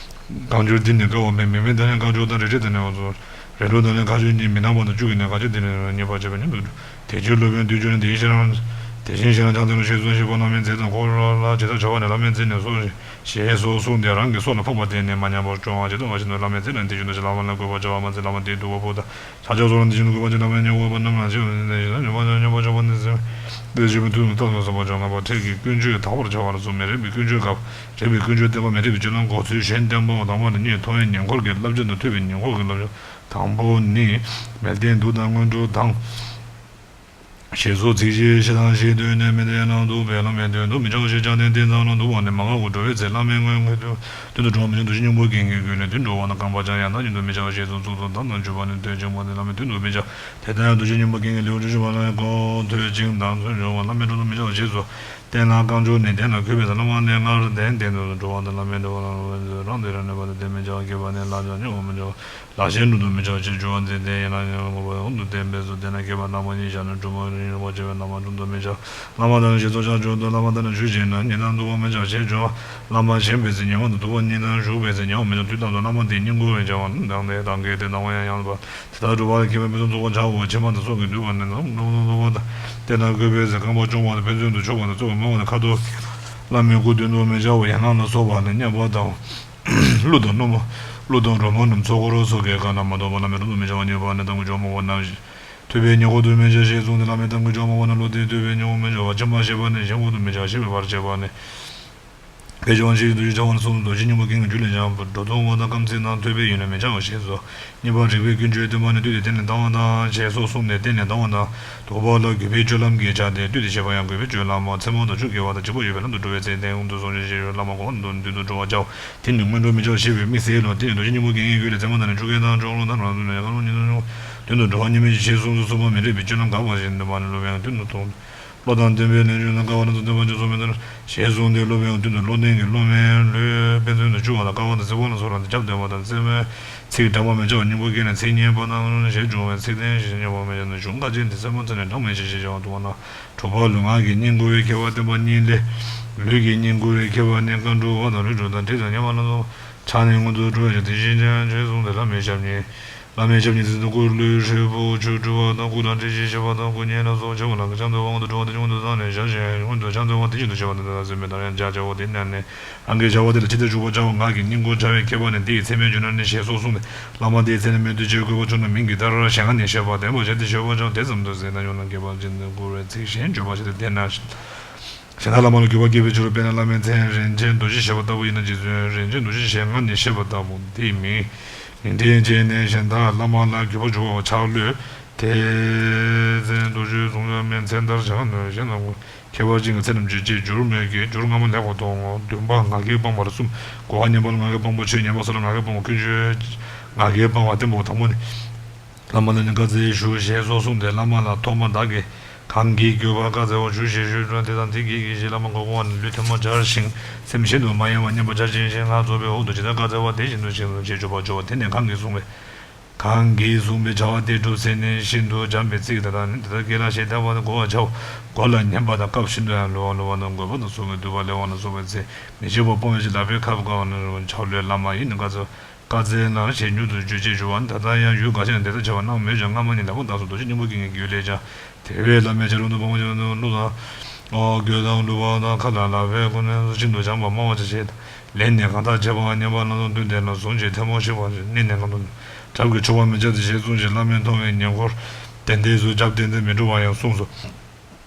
གང་འགྱུར་འདི་ནི་དགའ་བ་མེད། མིག་མེད་དང་ནི་རྐང་མགྱོགས་དང་། རལ་གྲི་དང་ནི་འོ་ཚོ། རལ་གྲི་དང་ནི་ཁ་ཆུ་གཉིས། མི་སྣང་བ་དང་བཅུད་ཀྱིས་ནི་གང་ཕྱིར་དེ་ནི་རྙེད་པར་བྱེད་པ་ཉིད་དུ་གྲུབ། དེ་ཕྱིར་སློབ་དཔོན་དུས་ཀྱི་ནི་དེ་བཞིན་ཕྱིར་ན། དེ་བཞིན་ཕྱིར་ན་ཕྱག་འཚལ་ལོ་ཞེས་གསུངས་ཤིང་། པོ་བླ་མའི་མཛད་དང་འཁོར་ལ་ཇི་ལྟར་བྱ་བ་ནི་བླ་མའི་མཛད་ནི་སོ་ཞེས་སོགས་གསུངས་ཏེ། རང་གི་སྲོག་ལ་ཕོག་པ་དེ་ནི་མ་ཉམས་པར་སྐྱོང་བ་ཇི་ལྟ་བ་བཞིན་དུ་བླ་མའི་མཛད་ལ་དེ་བཞིན་དུ་བླ་མ་ལ་གུས་པར་བྱ་བ་མ་མཛད་བླ་མ་དེའི་ཐུགས་ཁར་བྱ་བ་དང་། ཕྱག་རྒྱ་སོགས་ལ་དེ་བཞིན་དུ་གུས་པར་བྱ། བླ་མའི་ཉེ་འཁོར་པ་རྣམས་ལ་ཞེས་པ་ནི་དེ་བཞིན་དུ་ཉེ་བར་བྱ་བ་ཉེ་བར་བྱ་བ་ནི་ཟེར་བའི་དེ་བཞིན་དུ་ཐུགས་སུ་བཏགས་སོ། སོགས་པ་བྱ་ང་པ་འཕྲལ་གྱི་ཀུན་སྤྱོད་དག་པར་བྱ་བ་ལ་སོགས་མི་རིགས་པའི་ཀུན་སྤྱོད་དགག་རིགས་པའི་ཀུན་སྤྱོད་བསྟན་པ་མི་རིགས་པའི་སྤྱོད་ལམ་འགོག་ཚུལ་གཞན་བསྟན་པའོ། དང་པོ་ནི་གཉིད་མཐོང་བའི་ཉེ་འཁོར་གྱི་བསླབ་བྱ་དང་། ཐོས་པའི་ཉེ་འཁོར་གྱི་བསླབ་བྱ། དང་པོ་ནི་མལ་སྟན་དུག་དང་དངོས་གྲུབ་དང་། ཞེས་སོགས་ཚིགས་བཅད་ཕྱི་དང་ཕྱིའི་དོན་ནི་མི་འཐད་ན། འདུག་པས་བླ་མའི་དོན་དུ་མི་བྱའོ་ཞེས་བྱ་སྟེ། རྟེན་ཙམ་ལ་འདུག་པ་ནི་མ་འགག་གོ། འགྲོ་བའི་ཚེ་བླ་མའི་མངོན་དུ་འགྲོ་བ་མི་འབྱུང་། རྡོ་རྗེ་སྙིང་པོ་རྒྱན་གྱིས་བསྐུལ་ནས་དུས་འགྲོ་བ་ན། རྐང་པ་འཆང་ཡང་དག་ཉིད་དུ་མི་བྱ་ཞེས་གསུངས་སོ། དམ་དང་བཅུ་པ་ནི་དོན་བྱེད་པ་ནི་བླ་མའི་དོན་དུ་མི་བྱ། དེ་ལྟར་རྡོ་རྗེ་སྙིང་པོ་རྒྱན་གྱིས་ལེའུ་བཅུ་བཞི་པ་ལ་གོ་ཐོས་བྱིན་དང་ཚུལ་འབྱུང་བ་བླ་མའི་དོན་དུ་མི་བྱ་ཞེས་སོ། རྟེན་ལ་རྐང་མགྱོགས་ནི་རྟེན་ལ་གུས་པས་སློབ་མ་ལས་སྔར་རྟེན་རྟེན་དུ་འགྲོ་བ་དང་། བླ་མའི་འགྲོ་བ་ལ་རང་དེ་རང་གནོད་པ་དང་། དེ་མི་བྱ། སྐྱེས་པ་ནི་བསླབ་བྱ་ཉེ་བར་མི་འགྲོ་བ། ལག་ཆེན་དྲུང་དུ་མི་བྱ་ཞེས་སྦྱོར་བ་མཛད་དེ། ཡན་ལག་ཉེ་བར་མི་འགྲོ་བ་དབང་དུ་བསྟན་པས་སོ། དེས་ན་སྐྱེས་པ་རྣམ་པ་གཉིས་བཞག་ན་སྒྲོལ་མ་རིང་བར་བྱེད་པའི་རྣམ་པ་དྲུང་དུ་མི་བྱ། བླ་མ་དང་ཞེས་སོགས་ཕྱག་མཆོག་ཏུ་བླ་མ་དང་ཞུ་བྱས་ན་ཉེ་དང་འདུག་པ་མི་བྱ་ཞེས་སྦྱོར་བ། བླ་མ་ཞེས་པའི་ཚེ་ཉེ་བར་དུ་འདུག་པ་ཉིད་དང་ཞུ་བའི་ཚེ་ཉེ་བར་མི་འགྲོ། དུས་རྟག་ཏུ་བླ་མ་དེའི་སྙིང་པོ་བས་བྱ་བ་ནི་དང་དེ་དང་གལ་ཏེ་དང་པོ་ཡང་ཡང་དུ་བ། དེ་ལྟར་སྒྲུབ་པ་ལ་མཁས་པའི་ཕུན་སུམ་ཚོགས་པར་བྱའོ། ཕྱི་མ་དང་སྲོག་གི་འདུས་པ་ནི་དང་ནོར་བུ་ལ་སོགས་པ་དང་། དེ་ལ་གུས་པས་ཟེར་རྐང་པ་བཅོམ་པ་དང་ཕན་ཚུན་དུ་ཕྱོགས་པ་དང་རྩོད་པ་མང་བ་ནི་ཁ་དོག། བླ་མའི་སྐུ་མདུན་དུ་མི་བྱའོ། ཡན་ལག་ལ་སོགས་པ་ནི་བསྙབ་པ་དང་། གླུ་དང་སྣུམ་པ། གླུ་དང་རོལ་མོ་རྣམས་ཚོགས་འཁོར་སོགས་ཀྱི་སྒང་ན་མ་གཏོགས་པ་བླ་མའི་དྲུང་དུ་མི་བྱ་བ་ཉེ་བ་ནི་དང་པོ་ཇོ་མོ་བ་རྣམས་ཤེས། ཐོས་པའི་ཉེ་འཁོར་དུ་མི་བྱ་ཞེས་གསུངས་ཏེ། བླ་མའི་དང་པོ་ཇོ་མོ་བ་རྣམས་བསླུ་སྟེ་ཐོས་པའི་ཉེ་འཁོར་མི་བྱ་བ། ཕྱི་མ་ཞེས་པ་ནི་ཞིང་འཁོར་དུ་མི་བྱ་ཞེས་པའི་བར་བྱེད་པ་ནི། དཔལ་གྱི་དབང་ཕྱུག་རྡོ་རྗེ་འཆང་དབང་གསུམ་རྡོ་རྗེ་སྙིང་པོ་རྒྱན་གྱི་རྒྱུད་ལས་སྦྱངས་པ། སྒྲོ་འདོགས་པ་དང་རྐང་ཚིག་དང་ཐོད་པའི་ཡུལ་ལས་མི་འཆར་བ་ཞེས་སོ། གཉིས་པ་རིག་པའི་ཀུན་སྤྱོད་བསྟན་པ་ནི། བདུད་དེ་སྟེང་ནས་ལྡང་བ་དང་། ཞེས་སོགས་གསུངས་ཏེ། སྟེང་ནས་ལྡང་བ་དང་། དོགས་པ་ལ་གུས་པའི་སྤྱོད་ལམ་གྱི་ཆ་སྟེ། བདུད་དེ་ཞེས་པ་ཡང་གུས་པའི་སྤྱོད་ལམ་མོ། མཚན་མོ་དང་ཆུ་སྐྱེ་བ་དང་། འཇིགས་པ་ཡོད་པའི་ལམ་དུ་འགྲོ་བའི་ཚེ། སྟེང་དབང་དུ་སོང་ཞེས་བྱ་བའི་བླ་མ་གོ་བ་མདོར་མདུན་དུ་འགྲོ་བར་བྱའོ། དེ་ནི་སྔོན་འགྲོ་མི་འཆར་ཞེས་པའི་དམིགས་བསལ་ལོ། དེ་ནི་རྡོ་རྗེ་སྙིང་པོ་རྒྱན་གྱི་རྒྱུད་ལས་མཚན་མོ་དང་ནི་ཆུ་སྐྱེ་དང་། ཆུ་འོང་དང་རང་དུ་ནི་ཡང་ཁ་ལོ་ཉིད་དུ་འབྱུང་། མདུན་དུ་འགྲོ་བ་ཉིད་མི་འཆར་ཞེས་གསུངས་སོ། གསུམ་པ་མི་རིགས་པའི་སྤྱོད་ལམ་དགག་པ་ཞེས་འདོད་པ་ནི། སློབ་དཔོན་མདུན་དུ་མཐོང་། བློ་དང་ལྡན་པའི་ལས་བྱུང་དང་། དཀའ་བ་སྣ་ཚོགས་འདོད་པ་འཇོག་ཚུལ་མི་ལྟར། ཞེས་གསུངས་ཏེ། སློབ་དཔོན་མདུན་དུ་བློ་ལྡན་གྱི་སློབ་མའི་ལུས་དཔེ་མཚོན་དུ་འཇུག་པ་དང་། དཀའ་བ་དང་བརྩེ་བ་ལ་སོགས་ལ་རྒྱབ་བརྟེན་པ་དང་། རྩེད་མོའི་ཚིག་དྲན་པ་མི་འཆར་བ་སྙིང་པོ་རྒྱན་ནི། ཚིག་སྙན་པ་དང་ཞེས་འབྱུང་བའི་ཚིག་དོན་ཞེས་སྙན་པ་མི་འཆར་ན། གཞུང་ཁ་ཅན་དེ་མཚན་མོ་མཚན་ནས་གྲངས་མེད་ཅིང་ཞེས་བྱ་བ་དུ་བ་ན། དྲུག་པ་ལུས་ངག་གི་བསྙེན་བཀུར་བའི་ཁྱད་པར་བསྟན་པ་གཉིས་ལས། ལུས་ཀྱི་བསྙེན་བཀུར་བའི་ཁྱད་པར་ནི། རྐང་དྲུག་པ་དང་ལུས་དྲུག་དང་། དྲི་དང་ཉེས་པ་སྣ་ཚོགས་ཆགས་ནས་མངོན་དུ་འགྲོ་བའི་ཕྱིར། དེ་བཞིན་ཅན་ཞེས་གསུངས་ཏེ། བླ་མའི་ཞབས་གཉིས། བླ་མའི་ཞབས་གཉིས་ཚིག་དང་། སྐུ་ལུས་ཧྲིལ་པོ་ཆུ་སྤྲུལ་བ་དང་། སྐུ་ལ་དྲི་ཞིམ་བྱེད་པ་དང་། སྐུ་མཉེ་ལ་སོགས་བྱེད་པ་ལ། ཕྱག་འཚལ་བ་སྔོན་དུ་འགྲོ་བ་དེ་བཞིན་དུ་བྱེད་པ་དང་། སྔོན་དུ་ཕྱག་འཚལ་བ་དེ་བཞིན་དུ་བྱེད་པ་དང་། དེ་དང་སེམས་པའི་དང་ཡང་བྱ་བྱ་བ་དེ་ཉིད་ནི། རང་གི་བྱ་བ་དེ་ལ་ཇི་ལྟར་འཇུག་པར་བྱའོ། ངག་གི་བསྙེན་བཀུར་བྱ་བའི་ཁྱད་པར་ནི། འདི་ཡི་ཚད་མས་བརྗོད་ན་ནི། ཞེས་སོགས་གསུངས་ཏེ། བླ་མ་དེའི་མཚན་ནི་མིང་དུ་བརྗོད་དགོས་པ་བྱུང་ན། མིང་གི་མཐར་ཞལ་སྔ་ནས་བཤད་པ། བདེན་པར་བྱས་ཏེ་བརྗོད་པ་བྱུང་། དེ་ཙམ་དུ་ཟད་ན་ཡང་ན། རྒྱས་པར་བྱས་ཏེ་བསྐུལ་བའི་ཚིག་གཞན་བརྗོད་པ་བྱས་ཏེ། དེས་ན། གཞན་དག་བླ་མ་ལ་གུས་པ་སྐྱེ་བའི་ཕྱིར་རོ། དཔེར་ན་བླ་མའི་མཚན་རིན་ཆེན་རྡོ་རྗེ་ཞེས་པ་ལྟ་བུ་ཡིན་ན། རྗེ་བཙུན་རིན་ཆེན་རྡོ་རྗེ་ཞེས་སྔ་ནས་བཤད་པ་ལྟ་བུ། འདི་མིང་མིང་འདྲའི་རྗེས་ནས་གཞན་དག་བླ་མ་ལ་གུས་པ་འཇུག་པའོ། ཕྱག་ལུས་དེ་མཚན་རྡོ་རྗེ་གསུང་ཡང་མིན། མཚན་མཐར་ཞལ་སྔ་ནས་གཞན་དང་པོ། ཁྱད་པར་ཅན་གྱི་ཚད་རྣམས་བརྗོད་ཅེས་སྒྱུར་མོད་ཀྱི། སྒྱུར་སྔ་མ་ལེགས་པར་མཐོང་ངོ་། བདུན་པ་ངག་གིས་སྤངས་པ་ལ་གསུམ། གོ་བ་སྙན་པ་ལ་ངག་གིས་སྤངས་པ། ཆོས་ཉན་པ་སོགས་ལ་ངག་གིས་སྤངས་པ། ཀུན་སྤྱོད་ངག་གིས་སྤངས་པ་བསྟན་པའོ། དང་པོ་ནི། བླ་མ་ལ་ནི་བཀའ་སྩལ་ཞུ། ཞེས་སོགས་གསུངས་ཏེ། བླ་མ་ལ་ཐོག་མར་བདག་གིས་གང་གིས་གུས་པར་བཀའ་སྩལ་བར་ཞུ། ཞེས་ཞུས་ན། དེ་དང་དེ་གིས་ཀྱིས་ཞེས་བླ་མ་གོ་བ་ནི་ལུས་ཐལ་མོ་སྦྱར་ཞིང་སེམས་གཞན་དུ་མ་ཡེངས་པར་མཉམ་པར་བྱ་ཞིང་། ཞེས་སྔར་རྫོགས་པའི་འོག་ཏུ། ཇི་ལྟར་བཀའ་སྩལ་པ་དེ་བཞིན་དུ་བྱེད་ཅེས་སྦྱོར་བར་སྦྱོར་བ། དེ་ནི་གང་གིས་གསུངས་པའི། གང་གིས་གསུངས་པའི་བྱ་བ་དེ་སྒྲུབ་ཚེ་ནི་ཤིན་ཏུ་འཇམ་པའི་ཚིག་དེ་དག་ནི། དེ་ལྟར་སྐད་ལ་ཞེས་བཏགས་པ་ནི་གོ་བར་བྱའོ། གོ་ལ་ཉན་པ་དང་། སྐབས་ཤིན་ཏུ་ཡང་ལུས་པ་ལུས་པ་དང་། དགོས་པ་དང་། སོ་སོའི་འདོད་པ་ལེགས་པ་ལ་སོགས་པའི་ཚིག་མི་བརྗེད་པར་སྤོང་བའི་ཕྱིར་ལག་པས་ཁ་བཀབ་པ་ནི། ཕྱག་ལུས་བླ་མ་ཡི་ནི་བཀའ་སྩལ། བཀའ་སྩལ་ན་ཞེས་མྱུར་དུ་བརྗོད་ཅེས་སྦྱོར་བ་ནི། ད་ལྟ་ཡང་ཡུལ་འགའ་ཞིག་ན་དེ་ལྟར་བྱ་བ་རྣམས་མོད་ཀྱང་སྔ་མ་ཉིད་ལེགས་པར་བརྟགས་སོ། རྡོ་རྗེ་སྙིང་པོ་རྒྱན་གྱི་རྒྱུད་ལས་ཀྱང་། དེ་བས་བླ་མའི་ཕྱག་རོལ་ཏུ་ཕངས་པ་ཅི་ལ་ནི། བློ་དང་། ཨོ། གོས་དང་ལུས་པ་དང་། ཁ་དང་ལག་པའི་ཀུན་ནས་ཤིན་ཏུ་འཇམ་པར་སྨྲ་བར་བྱ་ཞེས་དང་། ལས་ནི་གང་དག་བྱེད་པའང་ཉན་པ་ལ་སོགས། མདུན་དེ་ལ་བཟུང་ཞིང་ཐལ་མོ་བཤིག་པར་བྱ། གནས་ནི་གང་དུ་ན་གྲབས་ཀྱིས་འཕྱོག་པར་མི་བྱ་སྟེ། ཞེས་གསུངས་ཤིང་། བླ་མས་མཐོང་བའི་ཉེ་འཁོར་དེ་འདྲ་སུ་རྒྱབ་བརྟེན་ཏེ་མི་འགྲོ་བར་ཡང་གསུངས་སོ།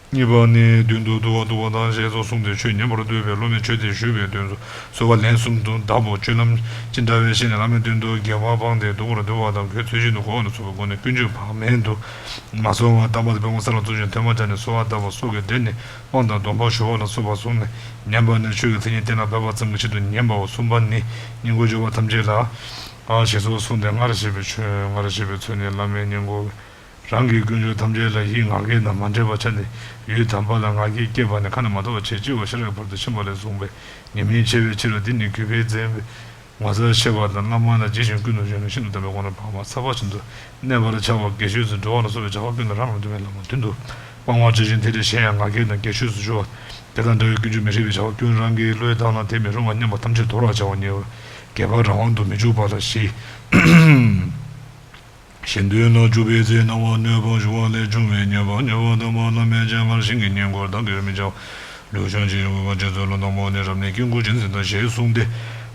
གཉིས་པ་ནི། མདུན་དུ་འདུག་པ་འདུག་པ་དང་། ཞེས་སོགས་གསུངས་ཏེ། ཆོས་ཉན་པར་འདོད་པའི་སློབ་མས་ཆོས་དེ་ཞུས་པའི་དོན་དུ་གསོལ་བ་ལན་གསུམ་དུ་གདབ་བོ། སྤྱོད་ལམ་ཅི་འདྲ་བའི་ཤེས་ནས། བླ་མའི་མདུན་དུ་དགྱེས་པ་སྤངས་ཏེ་འདུག་པར་འདོད་པ་དང་། གོས་ཚོས་ཤིན་ཏུ་གོ་བ་ལ་སོགས་པའི་སྒོ་ནས་ཀུན་སྤྱོད་བག་མེད་དུ་མ་སོང་བར་བརྟག་པ་དང་དཔེ་མཚོན་ས་ལ་བཙུགས་ཤིང་ཐལ་མོ་སྦྱར་ནས་གསོལ་བ་བཏབ་པ་སོགས་ཀྱི་དོན་ནི། དབང་དང་སྡོམ་པ་ཞུ་བ་ལ་སོགས་པ་གསུངས་ནས། ཉན་པ་ནི་ཆོས་ཀྱི་མཚན་ཉིད་གཏན་ལ་འབེབས་པ་ཙམ་གྱི་ཕྱིར་དུ་ཉན་པའོ། གསུམ་པ་ནི། བསྙེན་བཀུར་སྦྱོར་བ་ཐམས་ཅད་ལ། ཞེས་སོགས་གསུངས་ཏེ། སྔར་བཤད་པའི་ཆོས། སྔར་བཤད་པའི་ཚུལ་ནི། བླ་མའི་བསྙེན་བཀུར། རང་གི་ཀུན་སྤྱོད་ཐམས་ཅད་ལ་ཡིད་ངག་གིས་ནི་མ་འདྲེས་པར་བྱས་ནས། ཡུལ་དམ་པ་ལ་ངག་གིས་བསྐྱེད་པ་ནི་ཁ་ནས་མ་བཏགས་པ་བྱས། སྤྱི་བོ་ཤེས་རབ་ཀྱི་བར་དུ་ཕྱིན་པ་ལས་གསུངས་པས། ཉེས་དམིགས་ཆེ་བའི་ཕྱིར་རོ། འདི་ནི་གུས་པས་འཛིན་པའི་ངོ་མཚར་ཆེ་བ་དང་། བླ་མ་ལ་རྗེད་ཅིང་ཀུན་ཏུ་སྦྱོར་ནས། ཤིན་ཏུ་དམ་པའི་དབང་ལ་བར་མ་ཚར་བ་བཞིན་དུ་གནས་པར་བྱ་བ། དགེ་ཆོས་སུ་འགྲོ་བ་ལ་སོགས་པའི་བྱ་བ་ཀུན་ལ་རང་རང་འདུན་པའི་བླ་མ་མདུན་དུ་སྤང་བར་བྱ་ཞིང་། དེ་ལས་གཞན་ཡང་ངག་གིས་དང་། དགེ་ཆོས་སུ་སྦྱོར་བ་དེ་དང་འདྲ་བའི་ཀུན་སྤྱོད་མི་འདྲ་བའི་བྱ་བ་ཀུན་རང་གི་བློས་བཏང་ལ། དེ་མི་རུང་བ་མཉམ་པ་ཐམས་ཅད་དོར་བར་བྱ་བ་ཉེ་བར་དགེ་བ་རང་དབང་དུ་མི་འཇུག་པ་ལ་ཞེས། གཞན་དོན་ལ་འཇུག་པའི་ཚེ་སྣང་བ་གནོད་པ་ཞུགས་པ་ལས་བྱུང་བའི་ཉེས་པ། ཉེས་པ་དང་པོ། བླ་མའི་སྤྱན་སྔར་བཞིན་གྱི་བསྙེན་བཀུར་བདག་གིར་མི་བྱ་བ། ལུགས་བྱང་ཆེན་དབུས་པ་རྗེ་བཙུན་ལ། དང་པོ་ནི། རབ་གནས་དཀྱིལ་འཁོར་སྦྱིན་སྲེག་དང་ཞེས་གསུངས་ཏེ།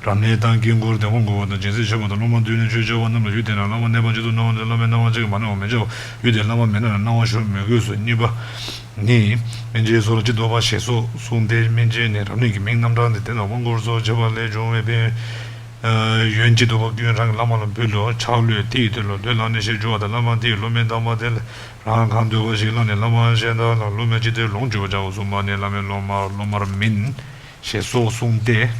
རབ་གནས་དང་དཀྱིལ་འཁོར་དེ་དབང་བསྐུར་བ་དང་། སྦྱིན་སྲེག་བྱེད་པ་དང་། སློབ་མ་མདུན་ནས་ཆོས་བྱ་བ་རྣམས་ལ། ཡུལ་དེ་ན་བླ་མ་གནས་པ་ཅན་དུ་སྣང་བ་དེ་བླ་མའི་སྣང་བ་ཅན་གྱིས་མ་གནང་བར་མི་བྱ་བ། ཡུལ་དེར་བླ་མ་མི་སྣང་ན་སྣང་བ་ཞུགས་མི་དགོས་སོ། གཉིས་པ་ནི། སྨིན་བྱེད་སོགས་ལ་ཅི་འདོད་པ་ཞེས་སོགས་གསུངས་ཏེ། སྨིན་བྱེད་ནི་རབ་གནས་ཀྱི་མིང་རྣམ་གྲངས་ཏེ། དེ་དང་དབང་བསྐུར་སོགས་བྱེད་པ་ལས་བྱུང་བའི་ཕན་ཡོན་ཅི་འདོད་པ་ཀུན་རང་གི་བླ་མ་ལ་འབུལ་ལོ། ཕྱག་ལུས་དེ་ཡི་དོན་ལ་འདོད་ལ་ནི་ཞེས་བརྗོད་པ་དང་། བླ་མ་དེ་ཡི་སློབ་མའི་དམ་པ་དེ་ལ་རང་གང་འདོད་པ་ཞིག་བླངས་ནས། བླ་མ་གཞན་དག་ལ་སློབ་མའི་ཅི་སྟེ་ལོངས་སྤྱོད་པར་བྱའོ། གསུམ་པ་ནི། བླ་མའི་སློབ་མ་སློབ་མར་མིན་ཞེས་སོགས་གསུངས་ཏེ།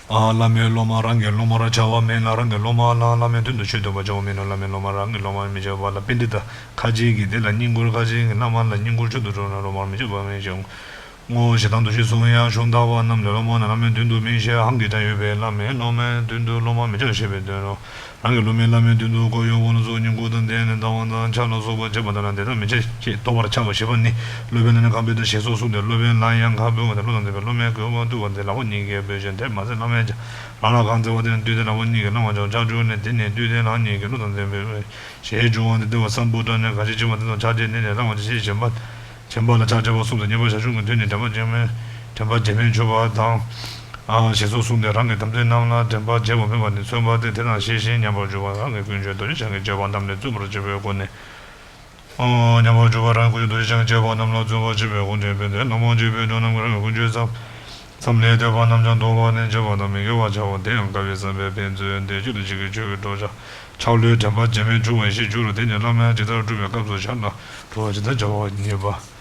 ཨ། བླ་མའི་སློབ་མ་རང་གི་སློབ་མར་བྱ་བ་མིན་ལ། རང་གི་སློབ་མ་ལ་བླ་མའི་མདུན་དུ་ཆོས་འདོན་པར་བྱའོ་མིན་ནོ། བླ་མའི་སློབ་མ་རང་གི་སློབ་མར་མི་བྱ་བ་ལ། པཎྜི་ཏ་ཁ་ཅིག་གིས་དེ་ལ་བསྙེན་བཀུར། ཁ་ཅིག་གིས་བླ་མ་ལ་བསྙེན་བཀུར་ཆོས་དང་འགྲོགས་ན་སློབ་མར་མི་བྱ་བ་མིན་ཞེས། ངོ་། ཞེ་སྡང་དུ་ཞེས་གསུངས་ཡང་། གཞུང་དག་པ་རྣམས་ལས་སློབ་མ་རྣམས་བླ་མའི་མདུན་དུ་མིན་ཞེས་ཧང་གིས་བཀྲལ་ཡོད་པས། བླ་མས་སློབ་མའི་མདུན་དུ་སློབ་མར་མི་བྱ་ཞེས་པའི་དོན་ནོ། རང་གི་སློབ་མས་བླ་མའི་མདུན་དུ་སྐུ་གཡོ་བ་ལ་སོགས་བསྙེན་བཀུར་དང་ལྡན་ནས་ལྡང་བ་དང་ཕྱག་ལ་སོགས་པ་བྱེད་པ་དག་ན་དེ་དག་མི་བྱ་ཞེས་དོགས་པར་བྱ་བ། བཞི་པ་ནི། སློབ་དཔོན་ལ་ནི་གང་འབོད་དང་ཞེས་སོགས་གསུངས་ཏེ། སློབ་དཔོན་ལ་ཡང་གང་འབོད་པ་དང་། བློ་དང་ལྡན་པའི་སློབ་མས་གུས་པ་འདུད་པ་དེ་ལག་པ་གཉིས་ཀྱིས་འབོད་ཅིང་། དེར་མ་ཟད་བླ་མས་ཀྱང་རང་ལ་གང་སྩལ་བ་དེ་ནི་བདུད་དེ་ལག་པ་གཉིས་ཀྱིས་བླང་བར་བྱའོ། ལྕགས་ཀྱུ་ནི། དེ་ནི་བདུད་དེ་ལག་གཉིས་ཀྱིས་བློ་དང་ལྡན་པའི་ཞེས་འབྱུང་བ་འདི་ལྟ་བུ་སམ་བྷོ་ཊ་ནི། གང་ཞིག་བྱིན་པ་དེ་དང་ཕྱག་བྱས་ནས་ནི་བླང་བར་བྱ་ཞེས་བྱིན་པ། བྱིན་པ་ལ་ཕྱག་བྱ་བ་གསུངས་ཏེ། གཉིས་པ་ཞར་བྱུང་གི་མདུན་ནས་དྲན་པ་བརྗེད་མེད་དྲན་པ་བརྗེད་མེད་འཇུག་པ་དང་། ཨ། ཞེས་སོགས་གསུངས་ཏེ། རང་གི་དམ་ཚིག་རྣམས་ལ་དྲན་པ་བརྗེད་པ་མེད་པ་ནི། མཚོན་པ་སྟེ། དེ་དང་ཤེས་བཞིན་མཉམ་པར་འཇུག་པ། རང་གི་ཀུན་སྤྱོད་རྡོ་རྗེ་འཆང་གི་སྤྱོད་པ་རྣམས་ལས་བརྩོན་པར་བྱེད་པའི་སྒོ་ནས། ཨ། མཉམ་པར་འཇུག་པ། རང་གི་ཀུན་སྤྱོད་རྡོ་རྗེ་འཆང་གི་སྤྱོད་པ་རྣམས་ལ་བརྩོན་པར་བྱེད་པའི་སྒོ་ནས། དཔེར་ན་བླ་མ་གཅིག་པུས་འགྲོ་རྣམས་ཀྱིས་རང་གི་ཀུན་སྤྱོད་ཙམ། བསམ་ལས་འདས་པ་རྣམས་ཀྱང་སྟོང་པ་ནི་བརྗོད་པ་དང་མི་འགལ་བར་བྱའོ། དེ་ཡང་བསྐལ་པའི་བསམ་པས་ཕན་ཚུན་འདས་ཕྱིར་དུ་ཕྱིན་གྱི་ཆོས་ཀྱི་གྲོགས་ཆགས་ཆགས་བློས་དྲན་པ་བརྗེད་མེད་འབྱུང་བའི་ཕྱིར་འགྱུར་རོ། དེ་ནི་བླ་མའི་ཇི་ལྟར་སྒྲུབ་པའི་སྐབས་སུ་བྱ་ན་འགྲོ་བ་ཇི་ལྟར་བྱ་བ་ཉེས་པ།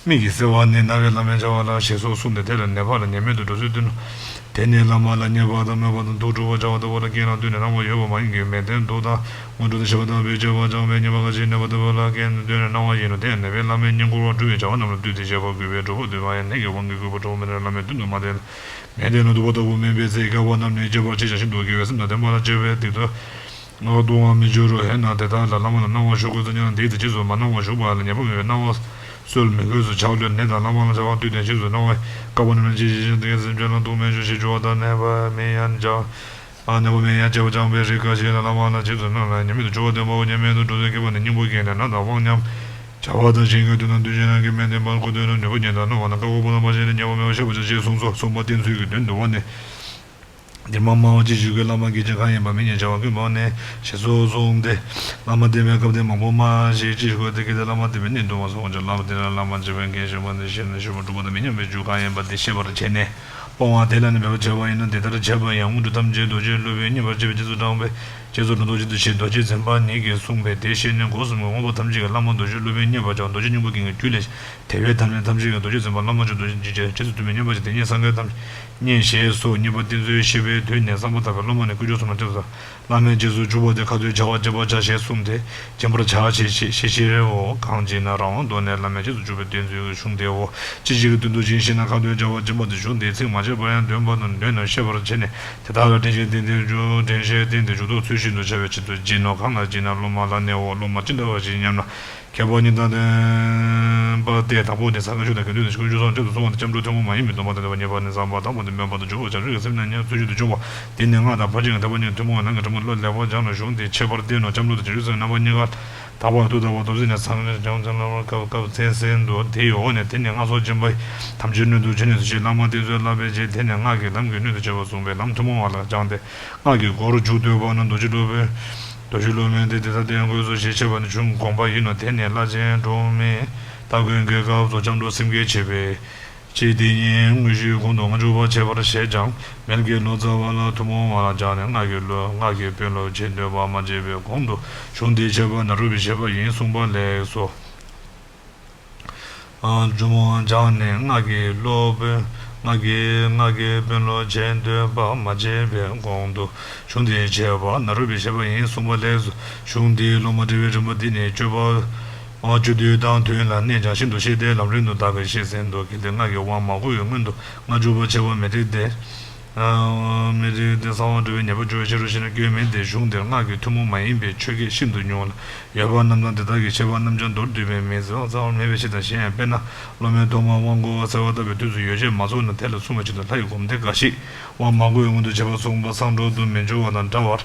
མིག་གིས་བསལ་བ་ནི་རྣ་བས་བླ་མའི་བྱ་བ་ལ་ཞེས་སོགས་གསུངས་ཏེ། དེ་ལ་ནད་པ་ལ་ཉེས་མེད་དུ་འགྲོ་ཚུལ་སྟོན་ནོ། དེ་ནི་བླ་མ་ལ་མཉེས་པ་དང་སྨོད་པ་དང་སྡུག་སྒྲུབ་པར་བྱ་བ་ལྟ་བུ་ལ་རྐྱེན་ལ་ལྟོས་ནས་སྣང་བ་ཡོད་པ་མ་ཡིན་གྱི། མལ་སྟན་དུག་དང་དངོས་གྲུབ་དང་བཞེས་པ་ལྟ་བུའི་སྤྱོད་པ་སྦྱངས་པས་ཉེས་པ་ཁ་ཅིག་གནོད་པ་ལྟ་བུ་ལ་རྐྱེན་ལ་ལྟོས་ནས་སྣང་བ་ཡིན་ནོ། དེ་ཡང་ནད་པས་བླ་མའི་བསྙེན་བཀུར་བ་སྒྲུབ་པའི་བྱ་བ་རྣམས་ལ་ལྟོས་ཏེ་བཞེད་པ་དགོས་པས་སྒྲུབ་པ་འདུན་པ་ཡང་ནད་ཀྱི་དབང་གིས་གུས་པ་སྒྲུབ་པ་མི་འདྲ། བླ་མའི་མདུན་དུ་མ་བསྟེན་ལ། མལ་སྟན་ལ་འདུག་པ་ལྟ་བུ་མིན་པའི་ཚེ་དགེ་བ་རྣམས་ནི་སྤྱད་པར་བྱེད་ཅིང་ཤིན་ཏུ་དགེ་བའི་སེམས་དང་ལྡན་པ་ལ་སྤྱད་པས་སྡིག་ཏོ། སྡུག་བསྔལ་མི་འབྱུང་རུང་། འོ་ན་དེ་དག་ལ་བླ་མ་ལ་སྣང་བ་ཞུགས་དགོས་ཚུལ་ཉམས་ལེན་འདིའི་རྗེས་སུ་མ་སྣང་བ་ཞུགས་པ་ལ་ཉེས་པ་མེད་པའི་སྣང་བ་གསོལ་མི་དགོས་སོ། ཆགས་བློས་ནད་དང་བླ་མ་ལ་བྱ་བ་ལྟོས་ཏེ་རྗེས་སུ་སྣང་བའི་བསྐལ་པ་རྣམས་ལ་ཅི་ཞིག་ཅི་ཞིག་དེ་སེམས་ཅན་ལ་སྡུག་མི་འབྱུང་ཞེས་སྦྱོར་བ་དང་ནད་པ་མིན་ཡང་བྱ་ནད་པ་མིན་ཡང་སྤྱད་པ་སྦྱངས་པའི་རིགས་འགའ་ཞིག་ལ་བླ་མ་ལ་རྗེས་སུ་སྣང་ལ་ཉེས་མེད་དུ་སྦྱོར་བ་སྟོན་པའོ། ཉེས་མེད་དུ་འགྲོ་ཚུལ་མཁས་པ་ནི་སྙིང་པོ་བརྒྱད་ལས་ན་དང་དབང་མཉམ། བྱ་བ་དང་གཞན་གྱི་དོན་དང་དུས་གཅིག་ན་གི་མི་ལྡན་པ་ཁོ་དོན་དུ་ནུས་པ་ཉིད་དང་སྣང་བ་དང་བཀག་འགོག་པ་དང་མ་བྱས་ཏེ་ཉེས་པ་མེད་པར་ཤེས་པར་བྱ་ཞེས་གསུངས་སོ། གསུམ་པ་བསྟེན་ཚུལ་གྱི་དོན་བསྡུ་བ་ནི། འདིར་མ་སྨྲ་བ་ཅི་ཞིག་གིས་བླ་མ་དགེ་ཆེ་གང་ཡིན་པ་མི་སྙན་བྱ་བ་ཀུན་སྨྲ་ནས་ཞེས་སོགས་གསུངས་ཏེ། བླ་མ་བསྟེན་པའི་སྐབས་དེ་མང་པོ་སྨྲ་ཞིག་ཅི་ཞིག་གོ་དེ་སྐད་དེ་བླ་མ་བསྟེན་པའི་གནད་དུ་འོང་སོང་ཅིག་བླ་མ་བསྟེན་ན་བླ་མ་བྱེད་པའི་འགན་ཞིག་མ་འདི་ཤེས་ན་ཞུ་མ་སྒྲུབ་པ་དང་མི་མཉམ་པའི་རྒྱུ་གང་ཡིན་པ་དེ་ཤེས་པར་བྱས་ནས། སྤོང་བ་དེ་ལ་ནི་འབད་པ་བྱས་པ་ཡིན་ན་དེ་ལྟར་བྱས་པ་ཡང་དངོས་གྲུབ་ཐམས་ཅད་རྡོ་རྗེ་སློབ་དཔོན་མཉེས་པར་བྱེད་པའི་རྗེས་སུ་འབྲངས་པའི་རྗེས་སུ་འགྲོ་ལྡོག་གཅིག་ཏུ་བྱེད་རྡོ་རྗེ་འཛིན་པ་ཉིད་ཀྱིས་གསུངས་པས། དེ་ཤེས་ནས་སྒོ་གསུམ་གྱི་དབང་པོ་ཐམས་ཅད་ཀྱིས་བླ་མ་རྡོ་རྗེ་སློབ་དཔོན་མཉེས་པར་བྱའོ། རྡོ་རྗེ་སྙིང་པོ་མཁན་གྱི་རྒྱུད་ལས། དེ་བས་ཐ་མལ་ཐམས་ཅད་ཀྱི་རྡོ་རྗེ་འཛིན་པ་བླ་མ་མཆོག་རྡོ་རྗེ་འཇིགས་བྱེད་རྗེས་སུ་མཐུན་པའི་མཉེས་པ་ཞིག་དེ་ཉིད་སངས་རྒྱས་ཐམས་ཅད་མཉེས་ཞེས་སོགས་མཉེས་པ་བསྟེན་ཚུལ་བཤད་པའི་དུས་ནས་བསམ་པ་ཐག་པས་སློབ་མ་ནི་དཀོན་མཆོག་གསུམ་ལ་སྐྱབས་སུ། བླ་མའི་རྗེས་སུ་འཇུག་པ་དེ་ཁ་ཏོན་བྱ་བ་སྤྱད་པར་བྱ་ཞེས་གསུངས་ཏེ། སྦྱིན་པར་བྱ་ཞེས་ཞེས་ཞེས་ཞེས་རེའོ། གང་ཞེ་ན་རང་དབང་དོར་ནས་བླ་མའི་རྗེས་སུ་འཇུག་པའི་བསྟེན་ཚུལ་གྱི་གཞུང་དེའོ། ཅི་ཞིག་གི་དོན་དུ་སྦྱིན་ཞེ་ན་ཁ་ཏོན་བྱ་བ་སྦྱིན་པ་དེ་གཞུང་དེའི་ཚིག་མ་བཅད་པར་ཡང་འདོན་པ་དང་འདོན་ནས་ཤེས་པར་བྱས་ནས་དེ་དག་ལ་དྲན་ཤེས་བསྟེན་ཏེ་འཇུག་དྲན་ཤེས་བསྟེན་ཏེ་འཇུག་ལྡོག་ཚུལ་བཞིན་དུ་བྱ་བའི་ཆེད་དུ་སྦྱིན་ནོ། གང་ལ་སྦྱིན་ན་སློབ་མ་ལ་ནི་འོ་སློབ་མ་ཅི་འདྲ་བ་ཞིག་སྙམ་ན། མཁས་པ་གཉིས་དང་ལྡན་པ་སྟེ་དང་པོ་ནི་སངས་རྒྱས་ཆོས་དང་དགེ་འདུན་དང་ཆོས་སྐུ་སྤྱོད་གསུམ་ལ་སྐྱབས་འགྲོ་ཐུན་མོང་མ་ཡིན་པའི་སྡོམ་པ་དང་ལྡན་པ་ཉེས་པ་ནི་བསམ་པ་དང་པོ་ནི་སྨོན་པ་དང་འཇུག་པ་བྱང་ཆུབ་ཀྱི་སེམས་ནི་ཉེར་ཚུལ་བཞིན་དུ་འཇུག་པ། འདི་ནི་སྔགས་དང་ཕར་ཕྱིན་གྱི་ཐེག་པ་གཉིས་ཐུན་མོང་བའི་ལམ་གྱི་འབྲས་བུ་བློ་ལེགས་པར་སྦྱངས་ལ་གཞུང་འདིའི་ཁྱད་པར་བསྟན་ནོ། སྐྱབས་འགྲོ་དང་བྱང་ཆུབ་སེམས་རྣམ་པ་གཉིས་ཀ་དག་པར་ཐུགས་དག་པ་སྟོབས་བརྩོན་ནས་སངས་རྒྱས་བྱང་སེམས་ལ་སྐབས་སྐབས་མཚན་མཚན་དུ་དེའི་འོག་ནས་དེ་ནི་སྔགས་སོགས་སྦྱིན་པ་ཐམས་ཅད་སྣོད་དུ་བྱས་ནས་སུ་ཞིག་བླ་མ་བསྟེན་ཚུལ་བསླབ་པའི་རྗེས་དེ་ནི་སྔགས་ཀྱི་ལམ་གྱི་སྣོད་དུ་བྱེད་པ་གསུངས་པས་ལམ་ཐུན་མོང་བ་ལ་སྦྱངས་ཏེ། སྔགས་ཀྱི་སྒོར་འཇུག་འདོད་པ་ན་རྡོ་རྗེ་སློབ་དཔོན། རྡོ་རྗེ་སློབ་དཔོན་དེ་དེ་ལྟར་བསྟེན་དགོས་སོ་ཞེས་འཆད་པ་ནི་ཆུང་དགོངས་པ་ཡིན་ནོ། དེ་ནི་བླ་ཆེན་འབྲོག་མི་སྟ་གོན་གྱི་སྐབས་སུ་སྐྱབས་འགྲོ་སེམས་བསྐྱེད་བྱེད་པའི་ཕྱིར་དེ་ཉིད་དངོས་གཞིའི་གོང་དུ་སྔགས་འཇུག་པ་བྱེད་པར་བྱེད་ཀྱང་མལ་གྱི་ལོ་ཙཱ་བ་ལ་ཐུན་མོང་བ་ལ་སྦྱངས་ནས་སྔགས་ཀྱི་བློ་སྔགས་ཀྱི་དཔོན་སློབ་བྱེད་འདོད་པ་མ་བྱས་པའི་གོང་དུ་གཞུང་འདིའི་འཆད་པ་ནཱ་རོ་པའི་བཤད་པ་ཡིན་གསུངས་པ་ལེགས་སོ། ཨ་ཇོ་མོ་སྦྱངས་ནས་སྔགས་ཀྱི་སློབ་དཔོན་སྔགས་ཀྱི་སྔགས་ཀྱི་དཔོན་སློབ་བྱེད་འདོད་པ་མ་བྱས་པའི་གོང་དུ་གཞུང་འདིའི་འཆད་པ་ནཱ་རོ་པའི་བཤད་པ་ཡིན་གསུངས་པ་ལེགས་སོ། གཞུང་འདིའི་སློབ་མ་བསྒྲལ་བའི་རིམ་པ་འདི་ནི་སྤྱོད་པ་སྤྱོད་བསྡུས་དང་མཐུན་ལ་གནས་ཀྱང་ཤིན་ཏུ་ཤེས་ཏེ་ལམ་རིམ་དུ་བདག་གིས་ཤེས་ཟིན་ཏོ། གལ་ཏེ་སྔགས་ཀྱི་དབང་མ་གོ་བའི་སྔོན་དུ་སྔགས་འཇུག་པ་བྱས་པ་མི་འགྲིག་སྟེ། མི་རིགས་དེ་གསང་བ་འགྲོ་བའི་ཉེས་པ་འབྱུང་བའི་ཕྱིར་རོ་ཞེ་ན། སྐྱོན་མེད་དེ། གཞུང་འདིར་སྔགས་ཀྱི་ཐུན་མོང་མ་ཡིན་པའི་ཆོས་སྐད་ཤིན་ཏུ་ཉུང་བ་ལ་ཡོད་པ་རྣམས་དང་། དེ་དག་གི་འཆད་པ་རྣམས་ཀྱང་མདོར་བསྡུས་པའི་མིང་ཚིག་རྩ་བ་མེད་པའི་ཕྱིར་དང་། གཞན་ཡང་དཔེར་ན་སློབ་མའི་ཐོག་མར་དབང་བསྐུར་བ་གསལ་བར་བཏབ་པའི་དུས་སུ་ཡོ་བྱད་མ་ཚུགས་ན་དེ་ལ་སྲུང་བའི་ཆེད་དུ་ལྷ་ཡི་སྒོམ་བཟླས་འགའ་ཞིག་དབང་མ་བསྐུར་བའི་སྔོན་དུ་བྱེད་པ་གསུངས་པ་གསང་སྒྲོག་ཏུ་མི་འགྱུར་བ་དང་འདྲ་བར།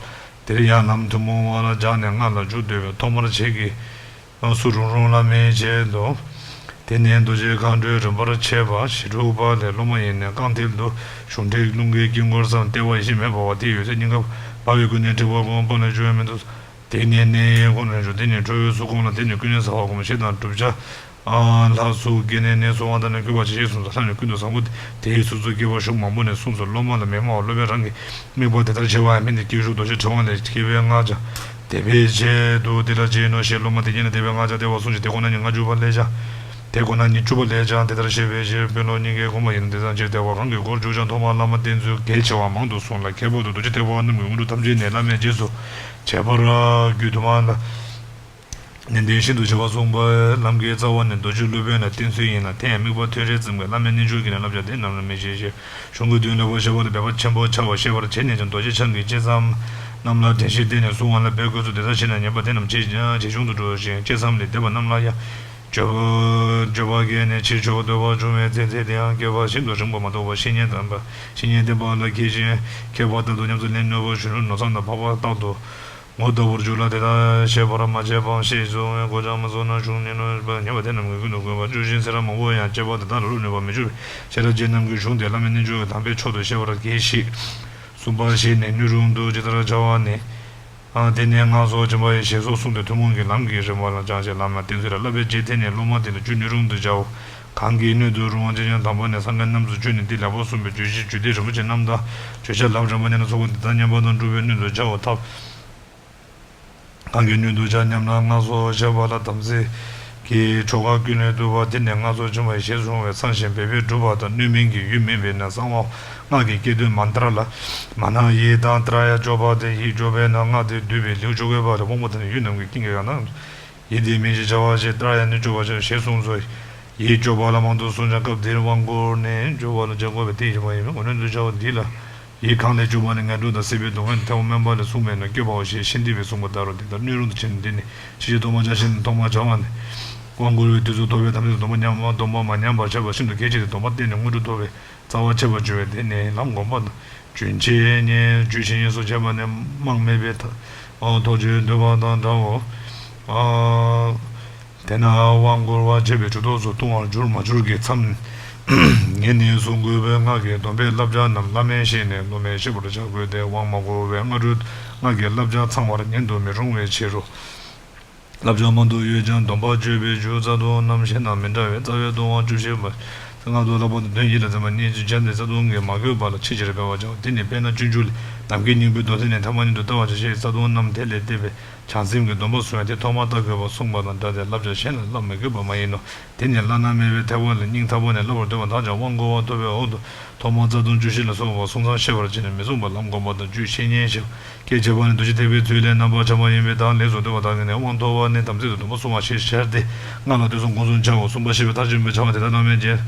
དེར་ཡང་ལམ་ཐུན་མོང་བ་ལ་སྦྱངས་ནས་སྔགས་ལ་འཇུག་འདོད་པས་ཐོག་མར་ཆེད་ཀྱི་སུ་རུང་རུང་ལ་མི་བྱེད་དོ། དེ་ནས་རྡོ་རྗེ་མཁའ་འགྲོའི་རིམ་པར་བྱེད་པ་ཞེ་དྲུག་པ་ལས། སློབ་མ་ཡིས་ནི་རྐང་མཐིལ་དུ་གཞུང་འབྲེལ་རླུང་གི་དཀྱིལ་འཁོར་བསམ། ལྟེ་བ་ཡེ་ཤེས་མེ་འབར་བ་དེའི་འོད་ཟེར་སྙིང་ཁར་འབར་བའི་ཀུན་ནས་འཁྲིགས་པ་བསྒོམ། སྤང་ལ་འཇུག་པའི་མེ་ཏོག་བསམ། དེ་ནས་ནི་ཁོང་ཁྲོ་འཇོམས། དེ་ནས་ཁྲོ་བོའི་གཟུགས་བསྒོམ་ལ། དེ་ནས་ཀུན་ནས་གསལ་བ་བསྒོམ། ཞེས་དང་བསྒྲུབ་བྱ་ལྷ་གཟུགས་བརྒྱད་ནས་ནི་གསོལ་བ་བཏབ་ནས་བསྐུལ་བ་བྱེད་ཅེས་གསུངས་སོ། ལྷ་ནི་ཀུན་ཏུ་བཟང་པོ་སྟེ་དེའི་གཟུགས་སུ་སྐྱེ་བ་གཞུང་མང་པོ་ནས་གསུངས་སོ། སློབ་མ་ལ་མི་སྨྲ་བར་སློབ་དཔོན་རང་གི་དམིགས་པ་དེ་ལྟར་བྱེད་པ་ཡང་མི་འདི་དཀྱིལ་གཞུང་རྡོ་རྗེ་ཕྲེང་བ་ལས་སྐྱེ་བའི་སྔགས་ཀྱང་དེ་བའི་ཆེད་དུ་དེ་ལ་སྦྱིན་ནོ་ཞེས་སློབ་མ་དེ་ཉིད་ནི་དེ་བའི་སྔགས་ཀྱང་དེ་བ་གསུངས་ཤིང་། དེ་ཁོ་ན་ཉིད་ལྔ་བཅུ་པ་ལས་ཀྱང་དེ་ཁོ་ན་ཉིད་བཅུ་པ་ལས་ཀྱང་དེ་ལྟར་བཤད་པའི་ཕྱིར། དཔོན་སློབ་གཉིས་ཀའི་དགོངས་པ་ཡིན་ན་དེ་ཙམ་ཕྱིར་དེ་བ་རང་གི་སྒོར་འཇུག་ཀྱང་ཐོག་མར་བླ་མ་བསྟེན་ཚུལ་གལ་ཆེ་བ་མང་དུ་གསུངས་ལ། ཁྱད་པར་དུ་རྡོ་རྗེ་ཐེག་པ་རྣམས་ཀྱི་དངོས་གྲུབ་ཐམས་ཅད་ནི་བླ་མའི་རྗེས་སུ་བྱེད་པར་རྒྱུད་དུ་མ་ལ། ནན་ཏན་ཤིན་ཏུ་བྱ་བ་གསུངས་པ། ལམ་གྱི་རྩ་བ་ནི་རྡོ་རྗེ་སློབ་དཔོན་ལ་བསྟེན་ཚུལ་ཡིན་ལ། དེ་ཡང་དམིགས་པ་ཐོས་རེག་ཙམ་གྱིས་བླ་མའི་རྣལ་འབྱོར་གྱིས་ནི་བསླབ་བྱ་དེ་རྣམས་ལ་མི་བྱེད་ཅེས་གཞུང་གི་དོན་ལེགས་པར་ཤེས་པ་ལ་འབད་པ་ཆེན་པོ་བྱ་བ་ཤེས་པར་བྱས་ནས་ཀྱང་རྡོ་རྗེ་འཆང་གིས་ཅི་བསམ་རྣམས་ལ་དྲན་ཤེས་བསྟེན་ནས་གསུང་བ་ལ་འབད་དགོས་སོ། དེ་ལྟར་བྱས་ན་ཉེས་པ་དེ་རྣམས་ཇེ་ཇེ་ཆུང་དུ་འགྲོ་ཞིང་ཅི་བསམ་ལས་འདས་པ་རྣམས་ལ་ཡང་བརྗོད་པ་བརྗོད་པ་བརྒྱད་ནས་ཕྱིར་བཅོས་པ་འདོད་པ་འབྱུང་བའི་ཚེ་ཚེ་དེའང་སྐྱེ་བ་ཤིན་ཏུ་རིང་པོ་མ་ཐུབ་པར་བཤེས་གཉེན་དམ་པ་བཤེས་གཉེན་བསྟེན་པ་ལ་མཁས་ཤིང་མཁས་པ་ལྟར་དུ་ཉམས་སུ་ལེན་ནུས་པ་གཞོན་ནུ་ནོར་བཟང་དང་འཕགས་པ་ལྟར་དུ། ངོ་ལྟ་བུར་འགྱུར་ལ། དེ་དག་ཤེས་པར་མ་བྱས་པའམ་ཤེས་སོང་བའི་གོ་ཆ་མ་སོང་ན་གཞུང་ཉན་ནུས་པ་ཉེས་པ་དེ་རྣམས་ཀྱི་ཀུན་ཏུ་བཀོད་པ་བཅུ་བཞི་ཚེ་རབས་མང་པོ་ཡང་སྤྱད་པ་དེ་དག་ལ་བསླབ་ནུས་པ་མི་འབྱུང་བས། ཤེས་རབ་ཅན་རྣམས་ཀྱིས་གཞུང་དེ་བླ་མའི་རྣལ་འབྱོར་གྱི་དམ་པའི་མཆོག་ཏུ་ཤེས་པར་གྱིས་ཤིག། གསུམ་པ་ཞེས་ནས་སྣོད་རུང་དུ་ཇི་ལྟར་བྱ་བ་ནི། དེ་ནས་སྔགས་སོགས་སྦྱིན་པ་ཡི་ཞེས་སོགས་གསུངས་ཏེ་ཐུན་མོང་གི་ལམ་གྱི་རིམ་པ་ལ་སྦྱངས་ཤིང་ལམ་ལ་བསྟེན་ཚུལ་ལ་བསླབ་པའི་རྗེས་དེ་ནས་སློབ་མ་དེ་ལ་རྒྱུ་སྣོད་རུང་དུ་བྱའོ། གང་གི་སྣོད་དུ་རུང་བ་ཅི་ཡང་དམ་པ་ནི། སངས་རྒྱས་རྣམས་སུ་བརྗོད་ནས་འདི་ལེགས་པར་གསུངས་པའི་བརྗོད་བྱའི་རྒྱུད་སྡེ་རིན་པོ་ཆེ་རྣམས་དང་། བརྗོད་བྱ་ལམ་རིམ་པ་ཉམས་ལེན་ཚོགས་པ་འདི་དག་མཉམ་པ་དང་འགྲུབ་པའི་སྣོད་དུ་བྱའོ། ཐབས། གང་གི་སྣོད་དུ་བྱ་སྙམ་ན་སྔགས་སོགས་བྱས་པ་ལ་དམ་ཚིག་གི་ཆོ་ག་ཀུན་ལས་བཏུས་པ་དེ་ནི་སྔགས་སོགས་ཆེན་པོ་ཞེས་གསུངས་པས་ཚང་ཞིང་འབད་པས་འགྲུབ་པ་དང་། སྣོད་མིན་གྱི་ཡུལ་མིན་པས་ན་གསང་བ་སྔགས་ཀྱི་སྐད་དོད་མནྟྲ་ལ། མ་ན་ཡིད་དང་ཏྲ་ཡ་སྐྱོབ་པ་སྟེ། ཡིད་སྐྱོབ་པས་ན་སྔགས་དེ་བསྡུས་པའི་ལེའུ་བཅོ་བརྒྱད་པ་ལས། དབང་པོ་དང་ནི་ཡུལ་རྣམས་ཀྱི་རྐྱེན་གྱིས་ཡང་ན། ཡིད་དེ་མིན་ཞེས་བྱ་བ་ཞེས། ཏྲ་ཡ་ནི་སྐྱོབ་པ་ཞེས་གསུངས་སོ། ཡིད་སྐྱོབ་པ་ལ་མང་དུ་གསུངས་ཀྱང་སྐབས་འདིར་དབང་བསྐུར་ནས་སྐྱོབ་པ་ལ་བྱ་དགོས་པས་དེ་ཡིན་པ་ཡིན་མོད། སྔོན་དུ་བྱ་བ་འདི་ལ། ཡིད་གང་ལས་སྐྱོབ་པ་ནི་ངན་འགྲོ་དང་སྲིད་པའི་སྡུག་བསྔལ་ཐལ་བ་དམན་པ་ལས་གསུངས་པས་ན་སྐྱོབ་པའོ་ཞེས་ཤཱནྟི་པས་གསུངས་པ་ལྟར་རོ། དེ་ལྟར་སྣོད་རུང་དུ་ཕྱིན་ནས་འདི་ནི་ཕྱིན་ཅི་ཐོག་མར་བྱ་ཞིང་ཐོག་མར་བྱ་བ་ནི། དབང་བསྐུར་བའི་དུས་སུ་ཐོབ་པའི་དམ་ཚིག་སྡོམ་པ་ཉམས་སྡོམ་པ་མ་ཉམས་པར་བྱས་པ་ཤིན་ཏུ་གལ་ཆེ་སྟེ་སྡོམ་པ་བརྟན་ནས་དངོས་གྲུབ་ཐོབ་པའི་རྩ་བ་ཆད་པར་འགྱུར་བས་དེ་ནི་ལམ་སྒོམ་པ་དང་། རྒྱུན་ཆད་ཉེན་རྒྱུད་ཆད་ཉེན་སོགས་བྱས་པ་ནི་རྨང་མེད་པའི་ཐ་ཐོགས་བཅས་འདོད་པ་དང་འདྲའོ། དེས་ན་དབང་བསྐུར་བ་བྱས་པས་གྲུབ་ཐོབ་སུ་ལྟུང་བར་འགྱུར་མ་འགྱུར་གྱི་མཚམས། ངས་ནི་གསུང་དགོས་པའི་སྔགས་ཀྱི་སྡོམ་པའི་བསླབ་བྱ་རྣམས་བླ་མས་བཤད་ནས་སློབ་མས་ཤེས་པར་བྱ་དགོས་ཏེ། དབང་མ་བསྐུར་བའི་སྔ་དྲོའི་སྔགས་ཀྱི་བསླབ་བྱ་ཚང་བར་ཉན་དུ་མི་རུང་བའི་ཕྱིར་རོ། བསླབ་བྱ་མང་དུ་ཡོད་ཀྱང་སྡོམ་པ་བརྗོད་པའི་རྒྱུ་རྩ་ལྟུང་རྣམས་གཞན་དང་མི་འདྲ་བས། རྩ་བའི་ལྟུང་བ་བཅུ་བཞི་པ། སྔགས་དང་བསླབ་པ་དང་དོན་ཡིད་ལ་འཛིན་པ་གཉིས་ཀྱི་སྦྱར་ཏེ་རྩ་ལྟུང་གི་མ་གོས་པ་ལ་ཆེས་ཆེར་འབད་བར་བྱའོ། དེ་ནི་དཔེར་ན་སྤྱོད་འཇུག་ལས། ནམ་མཁའི་སྙིང་པོའི་མདོ་ཚིག་ནི་ཐ་མ་ཉིད་དུ་བལྟ་བར་བྱ་ཞེས་རྩ་ལྟུང་རྣམས་དེ་ལས་འདས་པའི་བྱང་སེམས་ཀྱི་སྡོམ་པ་བཟུང་བས་དེ་ཐོག་མར་བལྟ་དགོས་པར་གསུངས་པ་དང་འདྲ་སྟེ། བསླབ་བྱ་གཞན་ལ་བསླབ་མི་དགོས་པ་མ་ཡིན་ནོ། དེ་ནི་བླ་ན་མེད་པའི་ཐེག་པ་ལས། སྙིང་ཐག་པ་ནས་བསླབ་པར་འདོད་པ་དག་ཀྱང་དབང་བསྐུར་བ་ཐོབ་པའི་འོག་ཏུ་ཐོག་མར་རྩ་ལྟུང་བཅུ་བཞི་ལ་སོགས་པ་གསུང་མཚམས་ཤེས་པར་བྱས་ནས་མི་གསུང་པར་ལམ་སྒོམ་པ་དང་། རྒྱུད་ཆད་ཉེན་ཞེས་པ་སྐད་ཆད་པ་ནི་འདུ་བྱེད་ཐེག་པའི་ཚུལ་ལས་རྣམ་པར་བྱང་བ་ཡིན་པས་དང་ལས་སུ་འདོད་པ་དག་གིས་ནི་དབང་ཐོབ་པ་ནི་དམ་ཚིག་ཏུ་སྡོམ་པ་བསྲུང་བ་ཞེས་བྱ་སྟེ། སྔགས་ལ་ལྟོས་གསུམ་སྒོམ་གསུམ་བྱའོ། གསུམ་པ་ཤེས་པའི་མཐར་ཕྱིན་པའི་བྱ་བ་དེ་དག་བླ་མས་རྗེས་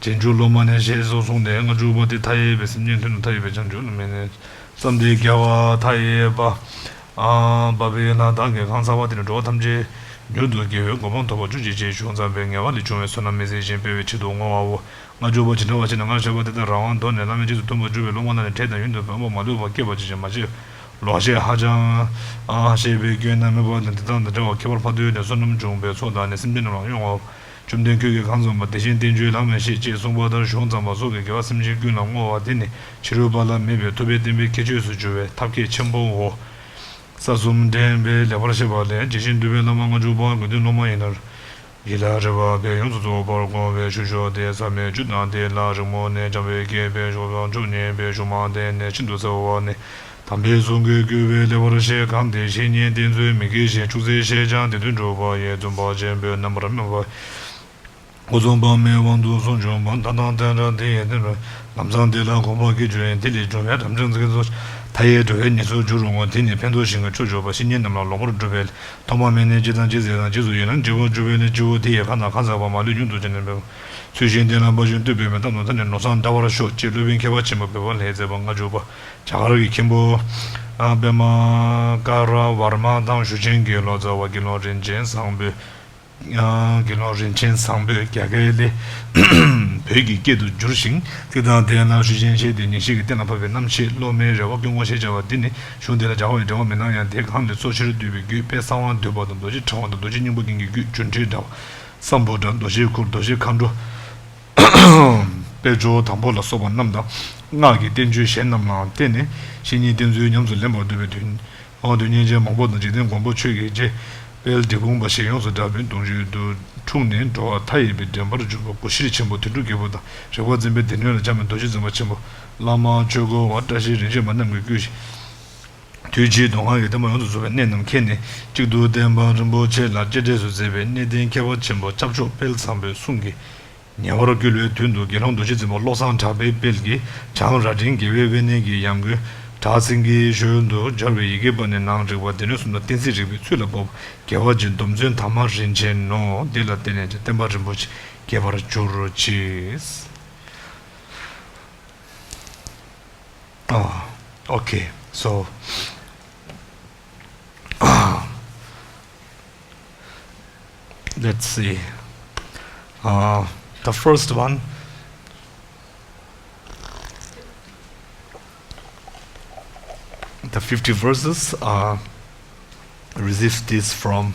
རྗེས་འཇུག་སློབ་མ་ནས་ཞེས་སོགས་གསུངས་ཏེ། སྔ་འཇུག་པ་དེ་མཐའ་ཡས་པའི་སེམས་ཅན། མཐུན་དང་མཐའ་ཡས་པའི་བྱང་ཆུབ་ལ་མི་གནས། བསམ་གཏན་རྒྱལ་བ་མཐའ་ཡས་པ། ཨ་བ་བའི་ལྷ་དག་གིས་གང་བསགས་པ་དེ་ནི་འགྲོ་བ་ཐམས་ཅད་མྱུར་དུ་དགེ་བའི་གོ་འཕང་ཐོབ་པར་གྱུར་ཅིག་ཅེས་ཞུ་མཚམས་པའི་ངལ་བ་ལས་བྱུང་བའི་བསོད་ནམས་མི་ཟད་ཅིང་སྤེལ་བའི་ཆེད་དུ་བསྔོ་བའོ། སྔ་འཇུག་པ་ཇི་འདྲ་བ་ཞིག་ནི་སྔར་བྱས་པ་དེ་དག་རང་དབང་དོར་ནས་བླ་མའི་རྗེས་སུ་མཐུན་པར་གྱུར་པའི་སློབ་མ་རྣམས་ནི་འཕྲལ་དང་ཡུན་དུ་བུན་པ་མ་ལུས་པ་བསྐྱེད་པ་ཇི་བཞིན་མ་བྱས། ལོག་བྱས་ཧ་ཅང་ཨ་ཤེས་པའི་སྐྱོན་རྣམས་སྨོད་པ་དང་དེ་དག་དང་བྲལ་བ་ཁྱད་པར་འཕགས་བསྟོད་ནས་བསོད་ནམས་འབྱུང་བའི་ཚོགས་དག་ནི་སེམས་ཅན་རྣམས་ལ་གཡོང་བའོ། བཅོམ་ལྡན་ཁྱོད་ཀྱིས་གང་གསུངས་པ་དེ་བཞིན་བསྟན་བཅོས་ལམ་མི་ཤེས་ཅེས་གསུངས་པ་ལྟར་གཞུང་ཙམ་པ་སོགས་ཀྱིས་དགེ་བ་སེམས་ཅན་ཀུན་ལ་བསྔོ་བ་དེ་ནི་ཕྱི་རོལ་པ་ལ་མེད་པའི་ཐུབ་པའི་བསྟན་པའི་ཁྱད་ཆོས་སུ་གྱུར་པའི་ཐབས་མཁས་ཆེན་པོའོ། ས་གསུམ་འདྲེན་པའི་ལེགས་པར་བཤད་པ་ལས། ཇི་བཞིན་འདུལ་བའི་བླ་མ་སྔ་འཇུག་པ་དགེ་འདུན་སློབ་མ་ཡིན་ནོ། ཡིད་ལ་རེ་བ་འབད་ཡོངས་སུ་རྫོགས་པར་དགོངས་པའི་ཞུ་ཕྱོགས་དེ་ཟབ་མོའི་རྒྱུད་དང་དེ་ལ་རིང་མོ་ནས་འཇམ་དཔལ་དགྱེས་པའི་ཞོར་ལ་མཆོག་བརྙེས་པའི་གཞུང་མ་བསྟན་ནས་ཤིན་ཏུ་གསལ་བ་ནི། དམ་པའི་གསུང་གིས་བསྐུལ་བའི་ལེགས་པར་བཤད་གང་དེ་བཤེས་གཉེན་བསྟེན་ཚུལ་མི་དགེ་ཞིང་ཆུག་ཚེ་ཤེས་ཀྱང་དེ་དོན་གྲུབ་པ་ཡི་བརྩོན་པ་ཆེན་པོས་རྣམ་པར་སྨིན་པ། སྒོ་གསུམ་དཔག་མེད་དབང་དུ་སོང་བྱུང་བ། མཐའ་དང་མཐའ་བྲལ་དེ་ཡི་དོན་ལམ་བཟང་དེ་ལ་གོམས་པ་སྐྱེ་གྱུར་ཡང་དེ་ལས་བྱུང་བའི་རབ་འབྱམས་ཚིག་ཚོ་མཐའ་ཡས་འགྲོ་བའི་ཉེས་སུ་འགྱུར་རུང་ངོ་། དེ་ནི་ཕན་འདོགས་ཤིང་གི་ཆོས་སྤྱོད་པ་བཤེས་གཉེན་རྣམས་ལ་ལོག་པར་སྒྲུབ་པས་ཐོག་མ་མེད་ནས་ཇི་ལྟར་ཇི་སྲིད་དང་རྗེས་སུ་ཡི་རང་རྗེས་སུ་འཇུག་པའི་ལས་སྤྱི་བོ་དེ་ཡི་ཁ་ན་ཁ་འཛག་པ་མ་ལུས་མྱུར་དུ་བྱས་ནས་འབེབས། ཚུལ་བཞིན་བསྟེན་ལ་འབའ་ཞིག་བསྟོད་པའི་མི་རྟག་ནོ། ད་ནི་ནོར་བཟང་འདྲ་བར་ཤོག་ཅེས་སློབ་དཔོན་མཁས་པ་ཆེན་པོ་བོད་པ་ལྷས་མཛད་པ་སྔ་འཇུག་པ་རྒྱ་གར་གྱི་མཁན་པོ་པདྨ་ཀ་ར་ཝར་མ་དང་ཞུ་ཆེན་གྱི་ལོ་ཙཱ་བ་དགེ་སློང་རིན་ཆེན་བཟང་པོས། དགེ་སློང་རིན་ཆེན་བཟང་པོས་རྒྱ་སྐད་ལས་བོད་ཀྱི་སྐད་དུ་བསྒྱུར་ཞིང་། ཚིག་དང་དེ་ལ་ཞུ་ཆེན་བྱས་ཏེ་ཉིན་ཤས་ཀྱི་གཏན་ལ་ཕབ་པའི་རྣམ་བཤད་སློབ་མའི་རེ་བ་ཀུན་དགོངས་ཞེས་བྱ་བ་འདི་ནི་གཞུང་དེ་ལ་སྦྱར་བའི་འགྲེལ་པ་མི་སྣང་ཡང་། དེ་གང་ལས་གཙོ་ཆེར་བསྡུས་པའི་རྒྱུད་དཔལ་གསང་བ་འདུས་པ་དང་རྡོ་རྗེ་ཕྲེང་བ་དང་རྡོ་རྗེ་སྙིང་པོ་མཁན་གྱི་རྒྱུད་སྒྱུ་འཕྲུལ་དྲྭ་བ། སམ་བྷོ་ཊ། རྡོ་རྗེ་གུར། རྡོ་རྗེ་མཁའ་འགྲོ། དཔལ་འབྱོར་དང་པོ་ལ་སོགས་པ་རྣམས་དང་། སྔགས་ཀྱི་བསྟན་བཅོས་གཞན་རྣམས་ལའང་བརྟེན་ནས་བཤེས་གཉེན་བསྟེན་ཚུལ་ཉམས་སུ་ལེན་པར་འདོད་པའི་དོན། འོ་དོན་གཉེར་ཅན་མང་པོ་དང་། འཇིག་རྟེན་མགོན་པོ་ཆོས་ཀྱི་རྗེ་དཔལ་འབྲི་གུང་པ་ཞེས་ཡོངས་སུ་གྲགས་པའི་གདུང་བརྒྱུད་དུ་འཁྲུངས་ནས་འགྲོ་བ་མཐའ་ཡས་པའི་འདྲེན་པར་གྱུར་པ་སྒོ་ཤེར་ཆེན་པོ་དོན་གྲུབ་རྒྱལ་པོ་དང་། རིག་པ་འཛིན་པའི་སྡེ་སྣོད་ལ་སྦྱར་བའི་རྡོ་རྗེ་འཛིན་པ་ཆེན་པོ། བླ་མ་ཆོས་འཁོར་བ་བཀྲ་ཤིས་རིན་ཆེན་མ་རྣམས་ཀྱིས་བསྐུལ་ཞིང་། དུས་ཕྱིས་མདོ་སྔགས་ཀྱི་བསྟན་པ་ཡོངས་སུ་རྫོགས་པའི་གནད་རྣམས་མཁྱེན་ནས་གཅིག་ཏུ་བསྟན་པ་རིན་པོ་ཆེ་ལ་གཅེས་སྤྲས་སུ་མཛད་པའི་གནས་བརྟན་མཁས་པ་ཆེན་པོ་སྐྱབས་མཆོག་དཔལ་བཟང་པོའི་གསུང་གིས་ཉེ་བར་བསྐུལ་བའི་དོན་དུ་དགེ་སློང་རྡོ་རྗེ་འཛིན་པ་བློ་བཟང་གྲགས་པའི་དཔལ་གྱིས་བྱང་རྭ་སྒྲེང་རྒྱལ་བའི་དབེན་གནས་ཀྱི་ཡང་སྒོས་བྲག་སེང་གེའི་ཞོལ་དུ་སྦྱར་བའི་ཡི་གེ་པ་ནི་ནང་རིག་པ་སྡེ་སྣོད་གསུམ་དང་གཏན་ཚིགས་རིག་པའི་ཚུལ་ལ་འབབ་པ་དགེ་བ་འབྱེད་སྡོམ་བརྩོན་དམ་པ་རིན་ཆེན་ནོ། འདི་ལ་བརྟེན་ནས་ཀྱང་བསྟན་པ་རིན་པོ་ཆེ་རྒྱས་པར་གྱུར་ཅིག། Oh, okay. So, let's see. Uh, the first one, the fifty verses, uh, receive this from,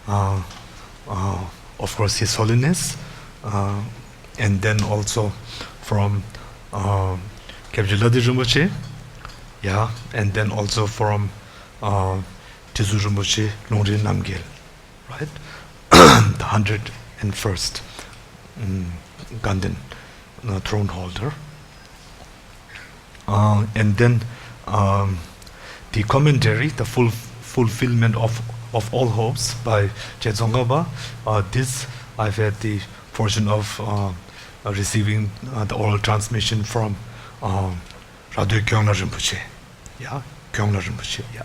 uh, uh, of course, His Holiness, uh, and then also from, uh, Kyabje Lhadip Rinpoche, yeah, and then also from, uh, Dri Tsu Rinpoche, Lungri Namgyel, right? The hundred and first. um, Ganden, uh, throne holder. Uh, and then um, the commentary, the full fulfillment of, of all hopes by Je Dzongkhapa. Uh, this I've had the fortune of uh, uh, receiving uh, the oral transmission from uh, Radwe Kyongla Rinpoche. Yeah, Kyongla Rinpoche. Yeah.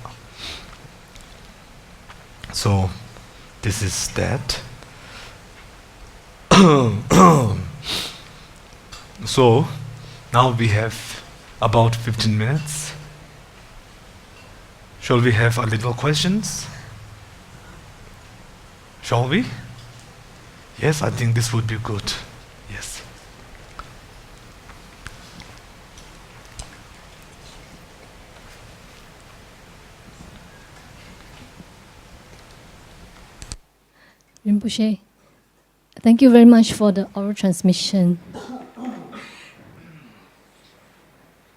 So this is that. So now we have about fifteen minutes. Shall we have a little questions? Shall we? Yes, I think this would be good. Yes. Rinpoche, thank you very much for the oral transmission.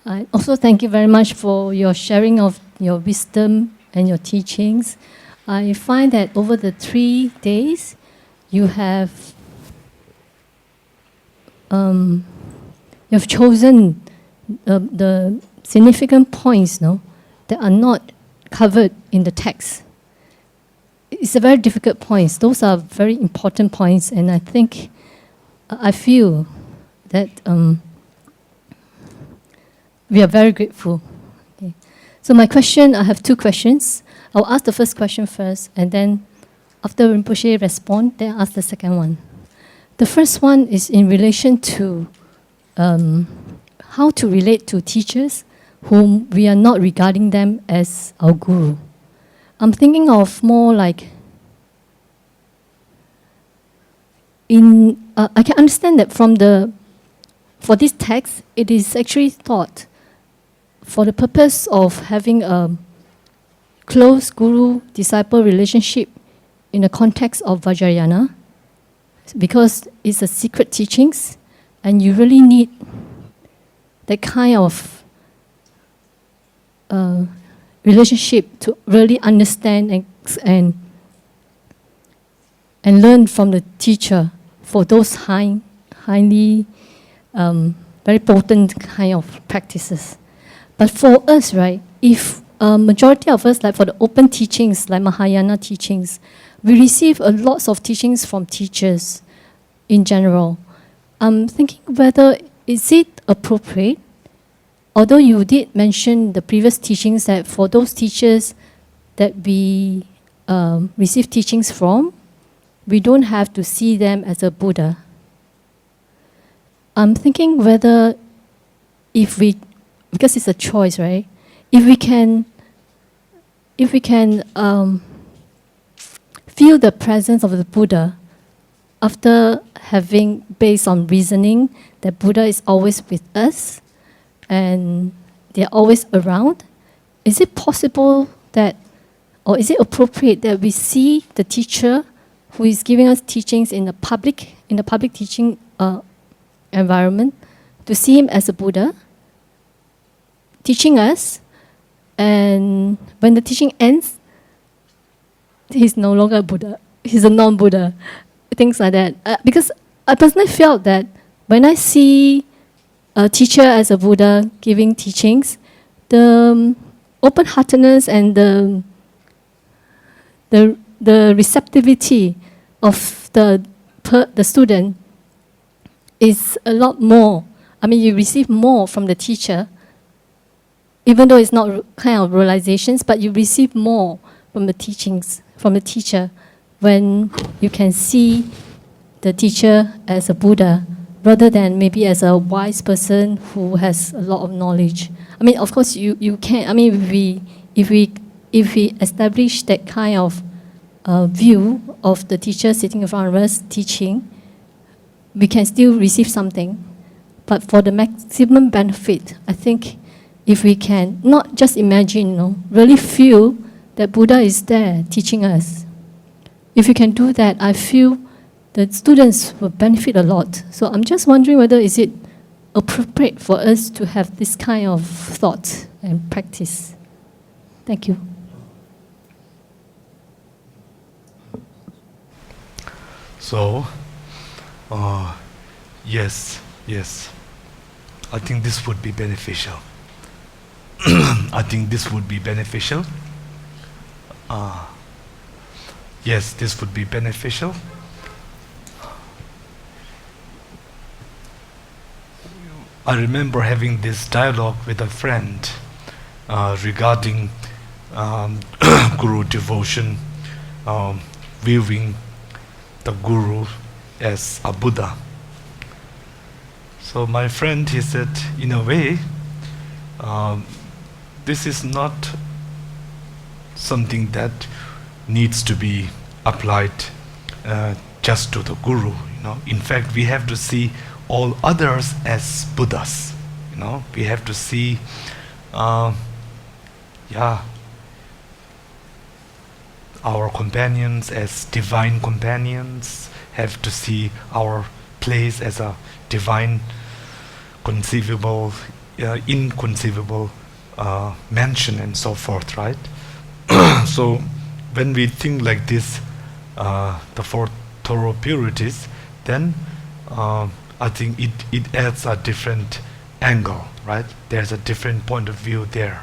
I also thank you very much for your sharing of your wisdom and your teachings. I find that over the three days, you have um, you have chosen uh, the significant points, no, that are not covered in the text. It's a very difficult points. Those are very important points, and I think I feel that um, we are very grateful. Okay. So my question, I have two questions. I'll ask the first question first, and then after Rinpoche respond, then ask the second one. The first one is in relation to um, how to relate to teachers whom we are not regarding them as our guru. I'm thinking of more like in uh, I can understand that from the for this text, it is actually thought for the purpose of having a close guru-disciple relationship in the context of Vajrayana, because it's a secret teachings, and you really need that kind of uh, relationship to really understand and and and learn from the teacher for those high, highly, um, very potent kind of practices. But for us, right, if a majority of us, like for the open teachings, like Mahayana teachings, we receive a lots of teachings from teachers in general. I'm thinking whether is it appropriate, although you did mention the previous teachings that for those teachers that we um, receive teachings from, we don't have to see them as a Buddha. I'm thinking whether if we, because it's a choice, right? If we can, if we can um, feel the presence of the Buddha after having, based on reasoning, that Buddha is always with us and they're always around, is it possible that, or is it appropriate that we see the teacher who is giving us teachings in the public, in the public teaching uh, environment, to see him as a Buddha teaching us, and when the teaching ends, he's no longer a Buddha. He's a non-Buddha. Things like that. Uh, because I personally felt that when I see a teacher as a Buddha giving teachings, the um, open-heartedness and the the the receptivity of the per, the student is a lot more. I mean, you receive more from the teacher, even though it's not kind of realizations, but you receive more from the teachings from the teacher when you can see the teacher as a Buddha rather than maybe as a wise person who has a lot of knowledge. I mean, of course, you, you can. I mean, we if we if we establish that kind of uh, view of the teacher sitting in front of us teaching, we can still receive something. But for the maximum benefit, I think if we can not just imagine, no, really feel that Buddha is there teaching us. If we can do that, I feel the students will benefit a lot. So I'm just wondering whether is it appropriate for us to have this kind of thought and practice. Thank you. So, uh, Yes, yes. I think this would be beneficial. I think this would be beneficial. Uh, yes, this would be beneficial. I remember having this dialogue with a friend uh, regarding um, Guru devotion, um, viewing the Guru as a Buddha. So my friend, he said, in a way, um, this is not something that needs to be applied uh, just to the Guru. You know, in fact, we have to see all others as Buddhas. You know, we have to see, uh, yeah, our companions as divine companions, have to see our place as a divine, conceivable, uh, inconceivable uh, mansion and so forth, right? So when we think like this, uh, the four thorough purities, then uh, I think it, it adds a different angle, right? There's a different point of view there.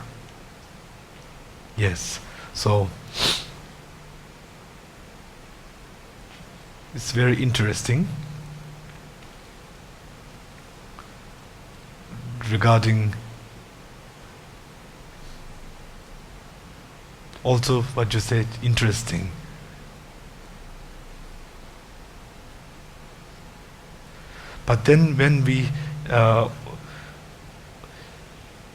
Yes. So it's very interesting regarding also what you said, interesting. But then when we uh,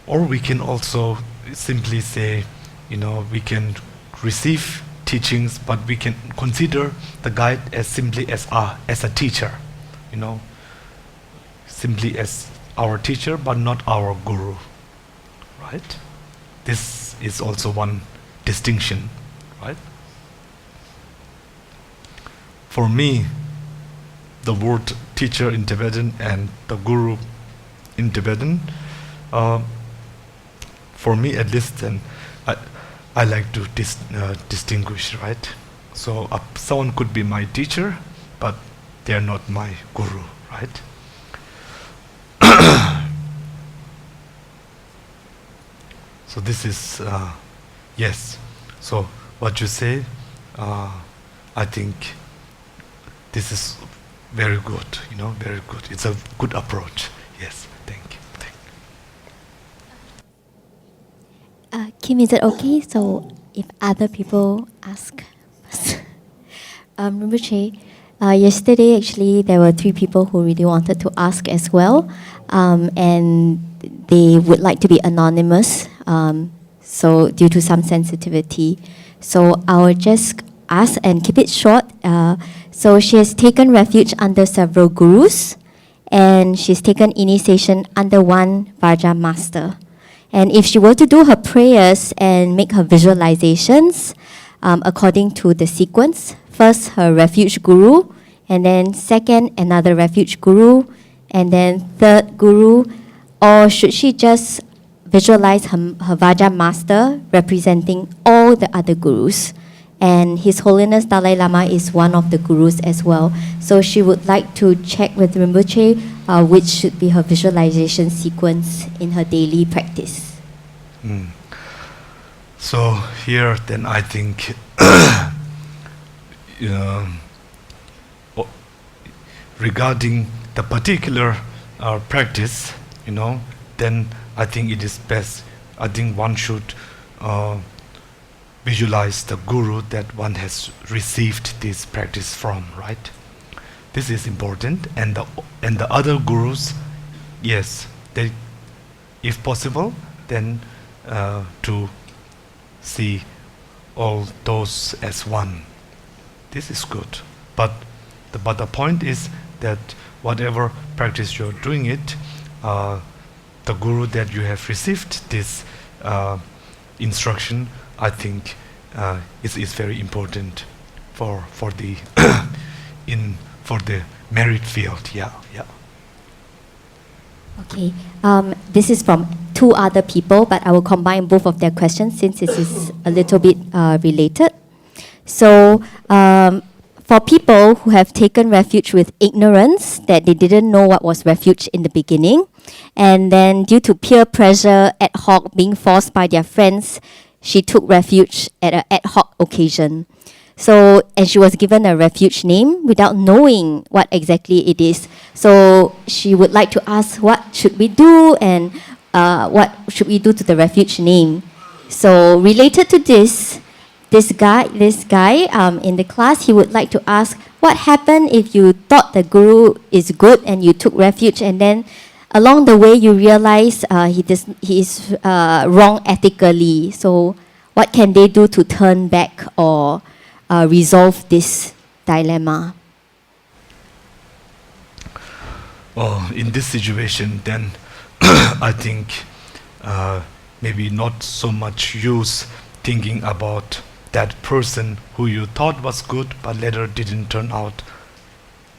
or we can also simply say, you know, we can receive teachings, but we can consider the guide as simply as a, as a teacher, you know, simply as our teacher, but not our guru, right? This is also one distinction, right? For me, the word teacher in Tibetan and the guru in Tibetan, uh, for me at least, then I, I like to dis, uh, distinguish, right? So uh, someone could be my teacher, but they are not my guru, right? So this is uh, yes. So what you say, uh, I think this is very good. You know, very good. It's a good approach. Yes. Thank you. Thank you. Uh, Kim, is it okay? So if other people ask first. Um, Rinpoche, uh, yesterday actually there were three people who really wanted to ask as well, um, and they would like to be anonymous. Um, so due to some sensitivity, so I'll just ask and keep it short. Uh, so she has taken refuge under several gurus, and she's taken initiation under one Vajra master. And if she were to do her prayers and make her visualizations um, according to the sequence, first her refuge guru, and then second another refuge guru, and then third guru, or should she just visualize her, her Vajra master representing all the other gurus? And His Holiness Dalai Lama is one of the gurus as well. So she would like to check with Rinpoche uh, which should be her visualization sequence in her daily practice. So here then I think um, regarding the particular uh, practice, you know, then I think it is best. I think one should uh, visualize the guru that one has received this practice from, right? This is important, and the and the other gurus, yes, they, if possible, then uh, to see all those as one. This is good. But the, but the point is that whatever practice you're doing it, uh, the guru that you have received this uh, instruction, I think uh, is, is very important for, for the in for the merit field. Yeah, yeah. Okay, um, this is from two other people, but I will combine both of their questions since this is a little bit uh, related. So, um, For people who have taken refuge with ignorance, that they didn't know what was refuge in the beginning, and then due to peer pressure, ad hoc, being forced by their friends, she took refuge at an ad hoc occasion. So, and she was given a refuge name without knowing what exactly it is. So, she would like to ask, what should we do, and uh, what should we do to the refuge name? So, related to this, this guy, this guy um, in the class, he would like to ask, what happened if you thought the guru is good and you took refuge, and then along the way you realize uh, he does, he is uh, wrong ethically? So, what can they do to turn back or uh, resolve this dilemma? Oh, in this situation, then I think uh, maybe not so much use thinking about that person who you thought was good but later didn't turn out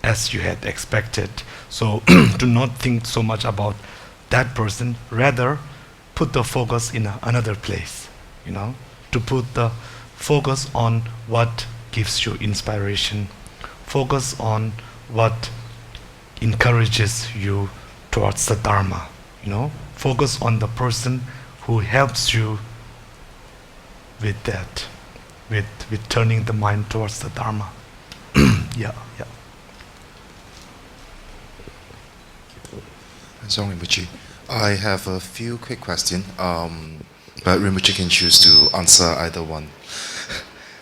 as you had expected. So do not think so much about that person. Rather, put the focus in another place, you know, to put the focus on what gives you inspiration, focus on what encourages you towards the Dharma, you know, focus on the person who helps you with that, with, with turning the mind towards the Dharma. Yeah, yeah. Sorry, Rinpoche. I have a few quick questions, um, but Rinpoche can choose to answer either one.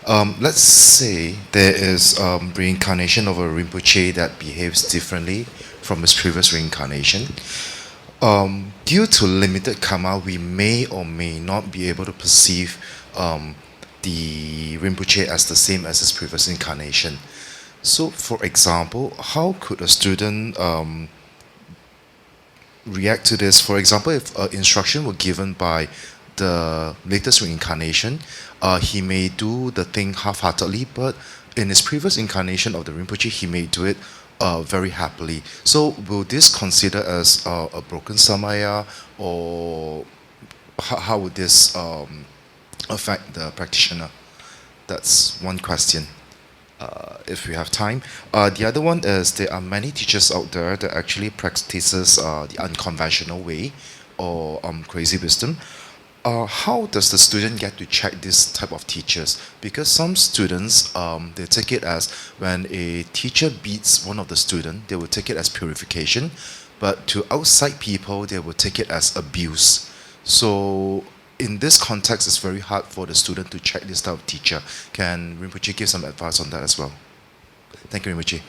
Um, let's say there is um, reincarnation of a Rinpoche that behaves differently from his previous reincarnation. Um, due to limited karma, we may or may not be able to perceive um, the Rinpoche as the same as his previous incarnation. So, for example, how could a student um, react to this? For example, if uh, instruction were given by the latest reincarnation, uh, he may do the thing half-heartedly, but in his previous incarnation of the Rinpoche, he may do it uh, very happily. So, will this consider as uh, a broken samaya, or how, how would this um, affect the practitioner? That's one question. Uh, if we have time. Uh, the other one is there are many teachers out there that actually practices uh, the unconventional way or um, crazy wisdom. Uh, how does the student get to check this type of teachers? Because some students um, they take it as when a teacher beats one of the student, they will take it as purification. But to outside people, they will take it as abuse. So in this context, it's very hard for the student to check this type of teacher. Can Rinpoche give some advice on that as well? Thank you, Rinpoche.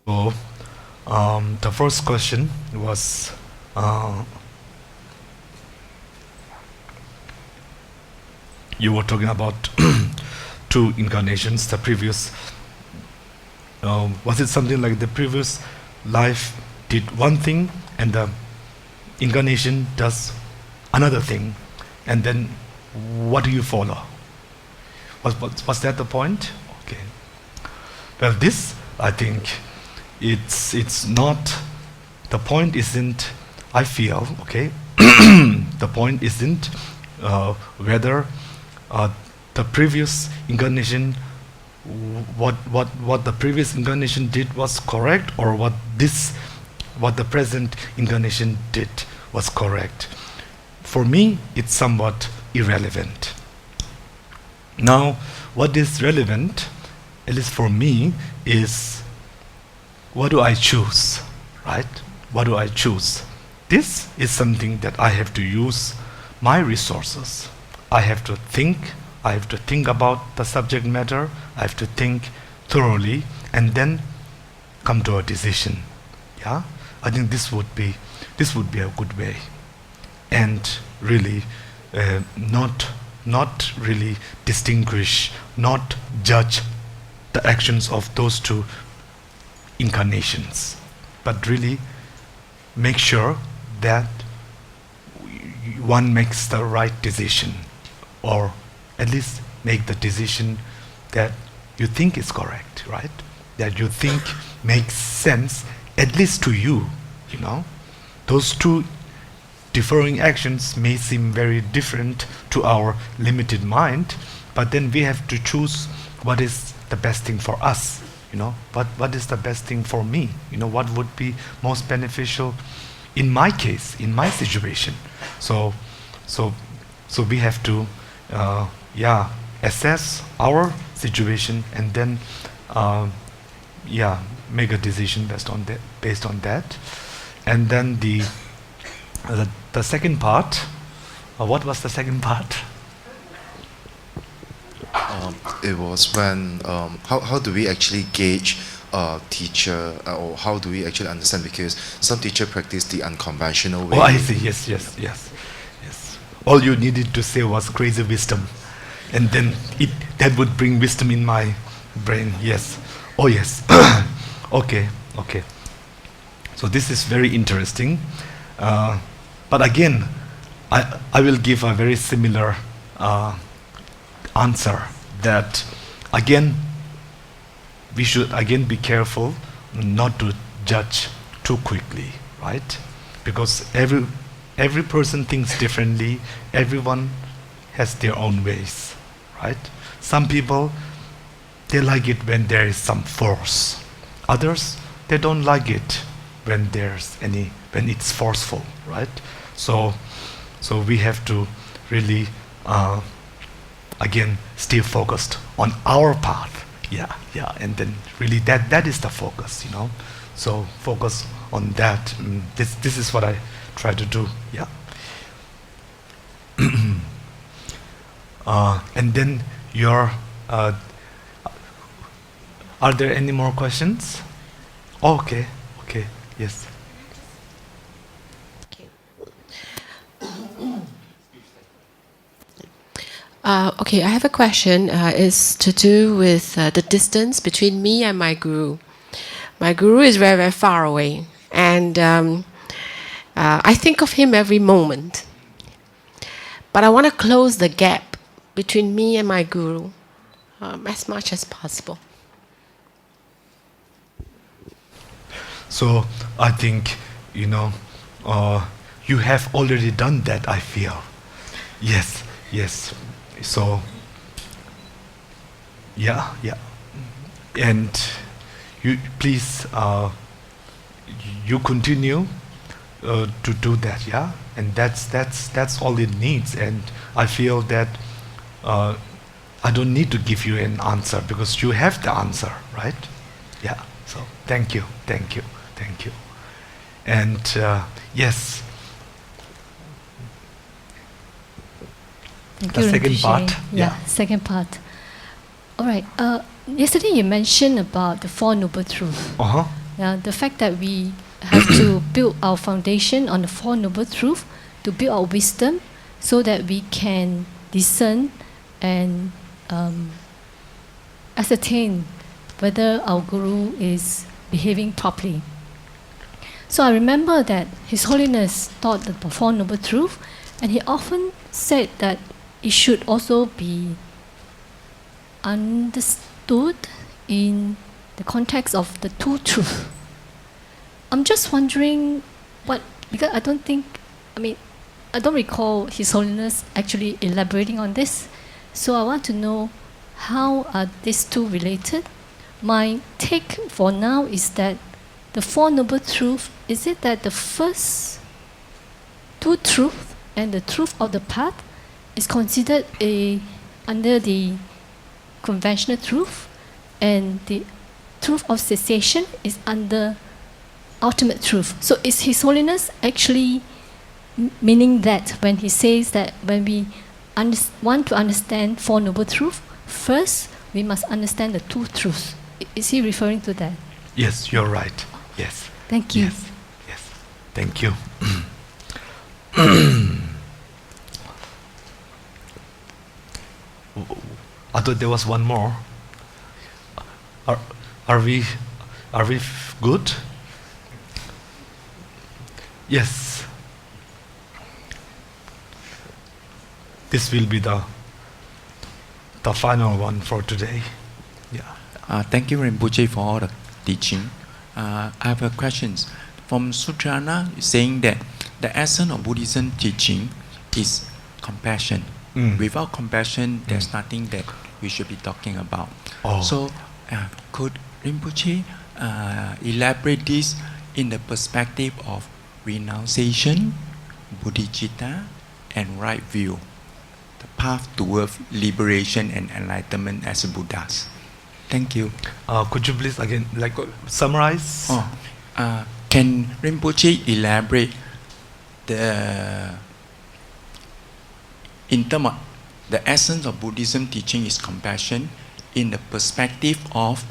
So, um, the first question was uh, you were talking about two incarnations, the previous uh, was it something like the previous life did one thing and the incarnation does another thing, and then what do you follow? Was, was, was that the point? Okay. Well, this, I think, it's, it's not, the point isn't, I feel, okay, the point isn't uh, whether uh, the previous incarnation what what what the previous incarnation did was correct, or what this what the present incarnation did was correct. For me, it's somewhat irrelevant. Now, what is relevant, at least for me, is what do I choose, right? What do I choose? This is something that I have to use my resources. I have to think, I have to think about the subject matter, I have to think thoroughly, and then come to a decision. Yeah, I think this would be this would be a good way, and really uh, not not really distinguish, not judge the actions of those two incarnations, but really make sure that one makes the right decision, or at least make the decision that you think is correct, right? That you think makes sense, at least to you, you know. Those two differing actions may seem very different to our limited mind, but then we have to choose what is the best thing for us. You know, what, what is the best thing for me? You know, what would be most beneficial in my case, in my situation? So, so, so we have to, uh, yeah, assess our situation and then, uh, yeah, make a decision based on that. Based on that, and then the uh, the, the second part. Uh, what was the second part? Um, it was when um, how, how do we actually gauge a teacher uh, or how do we actually understand, because some teacher practice the unconventional way. Oh, I see. Yes, yes, yes, yes. All you needed to say was crazy wisdom, and then it that would bring wisdom in my brain. Yes. Oh, yes. Okay, okay. So this is very interesting. Uh, but again, I, I will give a very similar uh, answer that again, we should again be careful not to judge too quickly, right? Because every, every person thinks differently, everyone has their own ways, right? Some people, they like it when there is some force. Others, they don't like it when there's any, when it's forceful, right? So, so we have to really, uh, again, stay focused on our path. Yeah, yeah, and then really that, that is the focus, you know. So focus on that. Mm, this, this is what I try to do. Yeah. Uh, and then your, uh, are there any more questions? Okay, okay, yes. Uh, okay, I have a question. Uh, it's to do with uh, the distance between me and my guru. My guru is very, very far away, and um, uh, I think of him every moment. But I want to close the gap between me and my guru um, as much as possible. So I think, you know, uh, you have already done that, I feel. Yes, yes. So, yeah, yeah. And you please, uh, you continue uh, to do that, yeah. And that's that's that's all it needs. And I feel that uh, I don't need to give you an answer because you have the answer, right? Yeah. So thank you, thank you, thank you. And uh, yes. Thank The you, second Rinpoche. part, Yeah, yeah. Second part. All right. Uh, yesterday you mentioned about the Four Noble Truth. Uh huh. Yeah, the fact that we have to build our foundation on the Four Noble Truth to build our wisdom so that we can discern and um, ascertain whether our guru is behaving properly. So I remember that His Holiness taught the Four Noble Truth, and he often said that it should also be understood in the context of the two truths. I'm just wondering what, because I don't think, I mean, I don't recall His Holiness actually elaborating on this. So I want to know how are these two related? My take for now is that the Four Noble Truth, is it that the first two truth and the truth of the path is considered a under the conventional truth, and the truth of cessation is under ultimate truth. So is His Holiness actually m- meaning that when he says that when we under- want to understand Four Noble Truth, first we must understand the two truths? I- Is he referring to that? Yes, you're right. Yes. Thank you. Yes. Yes. Thank you. I thought there was one more. Are, are we are we good? Yes. This will be the the final one for today. Yeah. Uh, thank you, Rinpoche, for all the teaching. Uh, I have a question. From Sutrana, saying that The essence of Buddhism teaching is compassion. Mm. Without compassion, there's Mm. nothing that we should be talking about. Oh. So, uh, could Rinpoche uh, elaborate this in the perspective of renunciation, bodhicitta, and right view, the path towards liberation and enlightenment as Buddhas? Thank you. Uh, could you please again, like, uh, summarize? Oh, uh, can Rinpoche elaborate the, in term of, the essence of Buddhism teaching is compassion in the perspective of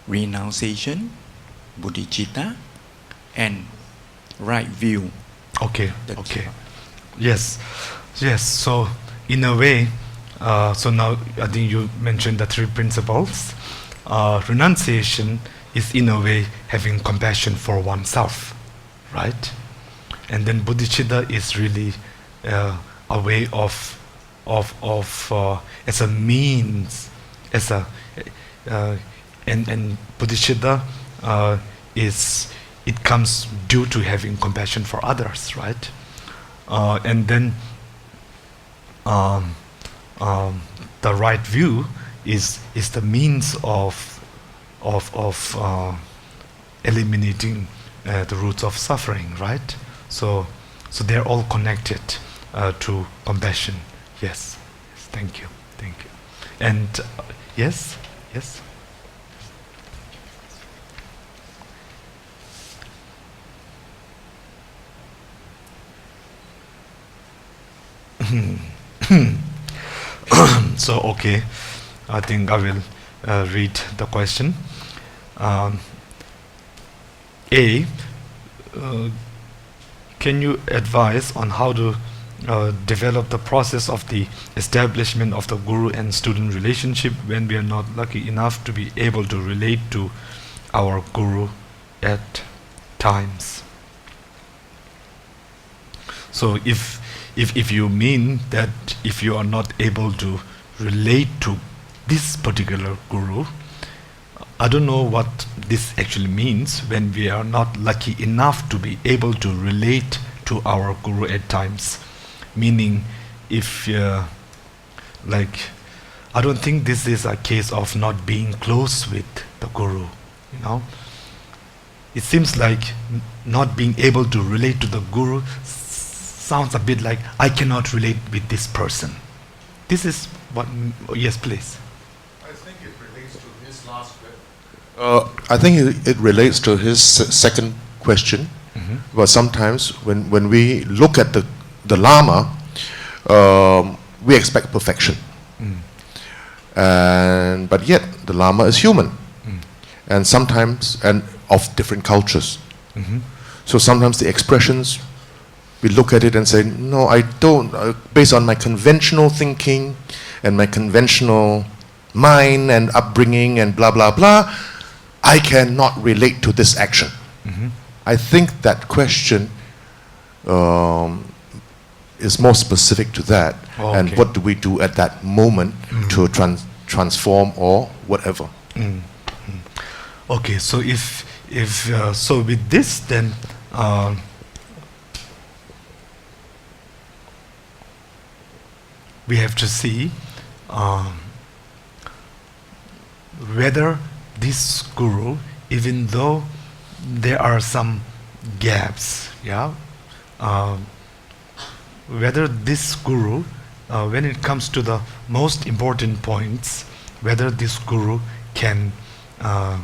renunciation, bodhicitta, and right view. Okay, The okay. Yes, yes. So, in a way, uh, so now I think you mentioned the three principles. Uh, renunciation is, in a way, having compassion for oneself, right? And then bodhicitta is really uh, a way of of of uh, as a means, as a uh, and and bodhicitta uh, is, it comes due to having compassion for others, right? Uh, and then um, um, the right view is is the means of of of uh, eliminating uh, the roots of suffering, right? So, so they're all connected uh, to compassion. Yes. Yes, thank you, thank you. And uh, yes, yes. So, okay, I think I will uh, read the question. Um, A, uh, can you advise on how to uh, develop the process of the establishment of the guru and student relationship when we are not lucky enough to be able to relate to our guru at times? So if if if you mean that if you are not able to relate to this particular guru, I don't know what this actually means when we are not lucky enough to be able to relate to our guru at times. Meaning, if uh, like, I don't think this is a case of not being close with the guru, you know. It seems like n- not being able to relate to the guru s- sounds a bit like I cannot relate with this person. This is what. Oh, yes, please. I think it relates to his last que- Uh, I think it, it relates to his se- second question. But sometimes when, when we look at the, the Lama, um, we expect perfection. And, but yet, the Lama is human. And sometimes, and of different cultures. So sometimes the expressions, we look at it and say, no, I don't, uh, based on my conventional thinking and my conventional mind and upbringing and blah, blah, blah, I cannot relate to this action. I think that question um, is more specific to that. Oh, and okay. What do we do at that moment to trans- transform or whatever? Okay, so if if uh, so with this, then um, we have to see um, whether this guru, even though there are some gaps, yeah, um, whether this guru, uh, when it comes to the most important points, whether this guru can uh,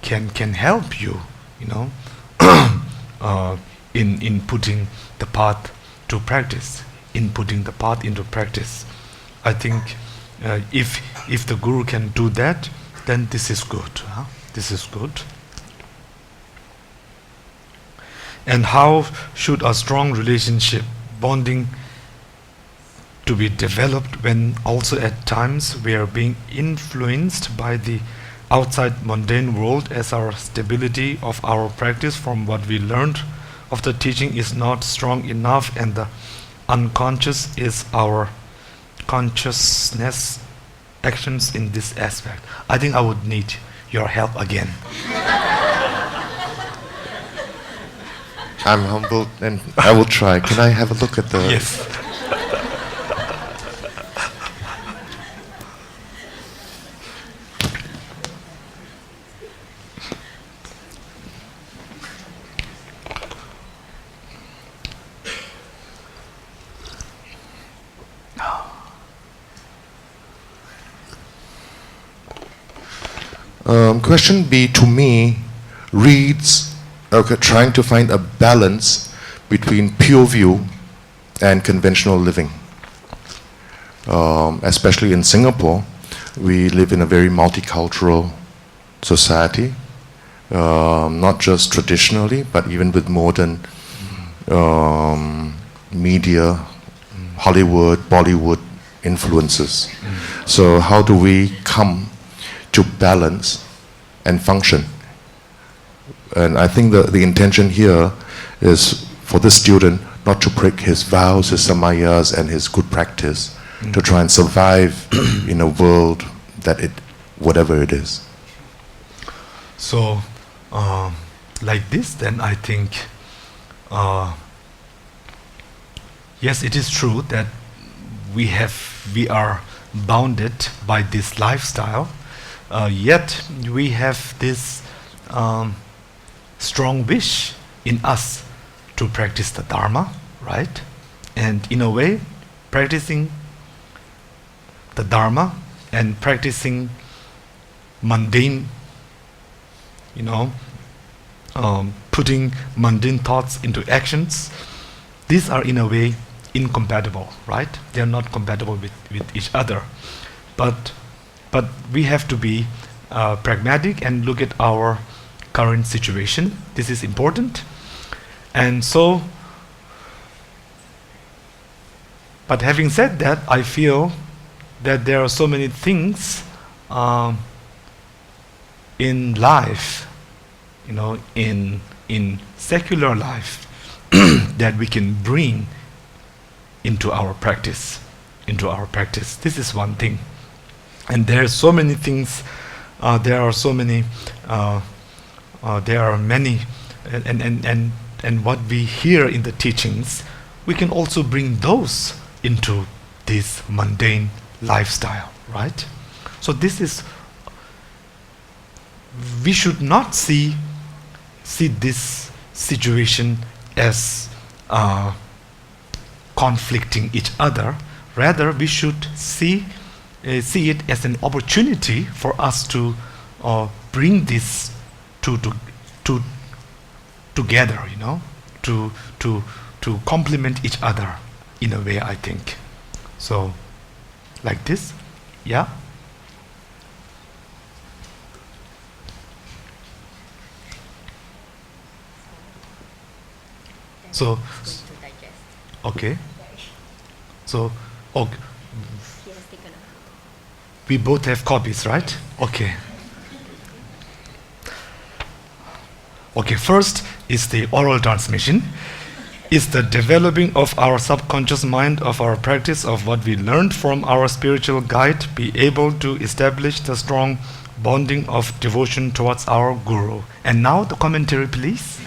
can can help you, you know, uh, in in putting the path to practice, in putting the path into practice. I think uh, if if the guru can do that, then this is good. Huh? This is good. And how should a strong relationship bonding to be developed when also at times we are being influenced by the outside mundane world, as our stability of our practice from what we learned of the teaching is not strong enough and the unconscious is our consciousness actions in this aspect. I think I would need your help again. I'm humbled and I will try. Can I have a look at the. Yes. Um, question B to me reads, okay, trying to find a balance between pure view and conventional living. Um, especially in Singapore, we live in a very multicultural society, um, not just traditionally, but even with modern um, media, Hollywood, Bollywood influences. So, how do we come to balance and function? And I think the, the intention here is for this student not to break his vows, his samayas, and his good practice to try and survive in a world that it, whatever it is. So, um, like this, then I think, uh, yes, it is true that we have we are bounded by this lifestyle. Uh, yet we have this um, strong wish in us to practice the Dharma, right? And in a way, practicing the Dharma and practicing mundane, you know, um, putting mundane thoughts into actions, these are in a way incompatible, right? They are not compatible with, with each other. But, but we have to be uh, pragmatic and look at our current situation. This is important. And so, but having said that, I feel that there are so many things um, in life, you know, in in secular life that we can bring into our practice, into our practice. This is one thing. And there are so many things. Uh, there are so many. Uh, uh, there are many, and and and and, and what we hear in the teachings, we can also bring those into this mundane lifestyle, right? So this is we should not see see this situation as uh, conflicting each other. Rather, we should see uh, see it as an opportunity for us to uh, bring this to to to together, you know, to to to complement each other in a way. I think so, like this, yeah. So, okay. So, okay. We both have copies, right? Okay. Okay, first is the oral transmission. Is the developing of our subconscious mind, of our practice, of what we learned from our spiritual guide, be able to establish the strong bonding of devotion towards our guru. And now the commentary, please.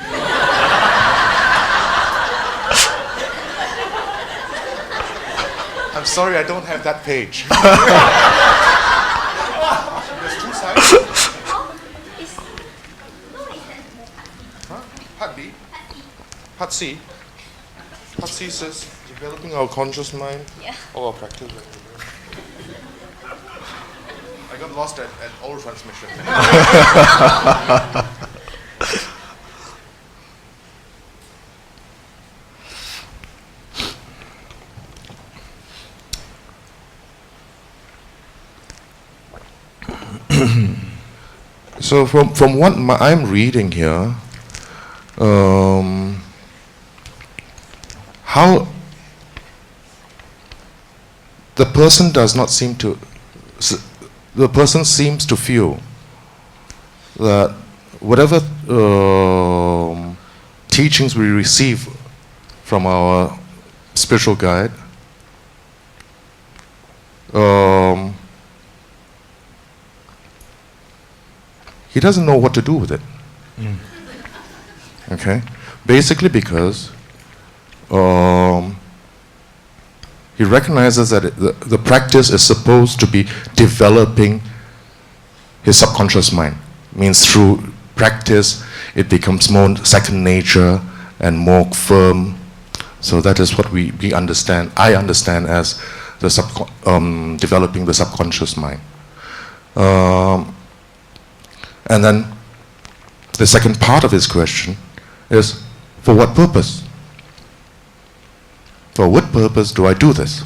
I'm sorry, I don't have that page. There's two sides. Huh? Part B? Part C? Part C says developing our conscious mind. Yeah. Oh, our practice. I got lost at, at oral transmission. So from, from what my, I'm reading here, um, how the person does not seem to, the person seems to feel that whatever um, teachings we receive from our spiritual guide, um, he doesn't know what to do with it. Okay? Basically, because um, he recognizes that the, the practice is supposed to be developing his subconscious mind. Means through practice, it becomes more second nature and more firm. So that is what we, we understand, I understand as the subcon- um, developing the subconscious mind. Um, and then the second part of his question is, for what purpose? For what purpose do I do this?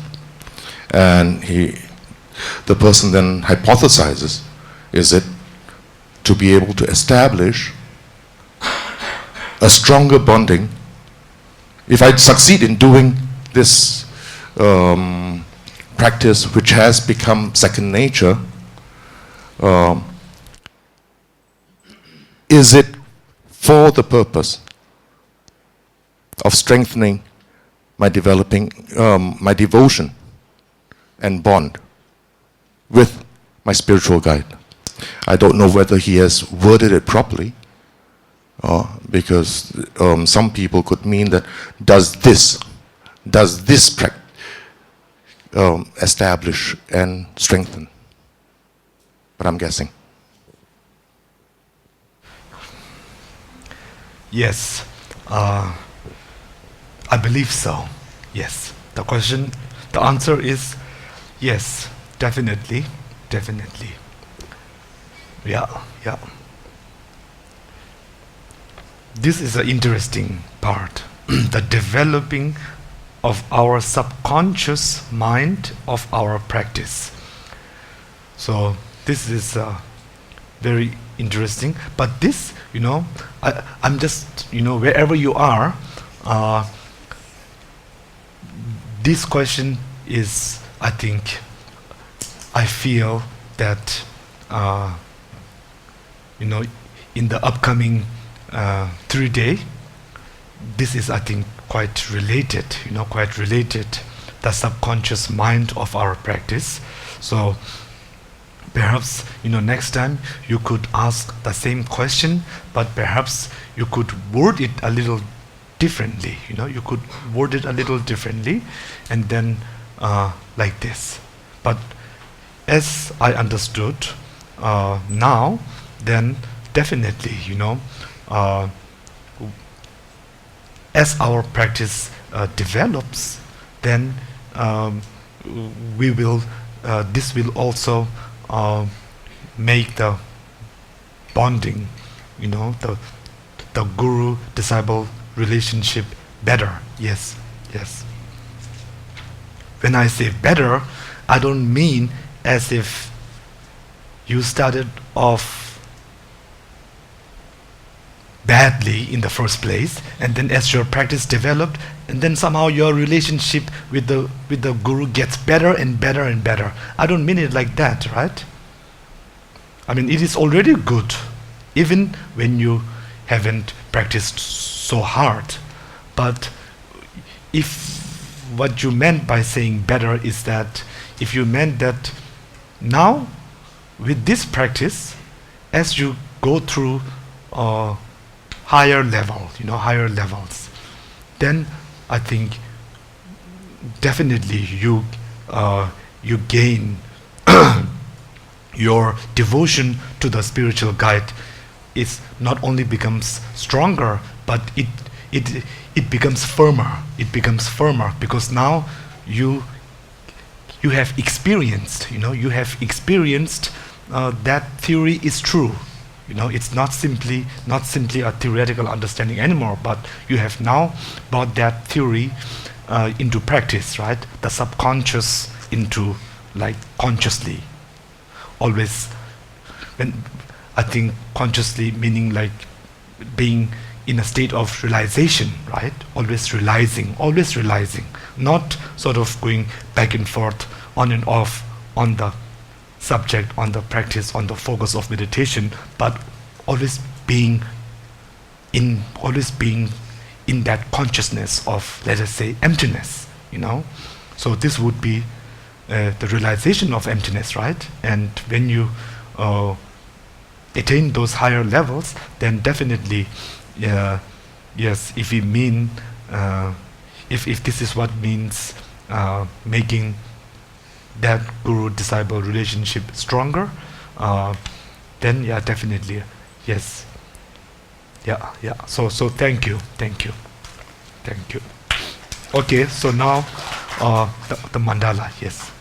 And he, the person then hypothesizes, is it to be able to establish a stronger bonding? If I succeed in doing this um, practice, which has become second nature, um, is it for the purpose of strengthening my developing um, my devotion and bond with my spiritual guide? I don't know whether he has worded it properly, uh, because um, some people could mean that does this does this pra- um, establish and strengthen? But I'm guessing. Yes, uh, I believe so. Yes. The question, the answer is yes, definitely, definitely. Yeah, yeah. This is an interesting part the developing of our subconscious mind of our practice. So, this is uh, very interesting. But this, you know, I, I'm just, you know, wherever you are, uh, this question is, I think, I feel that, uh, you know, in the upcoming uh, three day, this is, I think, quite related, you know, quite related, the subconscious mind of our practice. So, perhaps, you know, next time you could ask the same question, but perhaps you could word it a little differently, you know, you could word it a little differently, and then uh, like this. But as I understood uh, now, then definitely, you know, uh, as our practice uh, develops, then um, we will, uh, this will also uh, make the bonding, you know, the, the guru disciple relationship better. Yes, yes. When I say better, I don't mean as if you started off badly in the first place, and then as your practice developed, and then somehow your relationship with the with the guru gets better and better and better. I don't mean it like that, right? I mean, it is already good, even when you haven't practiced so hard. But if what you meant by saying better is that if you meant that now with this practice, as you go through uh, higher level, you know, higher levels, then I think definitely you uh, you gain your devotion to the spiritual guide is not only becomes stronger, but it it it becomes firmer. It becomes firmer because now you you have experienced, you know, you have experienced uh, that theory is true. You know, it's not simply not simply a theoretical understanding anymore, but you have now brought that theory uh, into practice, right? The subconscious into like consciously. Always, when I think consciously meaning like being in a state of realization, right? Always realizing, always realizing, not sort of going back and forth, on and off, on the subject, on the practice, on the focus of meditation, but always being in always being in that consciousness of, let us say, emptiness, you know. So this would be uh, the realization of emptiness, right? And when you uh, attain those higher levels, then definitely uh, Yes, if we mean, uh, if, if this is what means uh, making that guru disciple relationship stronger, uh, then yeah, definitely, yes. Yeah, yeah. So, so thank you, thank you, thank you. Okay, so now uh, the, the mandala, yes.